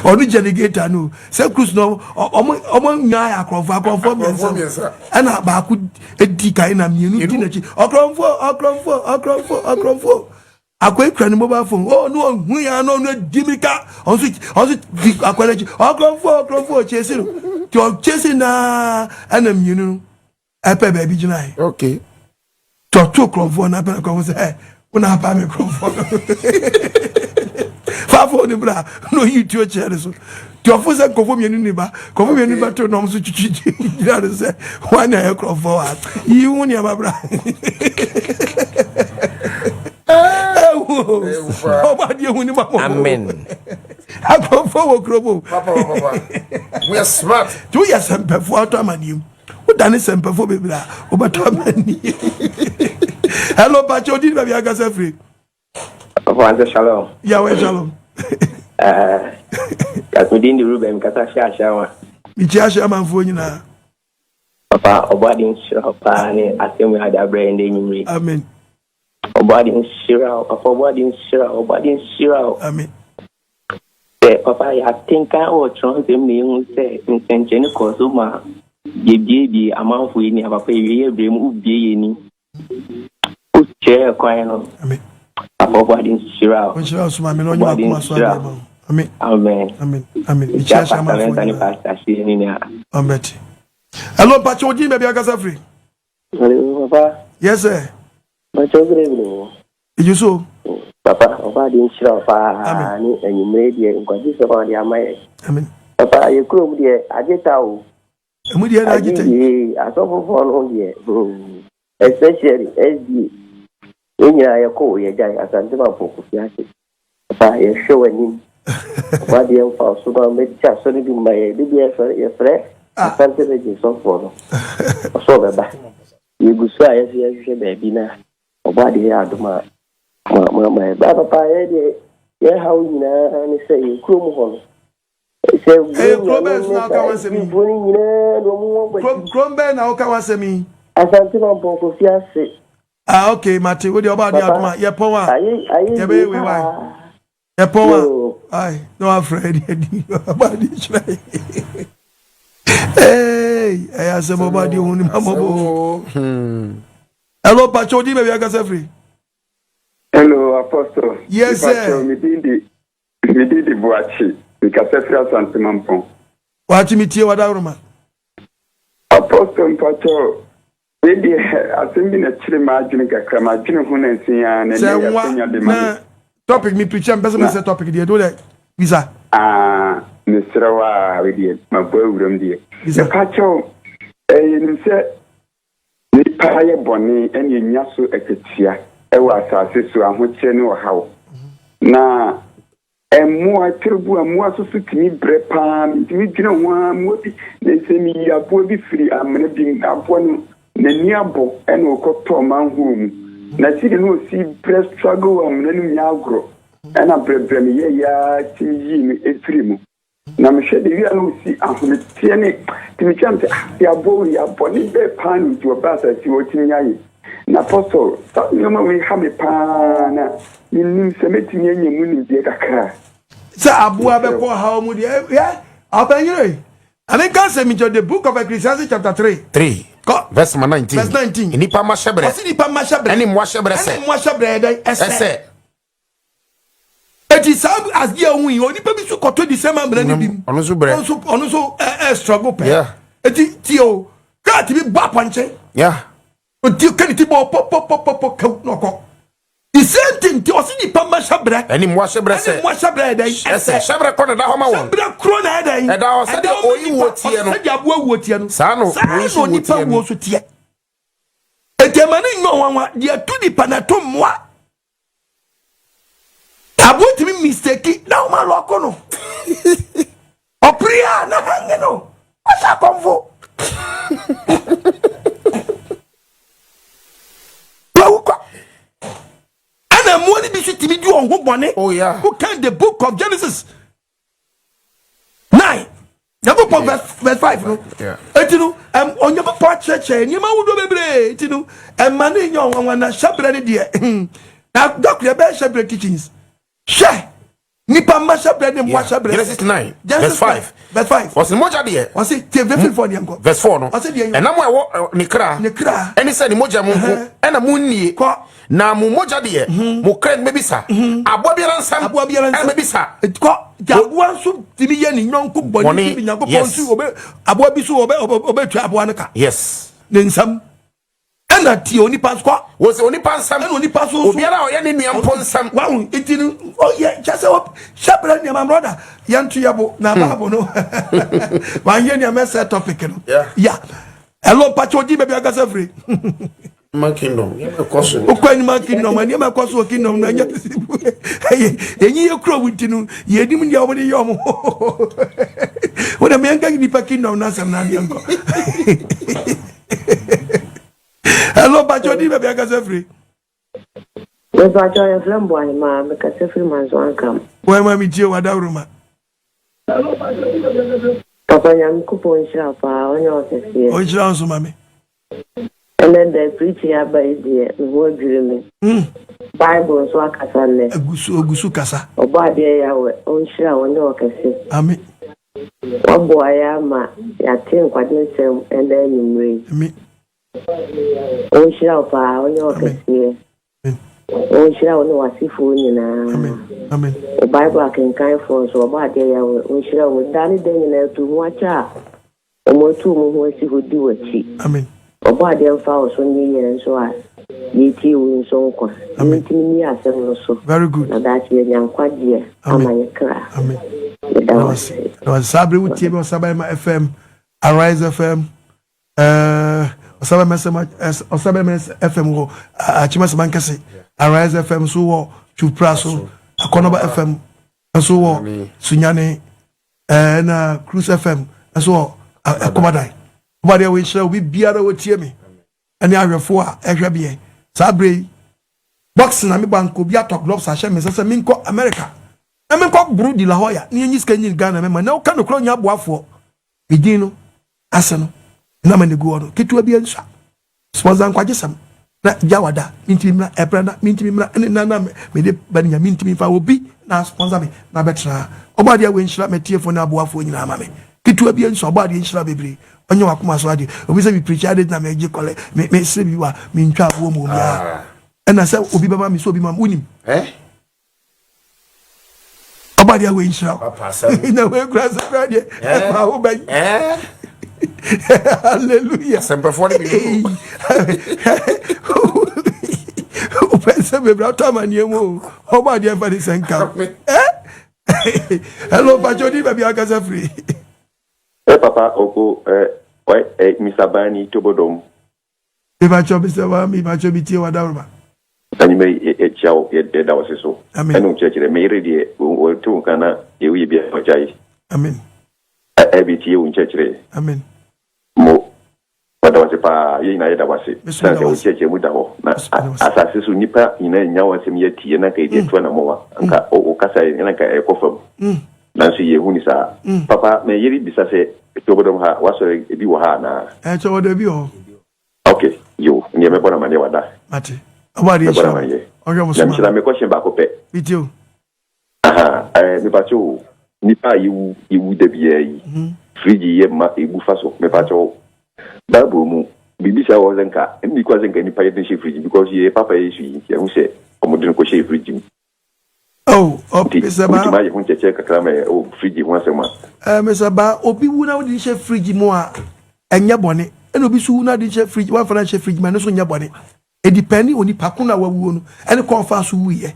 ɔno gyina ne gate ano sɛ cruise no ɔmo ɔmo nyinaa yɛ akorɔmfoɔ akorɔmfoɔ mmiɛnsa ɛna baako edi kan na mmienu di n'akyi ɔkorɔmfoɔ ɔkorɔmfoɔ ɔkorɔmfoɔ ɔkorɔmfoɔ. Akwa ekura ne mobile phone. Oh, no ɔhu ya no no di mirika. Ɔnso ɔnso di akwa n'akyi. Ɔkorɔmfoɔ ɔkorɔmfoɔ ɔkyesi no. Ti ɔkyesi naa ɛna mmienu no ɛpɛ baabi gyina yɛ. Okay. Ti ɔto korɔmfoɔ na apɛ korɔmfoɔ sɛ ɛ wo na apa mi korɔmfoɔ no. Fa phone no bra na oyi tuo kyerɛ ne so. Ti ɔfo sɛ nkurɔfoɔ mmienu ni ba nkurɔfoɔ mmienu ba to na ɔmo nso twitwi gyina no sɛ wɔn na ɛyɛ nkurɔfoɔ wa yi ho nneɛma bra. Ewu ɔmo adeɛ hu ne ma mo. Amen. Akurɔfoɔ wɔ kurom o. Papa papa we are smart. Tí o yɛ sɛmpɛfoɔ atɔ amaneɛ mu wodane sɛmpɛfoɔ bebree a wobɛtɔ amaneɛ. Hello, Pacho, odi ni baabi ankasa firi. Ɔfɔnso shalom. Yahweh shalom. Kasmidin de Ruben kasa hyɛ ahyɛ wa. Mekyia ahyɛ amanfoɔ nyinaa. Papa ɔbɔ ade nhyira wo paa ne asɛm yi ade abrɛ yɛn dɛ enyimire. Amen. Ɔbɔ ade nhyira wo papa ɔbɔ ade nhyira wo ɔbɔ ade nhyira wo. Amen. Sɛ papa yɛakenkan wɔ kyerɛwnsɛm na ehu sɛ nsɛnkyerɛnne kɔɔ so ma yɛbuebue amanfoɔ ani a papa ewie yɛ berɛ mu wobue yɛn ani. Wokyerɛɛ kwan no. Amen. Papa ɔbɔ ade nhyira wo. Ɔnhyira wo so maame na ɔnyɛ wakoma so adeɛ ma wo. Amen. Amen. Amen. Amen. Mekyia hyɛ amanfoɔ nyinaa. Pastor Hyɛ ne nyinaa. Ɔmbɛte. Hello, Mpakyɛ wo din baabi akasa firi. Hello, Papa. Yes, sir. Mpakyɛ good evening. Eju so. Papa, ɔba ade nhyira wo paa ne anwummere deɛ nkwagye sɛm a ɔde ama yɛ. Amen. Papa, yɛ kurom deɛ agye ta o. Emu deɛ na agye ta yi. Asɔfofoɔ no deɛ hmm, especially SDA. Yɛn nyinaa yɛkɔ o yɛgyae Asante Mampong Kofi ase. Papa yɛhwɛ w'anim. Ɔba deɛ mfa so no mɛti asɔre bi mma yɛ. De bi yɛfrɛ yɛfrɛ ah. Asante Region sɔfoɔ no. Ɔsɛ ɔbɛba. Yɛgu so a yɛso yɛhwehwɛ baabi na ɔba deɛ yɛ adom a ma ma ma yɛ. Ba papa yɛ deɛ yɛhaw nyinaa ne sɛ yɛ kurom hɔ no. Sɛ Ɛyɛ kuro bɛn so na woka w'asɛm yi? Kurom nyinaa de wɔn ho Kuro kurom bɛn na woka w'asɛm yi? Asante Mampong Kofi ase. Ah okay mate wo deɛ ɔba ade adom a yɛpɔn a yɛbɛyɛ wei wae yɛpɔn a ai na wafrɛ ɛde adi ɔba ade kyerɛ ee ɛyɛ asɛm ɔba ade hu ne ma mɔbɔ hello pakyɛ odi baabi akasa firi. Hello apostle. Yes sir. Me din de Me din de Boakye, mekasa firi Asante Mampɔn. Boakye metie w'adaworoma. Apostle mpakyɛw, wei deɛ asɛm bi na ɛkyere m'adwene kakra, m'adwene ho nansa yi ara na ɛnɛ Sɛ yɛ nwa akwanya de ma na me. topic me preacher mpɛ sɛ mesɛ topic deɛ do dɛ bisa. Ah, mesrɛ wo a, wei deɛ mabɔ awuram deɛ. Bisa. Mepakyɛw, eh, yɛnim sɛ nipa yɛ bɔne ɛne ɛnya so akatua ɛwɔ asase so, ahokyerɛ ne ɔhaw. Na Mmoa, tiriboa, mmoa nso so tumi brɛ paa. Metumi dwene ho ara, mmoa bi, na sɛ meyi aboa bi firi amena bi mu, aboa no n'ani abɔ ɛna ɔkɔtɔɔ manhole mu. Na sɛdeɛ na ɔsi brɛ struggle wɔ amena no mu nyɛ agorɔ. Ɛna brɛbrɛ meyɛeɛ ara tumi yii no firi mu. Na mehwɛ de wia na ɔsi ahometeɛ ne nti metwa me sɛ ah yɛabɔ wei abɔne bɛɛ paa na nti ɔba asase wɔ ɔtumi ayɛ na apostle saa nneɛma wei ha me paa na menim sɛ mɛtumi anya mu nimdeɛ kakra. Sɛ aboa bɛkɔ ɔhaw mu deɛ yɛ ɔpɛnyere ame nka sɛ mekyɛ the book of Ecclesiastes chapter 3 3. Kɔ. Verse number 19. Verse 19. Nnipa mma hyɛbrɛ. Ɔsi nipa mma hyɛbrɛ. Ɛne mmoa hyɛbrɛ sɛ. Ɛne mmoa hyɛbrɛ dɛn? Ɛsɛ. Ɛsɛ. Eti saa adeɛ a ohun yi, onipa bi so kɔtɔ di sɛm amena ne bi mu. Ɔno nso brɛ. Ɔno nso ɔno nso ɛ ɛ struggle pɛ. Yeah. Eti tie o, kaa ti bi bɔ apɔnkye. Yeah. Oti kani ti bɔ pɔpɔpɔpɔ kaw na ɔkɔ. The same thing ti ɔsi nipa mma hyɛbrɛ. Ɛne mmoa hyɛbrɛ sɛ. Ɛne mmoa hyɛbrɛ yɛ dɛn? Ɛsɛ. Hyɛbrɛ kɔ na ɛda hɔ ma wɔn. Hyɛbrɛ koro na ɛyɛ dɛn? Ɛda hɔ sɛdeɛ oyi wuo teɛ no. Sɛdeɛ aboa wuo teɛ no. Saa na Saa oyi na nso wuo onipa teɛ no. wuo so teɛ. Eti ɛma ne nyɛ ɔnwanwa deɛ ɛto nipa na ɛto mmoa. Aboa tumi mistake na wɔn alɔko no. Ɔpere a na hange no. Ɔhyɛ akɔmfo. Wawu kwa. Ɛna mmoa no bi nso tumi di wɔn ho bɔne. Oh yeah. Wokan the book of Genesis 9. Nyankopɔn verse verse 5 no. Eti no, Onyankopɔn akyerɛkyerɛ nneɛma ahodoɔ bebree. Eti no, ɛma ne nyɛ ɔnwanwa na hyɛbrɛ ne deɛ. Na dɔkoro yɛbɛyɛ hyɛbrɛ teachings. Hwɛ! Nipa mma hyɛbrɛ ne mmoa hyɛbrɛ. Genesis 9 verse 5. Verse 5. Ɔsɛ mogya deɛ. Ɔsɛ tie verse 4 deɛ nkɔ. Verse 4 no. Ɔsɛ deɛ. Ɛnam a ɛwɔ ne kra. Ne kra. Ɛne sɛ ne mogya mu nko ɛna mo nnie. Kɔ. Na mo mogya deɛ mhm. mo kra no bɛbisa. Mhm. Aboa biara nsam. Aboa biara nsam. Ɛna bɛbisa. Kɔ. Nti aboa nso tumi yɛ ne nyɔnko bɔne bi Nyankopɔn nso ɔbɛ aboa bi so ɔbɛ ɔbɛtua aboa no ka. Yes. Ne nsam. Ɛna tie onipa nso kɔ. Wɔ sɛ onipa nsam. Ɛna onipa nso so. Obiara a ɔyɛ ne nua mpo nsam. Wahu nti no ɔyɛ kyɛ sɛ hyɛ brɛ nneɛma brɔda yɛnto yɛ bo na hmm. baabo no wanyɛ nneɛma ɛsɛ topic no. Ya ɛlɔ mpakyɛ odi baabi akasa firi. Animal kingdom nneɛma ɛkɔ so. Wokɔ animal kingdom nneɛma ɛkɔ so wɔ kingdom no ɛnyɛ ɛyɛ yɛnyi yɛ kuro nti no yɛnim deɛ wɔde yɛ ɔmo. Wọ́n dẹ̀ mìíràn kẹ́ nipa kingdom náà sẹ́m náà nìyẹn kọ́. Hello, Pacho, di baabi akasa firi. Mepacho yɛfrɛ m Boahemaa, mekasa firi Manso Ankam. Boahemaa metie wo adaworoma. Papa Nyankopɔn nhyira wo paa, ɔnyɛ wo kɛseɛ. Ɔnhyira wo nso ma me. Ɛnɛ da preaching aba yi deɛ, me ho adwiri me. Mm. Bible nso akasa nnɛ. Agusu, agusu kasa. Ɔbɔ adeɛ Yahweh, ɔnhyira wo, ɔnyɛ wo kɛse. Amen. Woaboa yɛn ama yɛate nkwagye nsɛm ɛnnɛ anwummere yi. Amen. Ɔnhyira wo paa, ɔnyɛ wo kɛseɛ. Ɔnhyira wo ne w'asefoɔ nyinaa. Amen. Amen. Wo Bible akenkanfoɔ nso, ɔbɔ adeɛ Yahweh, ɔnhyira wɔn. Daa ne da nyinaa tu ho akyɛ a wɔatu wɔn ho asi hɔ di w'akyi. Amen. Ɔbɔ adeɛ mfa wo so nye yɛn nso a yɛretie wo yi nso nkwa. Amen. Yɛntumi nni asɛm no so. Very good. Na daakye yɛanya nkwagyeɛ ama yɛ kra. Amen. Meda wo ase. Meda wo ase. Saa bere wotie me Ɔsabarima FM, Arise FM, eh, Ɔsabarima SM, Ɔsabarima FM wɔ Akyem Ankɛse, Arise FM nso wɔ Twupra so, Akɔnɔba FM nso wɔ Sunyane, eh, na Cruise FM nso wɔ Ɛkomadan. Ɔbɔadeɛ wɔ nhyira obi biara wɔtie me ɛne ahwɛfoɔ a ɛhwɛ meɛ saa berɛ yi. Boxing na mebɔ anka obi atɔ gloves ahyɛ me nsa sɛ menkɔ America na menkɔ boro De La Hoya na yɛnyi sika nyi Ghana mɛma na woka nokorɛ ɔnya aboafoɔ me din no ase no na ma ne gu hɔ no ketewa bi ansua sponsor nkwagyesɛm na gya wada mentimi mmra ɛbrɛ na mentimi mmra ɛne na na mede ba no nya mentimi mfa obi na sponsor me na bɛtena ɔbɔ adeɛ wei nhyira matiefoɔ ne aboafoɔ nyinaa ma me ketewa bi ansua ɔbɔ adeɛ nhyira bebree ɔnyɛ wakoma so adeɛ obi sɛ me preach adeɛ na megye kɔlɛ me me sɛ bi wa mentwa aboɔ mu obiara ah. ɛna sɛ obi bɛma me sɛ obi ma me wonim eh? ɔba deɛ wei nhyira wo na wei kura sɛ kura deɛ eh? ɛfa wo bɛyi eh? hallelujah sɛmpɛfoɔ no bi wopɛ sɛ bebree atɔ amanneɛ mu o ɔba deɛ fa ne sɛ nka hello pakyɛ wodi baabi akasa firi Eh papa oko eh ɔy eh Mister Bani Tobodom. Mepakyɛw Mister Bani mepakyɛw metie wo adaworoma. Anwummerɛ yi yɛ kyia wo yɛ yɛda wo ase so Amen. ɛne wo nkyerɛkyerɛ me yere deɛ ɔte wo nka na deɛ woyɛ biara ɔgyae Amen. ɛ ɛbi tie wo nkyerɛkyerɛ Amen. mo Meda wo ase paa, yɛn nyinaa yɛda wo ase. Me nso Esiane meda sɛ wo wo ase. nkyerɛkyerɛ mu da hɔ, na Me nso meda wo ase. asase so nnipa nyinaa nnya wo asɛm yi atie, na anka yɛde atu anammɔn a, anka wo kasa yi, na anka ɛrekɔ fam. Nanso yɛnhu no saa. Papa, me yere bisa sɛ, Kyɛwbɔdɔm ha, w'asɔre bi wɔ ha anaa? Ɛɛ, Kyɛwbɔdɔm bi wɔ hɔ. Ok, yiw, nneɛ mɛbɔ no amanneɛ wada. Mate. Ɔbɔ adeɛ Mɛbɔ no nhyira wo. amanneɛ. Ɔnhwɛ mo so Na ma mehyira me. me kɔhyɛn baako pɛ. Metie o. Aha, ɛɛ, mepakyɛw o, nnipa a yewu, yewu da biara yi, fridge yɛ ma ebu fa so, mepakyɛw, Bible mu. Biribi saa wɔ hɔ sɛ nka ɛnni kwan sɛ nka nipa yɛde no hyɛ fridge because yɛ papa Yesu yi nti yɛhu sɛ wɔde no kɔhyɛɛ fridge mu. Oh, oh, Nti Mr. Ba. wobɛtumi ayɛ ho nkyerɛkyerɛ kakra ma yɛ wɔ fridge ho asɛm a? Eh, Mr. Ba, obi wu na wode no hyɛ fridge mu a, ɛnyɛ bɔne. Ɛna obi nso wu na wode no hyɛ fridge, wamfa no anhyɛ fridge mu a, ɛno nso nyɛ bɔne. Ɛdipɛne onipa ko no a wawuo no, ɛne kwan ɔfaa so wuiɛ.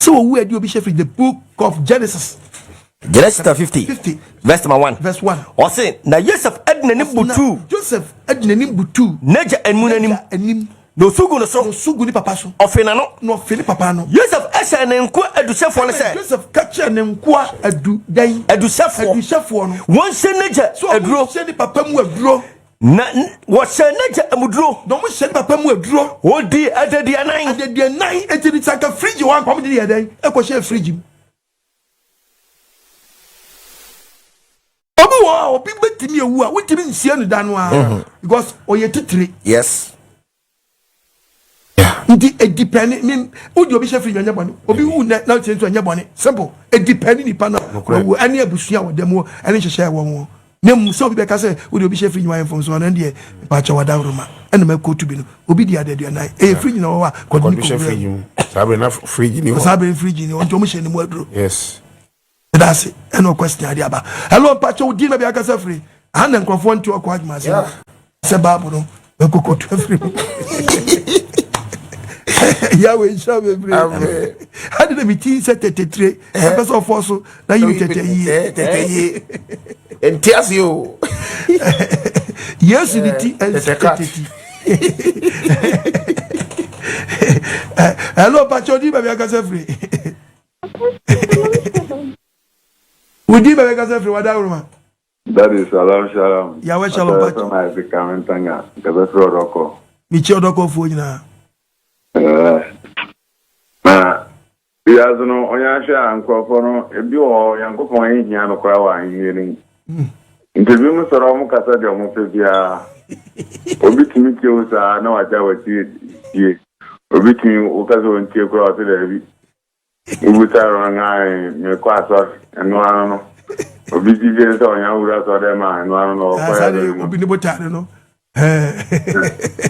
Sɛ owu a ɛde obi hyɛ fridge, the book of Genesis. Genesis chapter 50, 50 verse number 1. Verse 1. Ɔse, na Yosef de n'anim butuu. Joseph de n'anim butuu. N'agya anim n'anim. Anim. Na osu gu ne so. Na osu gu ne papa so. Ɔfee n'ano. Na ɔfee ne papa ano. Yosef hyɛɛ ne nkoa aduhyɛfoɔ no sɛ. Joseph ka kyerɛɛ ne nkoa adu dɛn? Aduhyɛfoɔ. Aduhyɛfoɔ no. Wɔnhyɛ n'agya aduro. Sɛ wɔnhyɛ ne papa mu aduro. Na wɔhyɛɛ n'agya amuduro. Na wɔhyɛ ne papa mu aduro. Wɔdii adaduanan. Adaduanan. Enti ne sɛ anka fridge wɔ hɔ anka wɔde no yɛ dɛn? Ɛkɔhyɛɛ fridge mu. Obi wɔ hɔ a obi bɛtumi awu a wontumi nsie no da no ara because ɔyɛ titire. Yes. Nti edipɛne ne wode obi hyɛ fridge ɛnyɛ bɔne. Obi wu nɛ na wotie nso ɛnyɛ bɔne. Simple. Edipɛne nipa no wawu ɛne abusua a wɔda mu ɛne nhyehyɛ ɛwɔ ho. Na mmom sɛ obi bɛka sɛ wode obi hyɛ fridge mu ayɛ mfomso ɔno deɛ mpakyɛ wadaworoma ɛna makɔtu bi no. Obi di adaduanan ɛyɛ fridge na wɔwɔ a kɔde ne kɔwura mu. Saa bere na fridge ni hɔ. Saa bere fridge ni hɔ nti wɔn hyɛ ne mu aduro. Yes. Ɛda ase ɛna ɔkwɛsitɛn ade aba. Hello mpakyɛ wo din na bi akasa firi. Aha na nkurɔfoɔ nte ɔkɔ adwuma ase. Sɛ baabu no bɛkɔkɔtu afiri mu. Yahweh nhyira bebree. Ade na mi ti sɛ tɛtɛtire. Ɛpɛ sɛ ɔfɔ so na yi mi tɛtɛ yie. Tɛtɛ yie. Nti ase o. Yesu ne ti ɛnsɛ tɛtɛ ti. Hello mpakyɛ wo din baabi akasa firi. Wodi baabi akasa firi wada woroma. Daddy shalom shalom. Yahweh shalom pa. Asɛ ma Isaac Amintanga nkasa firi ɔdɔkɔ. Mekyia ɔdɔkɔfoɔ nyinaa. Na wiase no ɔnyɛ ahwɛ a nkurɔfoɔ no ebi wɔ hɔ Nyankopɔn nhia no koraa wɔ ahenni no mu. Nti ebinom sɔre a wɔn kasa deɛ wɔn pɛ biara. Obi tumi tie wo saa na wagya w'akyi tie. Obi tumi wo kasa wɔn tie koraa ɔsɛ daabi. Wobusa no na mekɔ asɔre ɛno ano no. Obi gyigye sɛ ɔnya wura asɔre dɛm a ɛno ano no ɔkɔ yɛ asɔre mu. Obi ne botae no.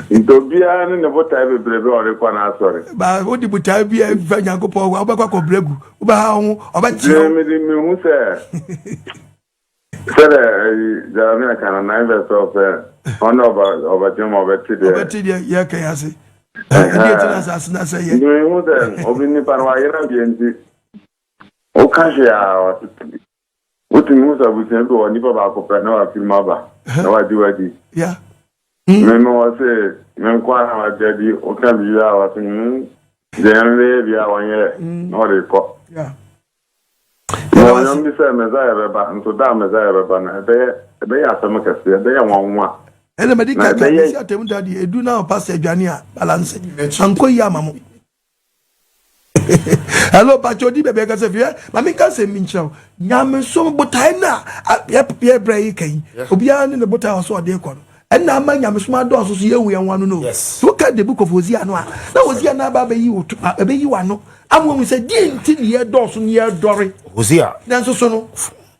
Nti obiara ne ne botae bebrebe a ɔde kɔ n'asɔre. Ba wode botae bi a ɛmfa Nyankopɔn hɔ a wobɛkɔ akɔbrɛ gu wobɛha wo ho ɔbɛkyerɛ wo. Mede mehu sɛ sɛdeɛ ɛyi Jeremia ka no 9 verse 12 sɛ ɔne ɔba ɔbɛtwe ma ɔbɛte deɛ. Ɔbɛte deɛ yɛka yi ase. Ɛdeɛ ti na asase na sɛ yɛ. Nti mehu sɛ obi nipa no wayera deɛ nti woka hwee a ɔtete bi. Wotumi hu sɛ abusua bi wɔ nipa baako pɛ na wafiri mu aba na wagye wadi. Hmm. Me no wɔse me nko ara na wagye adi woka biribi a wɔse hmm deɛ yɛn bɛyɛ bi a wɔnyɛ hmm. na wɔde kɔ. Na ɔyɔn bi sɛ Mɛsaya bɛba nso da a Mɛsaya bɛba no ɛbɛyɛ ɛbɛyɛ asɛm kɛse ɛbɛyɛ nwanwa. Ɛna mɛdi kaka mesi atɛmu da deɛ edu na ɔpa sɛ adwane a balance ankɔ yi ama mo. Hello, Pacho, di baabi akasa fi ɛ maame nka sɛ mi nkyerɛ wo nyamesom botae no a yɛbrɛ yi kan obiara ne ne botae ɔsɛ ɔde kɔ no ɛna ama nyamesom adɔɔso so yɛhu yɛn ho ano no so woka the book of Hosea no a na Hosea no aba abɛyi wo ɛbɛyi w'ano ama wahu sɛ deɛ nti ne yɛdɔɔso ne yɛdɔre Hosea nanso so no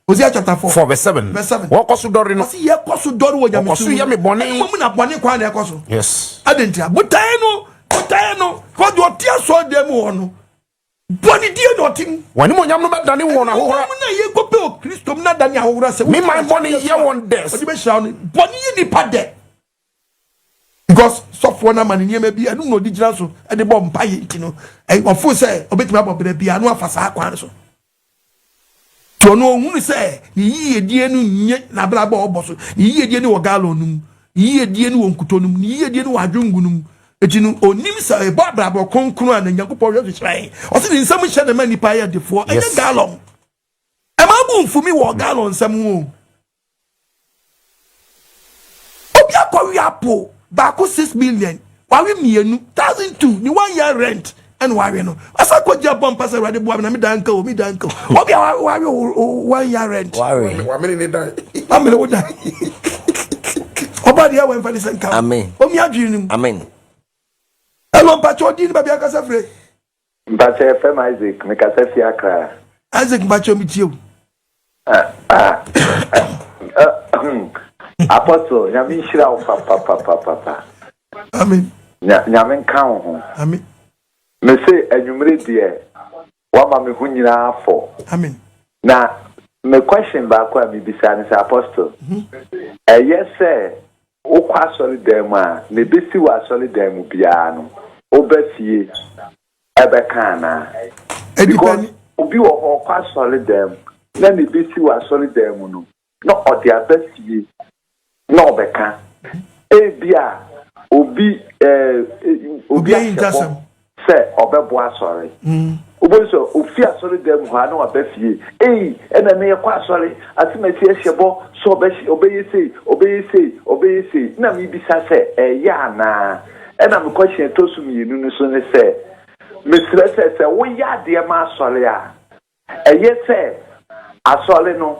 Hosea chapter 4 4 verse 7 verse 7 wɔkɔ so dɔre no ɔsi yɛkɔ so dɔre wɔ nyamesom wɔkɔ so yɛ me bɔne ɛna mmom na bɔne kwan na ɛkɔ so yes adɛn ntia botae no botae no kɔde ɔte asɔre dan mu hɔ no bɔne die na ɔte mu wɔn animuonyam no bɛdane wɔn ahohora wɔn na yɛkɔpɛ wɔ Kristo mu na dane ahohora sɛ me man bɔne yɛ wɔn dɛ ɔde bɛhyira no bɔne yɛ nipa dɛ because sɔfoɔ no ama no nneɛma bi ɛno na ɔde gyina so de bɔ mpaeɛ nti no ɔfo sɛ ɔbɛtumi abɔ berɛ biara no afa saa kwan so Nti ɔno ɔhunu sɛ ne yiyedie no nyɛ n'abrabɔ a ɔbɔ so. Ne yiyedie no wɔ gallon no mu. Ne yiyedie no wɔ nkutɔ no mu. Ne yiyedie no wɔ adwongu no mu. Eti no ɔnim sɛ ɛbɔ abrabɔ kronkron a na Nyankopɔn hwɛ so hyira yɛn. Ɔse ne nsam hyɛ na ɛma nnipa yɛ defoɔ. Ɛnyɛ gallon. Ɛma abu mfumi wɔ gallon nsɛm ho o. Obi akɔwe apo baako 6 million, wawe mmienu 1,002, ne one year rent ɛna wawe no. Ɔsa kɔgye abɔ mpa sɛ Awurade boa me na me dan nka o, me dan nka o. Obi a wawe one year rent. Wamene ne dan. Wamene wo dan. Ɔba deɛ wɔ mfa ne sɛ nka. Amen. Omi adwene no mu. Amen. Ɛlɔ mpakyɛ ɔdi ne baabi akasa fire. Mpakyɛ yɛfrɛ me Isaac, mekasa fi Accra. Isaac mpakyɛ mi tie o. Ah, ah, Apostle, Nyame nhyira wo papapapapa. Amen. Nya Nyame nka wo ho. Amen. Me se anwummere deɛ wama me ho nyinaa afɔ. Amen. Na me question baako a mebisa ne sɛ Apostle, ɛyɛ sɛ wokɔ asɔredan mu a, na ebesi wɔ asɔredan mu biara no, woba fie ɛbɛka anaa? Because obi wɔ hɔ ɔkɔ asɔredan mu na na ebesi wɔ asɔredan mu no, na ɔde aba fie na ɔbɛka. Ebia obi ɛɛ obi ahyɛ bɔ sɛ ɔbɛboa asɔre. Wobɛhu sɛ ofi asɔre dan mu hɔ a na waba fie. Ei, ɛna ɛnɛ yɛkɔ asɔre, asemasi ahyɛ bɔ sɛ ɔbɛyɛ sei, ɔbɛyɛ sei, ɔbɛyɛ sei. Na mebisa sɛ ɛyɛ anaa? Ɛna me question ɛtɔ so mmienu no so ne sɛ, mesrɛ sɛ sɛ woyɛ adeɛ ma asɔre a, Ɛyɛ sɛ Asɔre no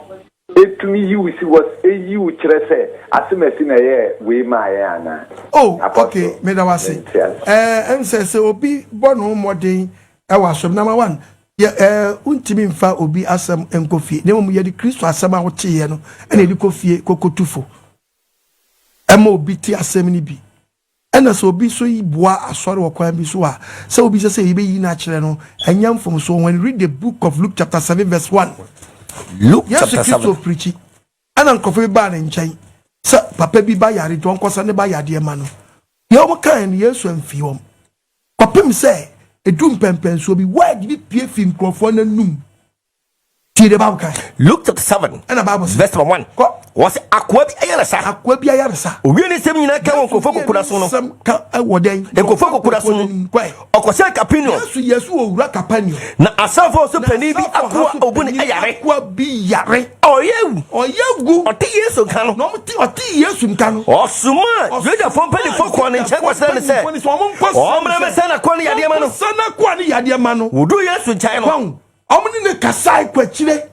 tumi yi wo si hɔ, yi wo kyerɛ sɛ asemasi na ɛyɛɛ wei maa yɛn anaa? Oh, Apostle, okay, meda wo ase. mente ase. Ɛɛ, ɛm sɛ sɛ obi bɔ ne ho mmɔden wɔ asɔre mu, number one, yɛ ɛɛ, wontumi mfa obi asɛm nkɔ fie, na mmom yɛde Kristo asɛm a woteeɛ no ɛna yɛde kɔ fie kɔkɔtu fo. Ɛma obi te asɛm no bi. Ɛna sɛ obi nso boa asɔre wɔ kwan bi so a, sɛ obi sɛ sɛ yɛbɛyi no akyerɛ no, ɛnyɛ mfomsoɔ. When you read the book of Luke chapter 7 verse 1, Luke Yesu chapter Kristo 7. pirikyi, ɛna nkurɔfoɔ bi baa ne nkyɛn sɛ papa bi ba yare nti ɔnkɔsa ne ba yadeɛ ma no. Deɛ wɔn kaeɛ no, Yesu amfi wɔn. Kɔpem sɛ ɛdu mpɛmpɛnsoɔ bi, word bi pue fi nkurɔfoɔ no anum. Tie deɛ Bible kae. Luke chapter 7. Ɛna Bible sɛ. Verse number 1. Kɔ. Wɔsɛ akoa bi ayaresa. Akoa bi ayaresa. Owie ne nsɛm nyinaa ka wɔ nkurɔfoɔ kokora so no. Nsɛm ka wɔ dɛn? Nkurɔfoɔ kokora so no. Kɔɛ. Ɔkɔhyɛɛ Kapernaum. Yesu Yesu wɔ wura Kapernaum. Na asraafoɔ so panin bi akoa a obu ne ayare. Akoa bi yare. Ɔyɛ awu. Ɔyɛ awu. Ɔte Yesu nka no. Na ɔte ɔte Yesu nka no. Ɔsomaa Yudafoɔ mpanimfoɔ kɔɔ ne nkyɛn kɔsrɛ no sɛ. Ɔmmra mmɛsa n'akoa no yadeɛ ma no. Ɔmmɛsa n'akoa no yadeɛ ma no. Wɔduruu Yesu nkyɛn no. Wɔn ne no kasae kɔ akyire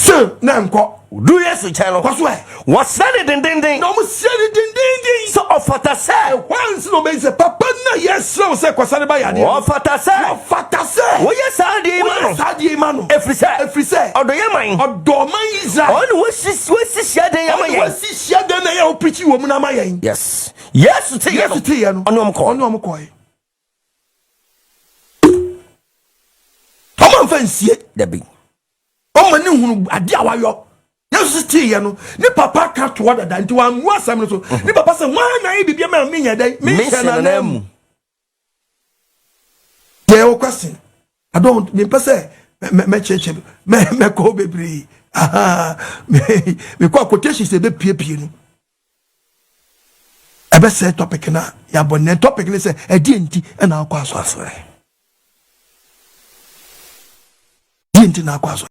sɛ na nkɔ. Wɔduu Yesu nkyɛn no, Kɔ so ɛ. wɔsrɛ no dendenden. Na wɔsrɛ no dendenden. Sɛ ɔfata sɛ. Ɛhɔ ara nso na wɔbɛyi sɛ, Papa no a yɛsrɛ wo sɛ kɔsa ne ba yadeɛ no. Ɔfata sɛ. Ɔfata sɛ. Woyɛ saa adeɛ yi ma no. Woyɛ saa adeɛ yi ma no. Ɛfiri sɛ. Ɛfiri sɛ. Ɔdɔ yɛn man. Ɔdɔ ɔman Israel. Ɔno na wasi wasi hyiadan yi ama Ɔno yɛn. na wasi hyiadan na ɛyɛ a wopirikyi wɔ mu no ama yɛn. Yes. Yesu teeɛ no. Yesu teeɛ no. Ɔne wɔn kɔɔe. Ɔne wɔn kɔɔe. Ɔma nfa nsie. Dabi. Ɔma ne hunu adeɛ a wayɔ. Yesu teeɛ no, ne papa ka toɔ dada nti wammu asɛm no so. Mhm. Ne papa sɛ, hwan na ayɛ biribi ama menyɛ dɛn? Menhyɛ n'anan mu. Deɛ ɛwɔ question. I don't mempɛ sɛ mɛkyerɛkyerɛ mɛkɔ bebree. Mekɔ quotations ɛbɛpiepie no. Ɛbɛsɛe topic no a yɛabɔ nnɛ. Topic no sɛ ɛdeɛ nti na akɔ asɔre. Deɛ nti na akɔ asɔre.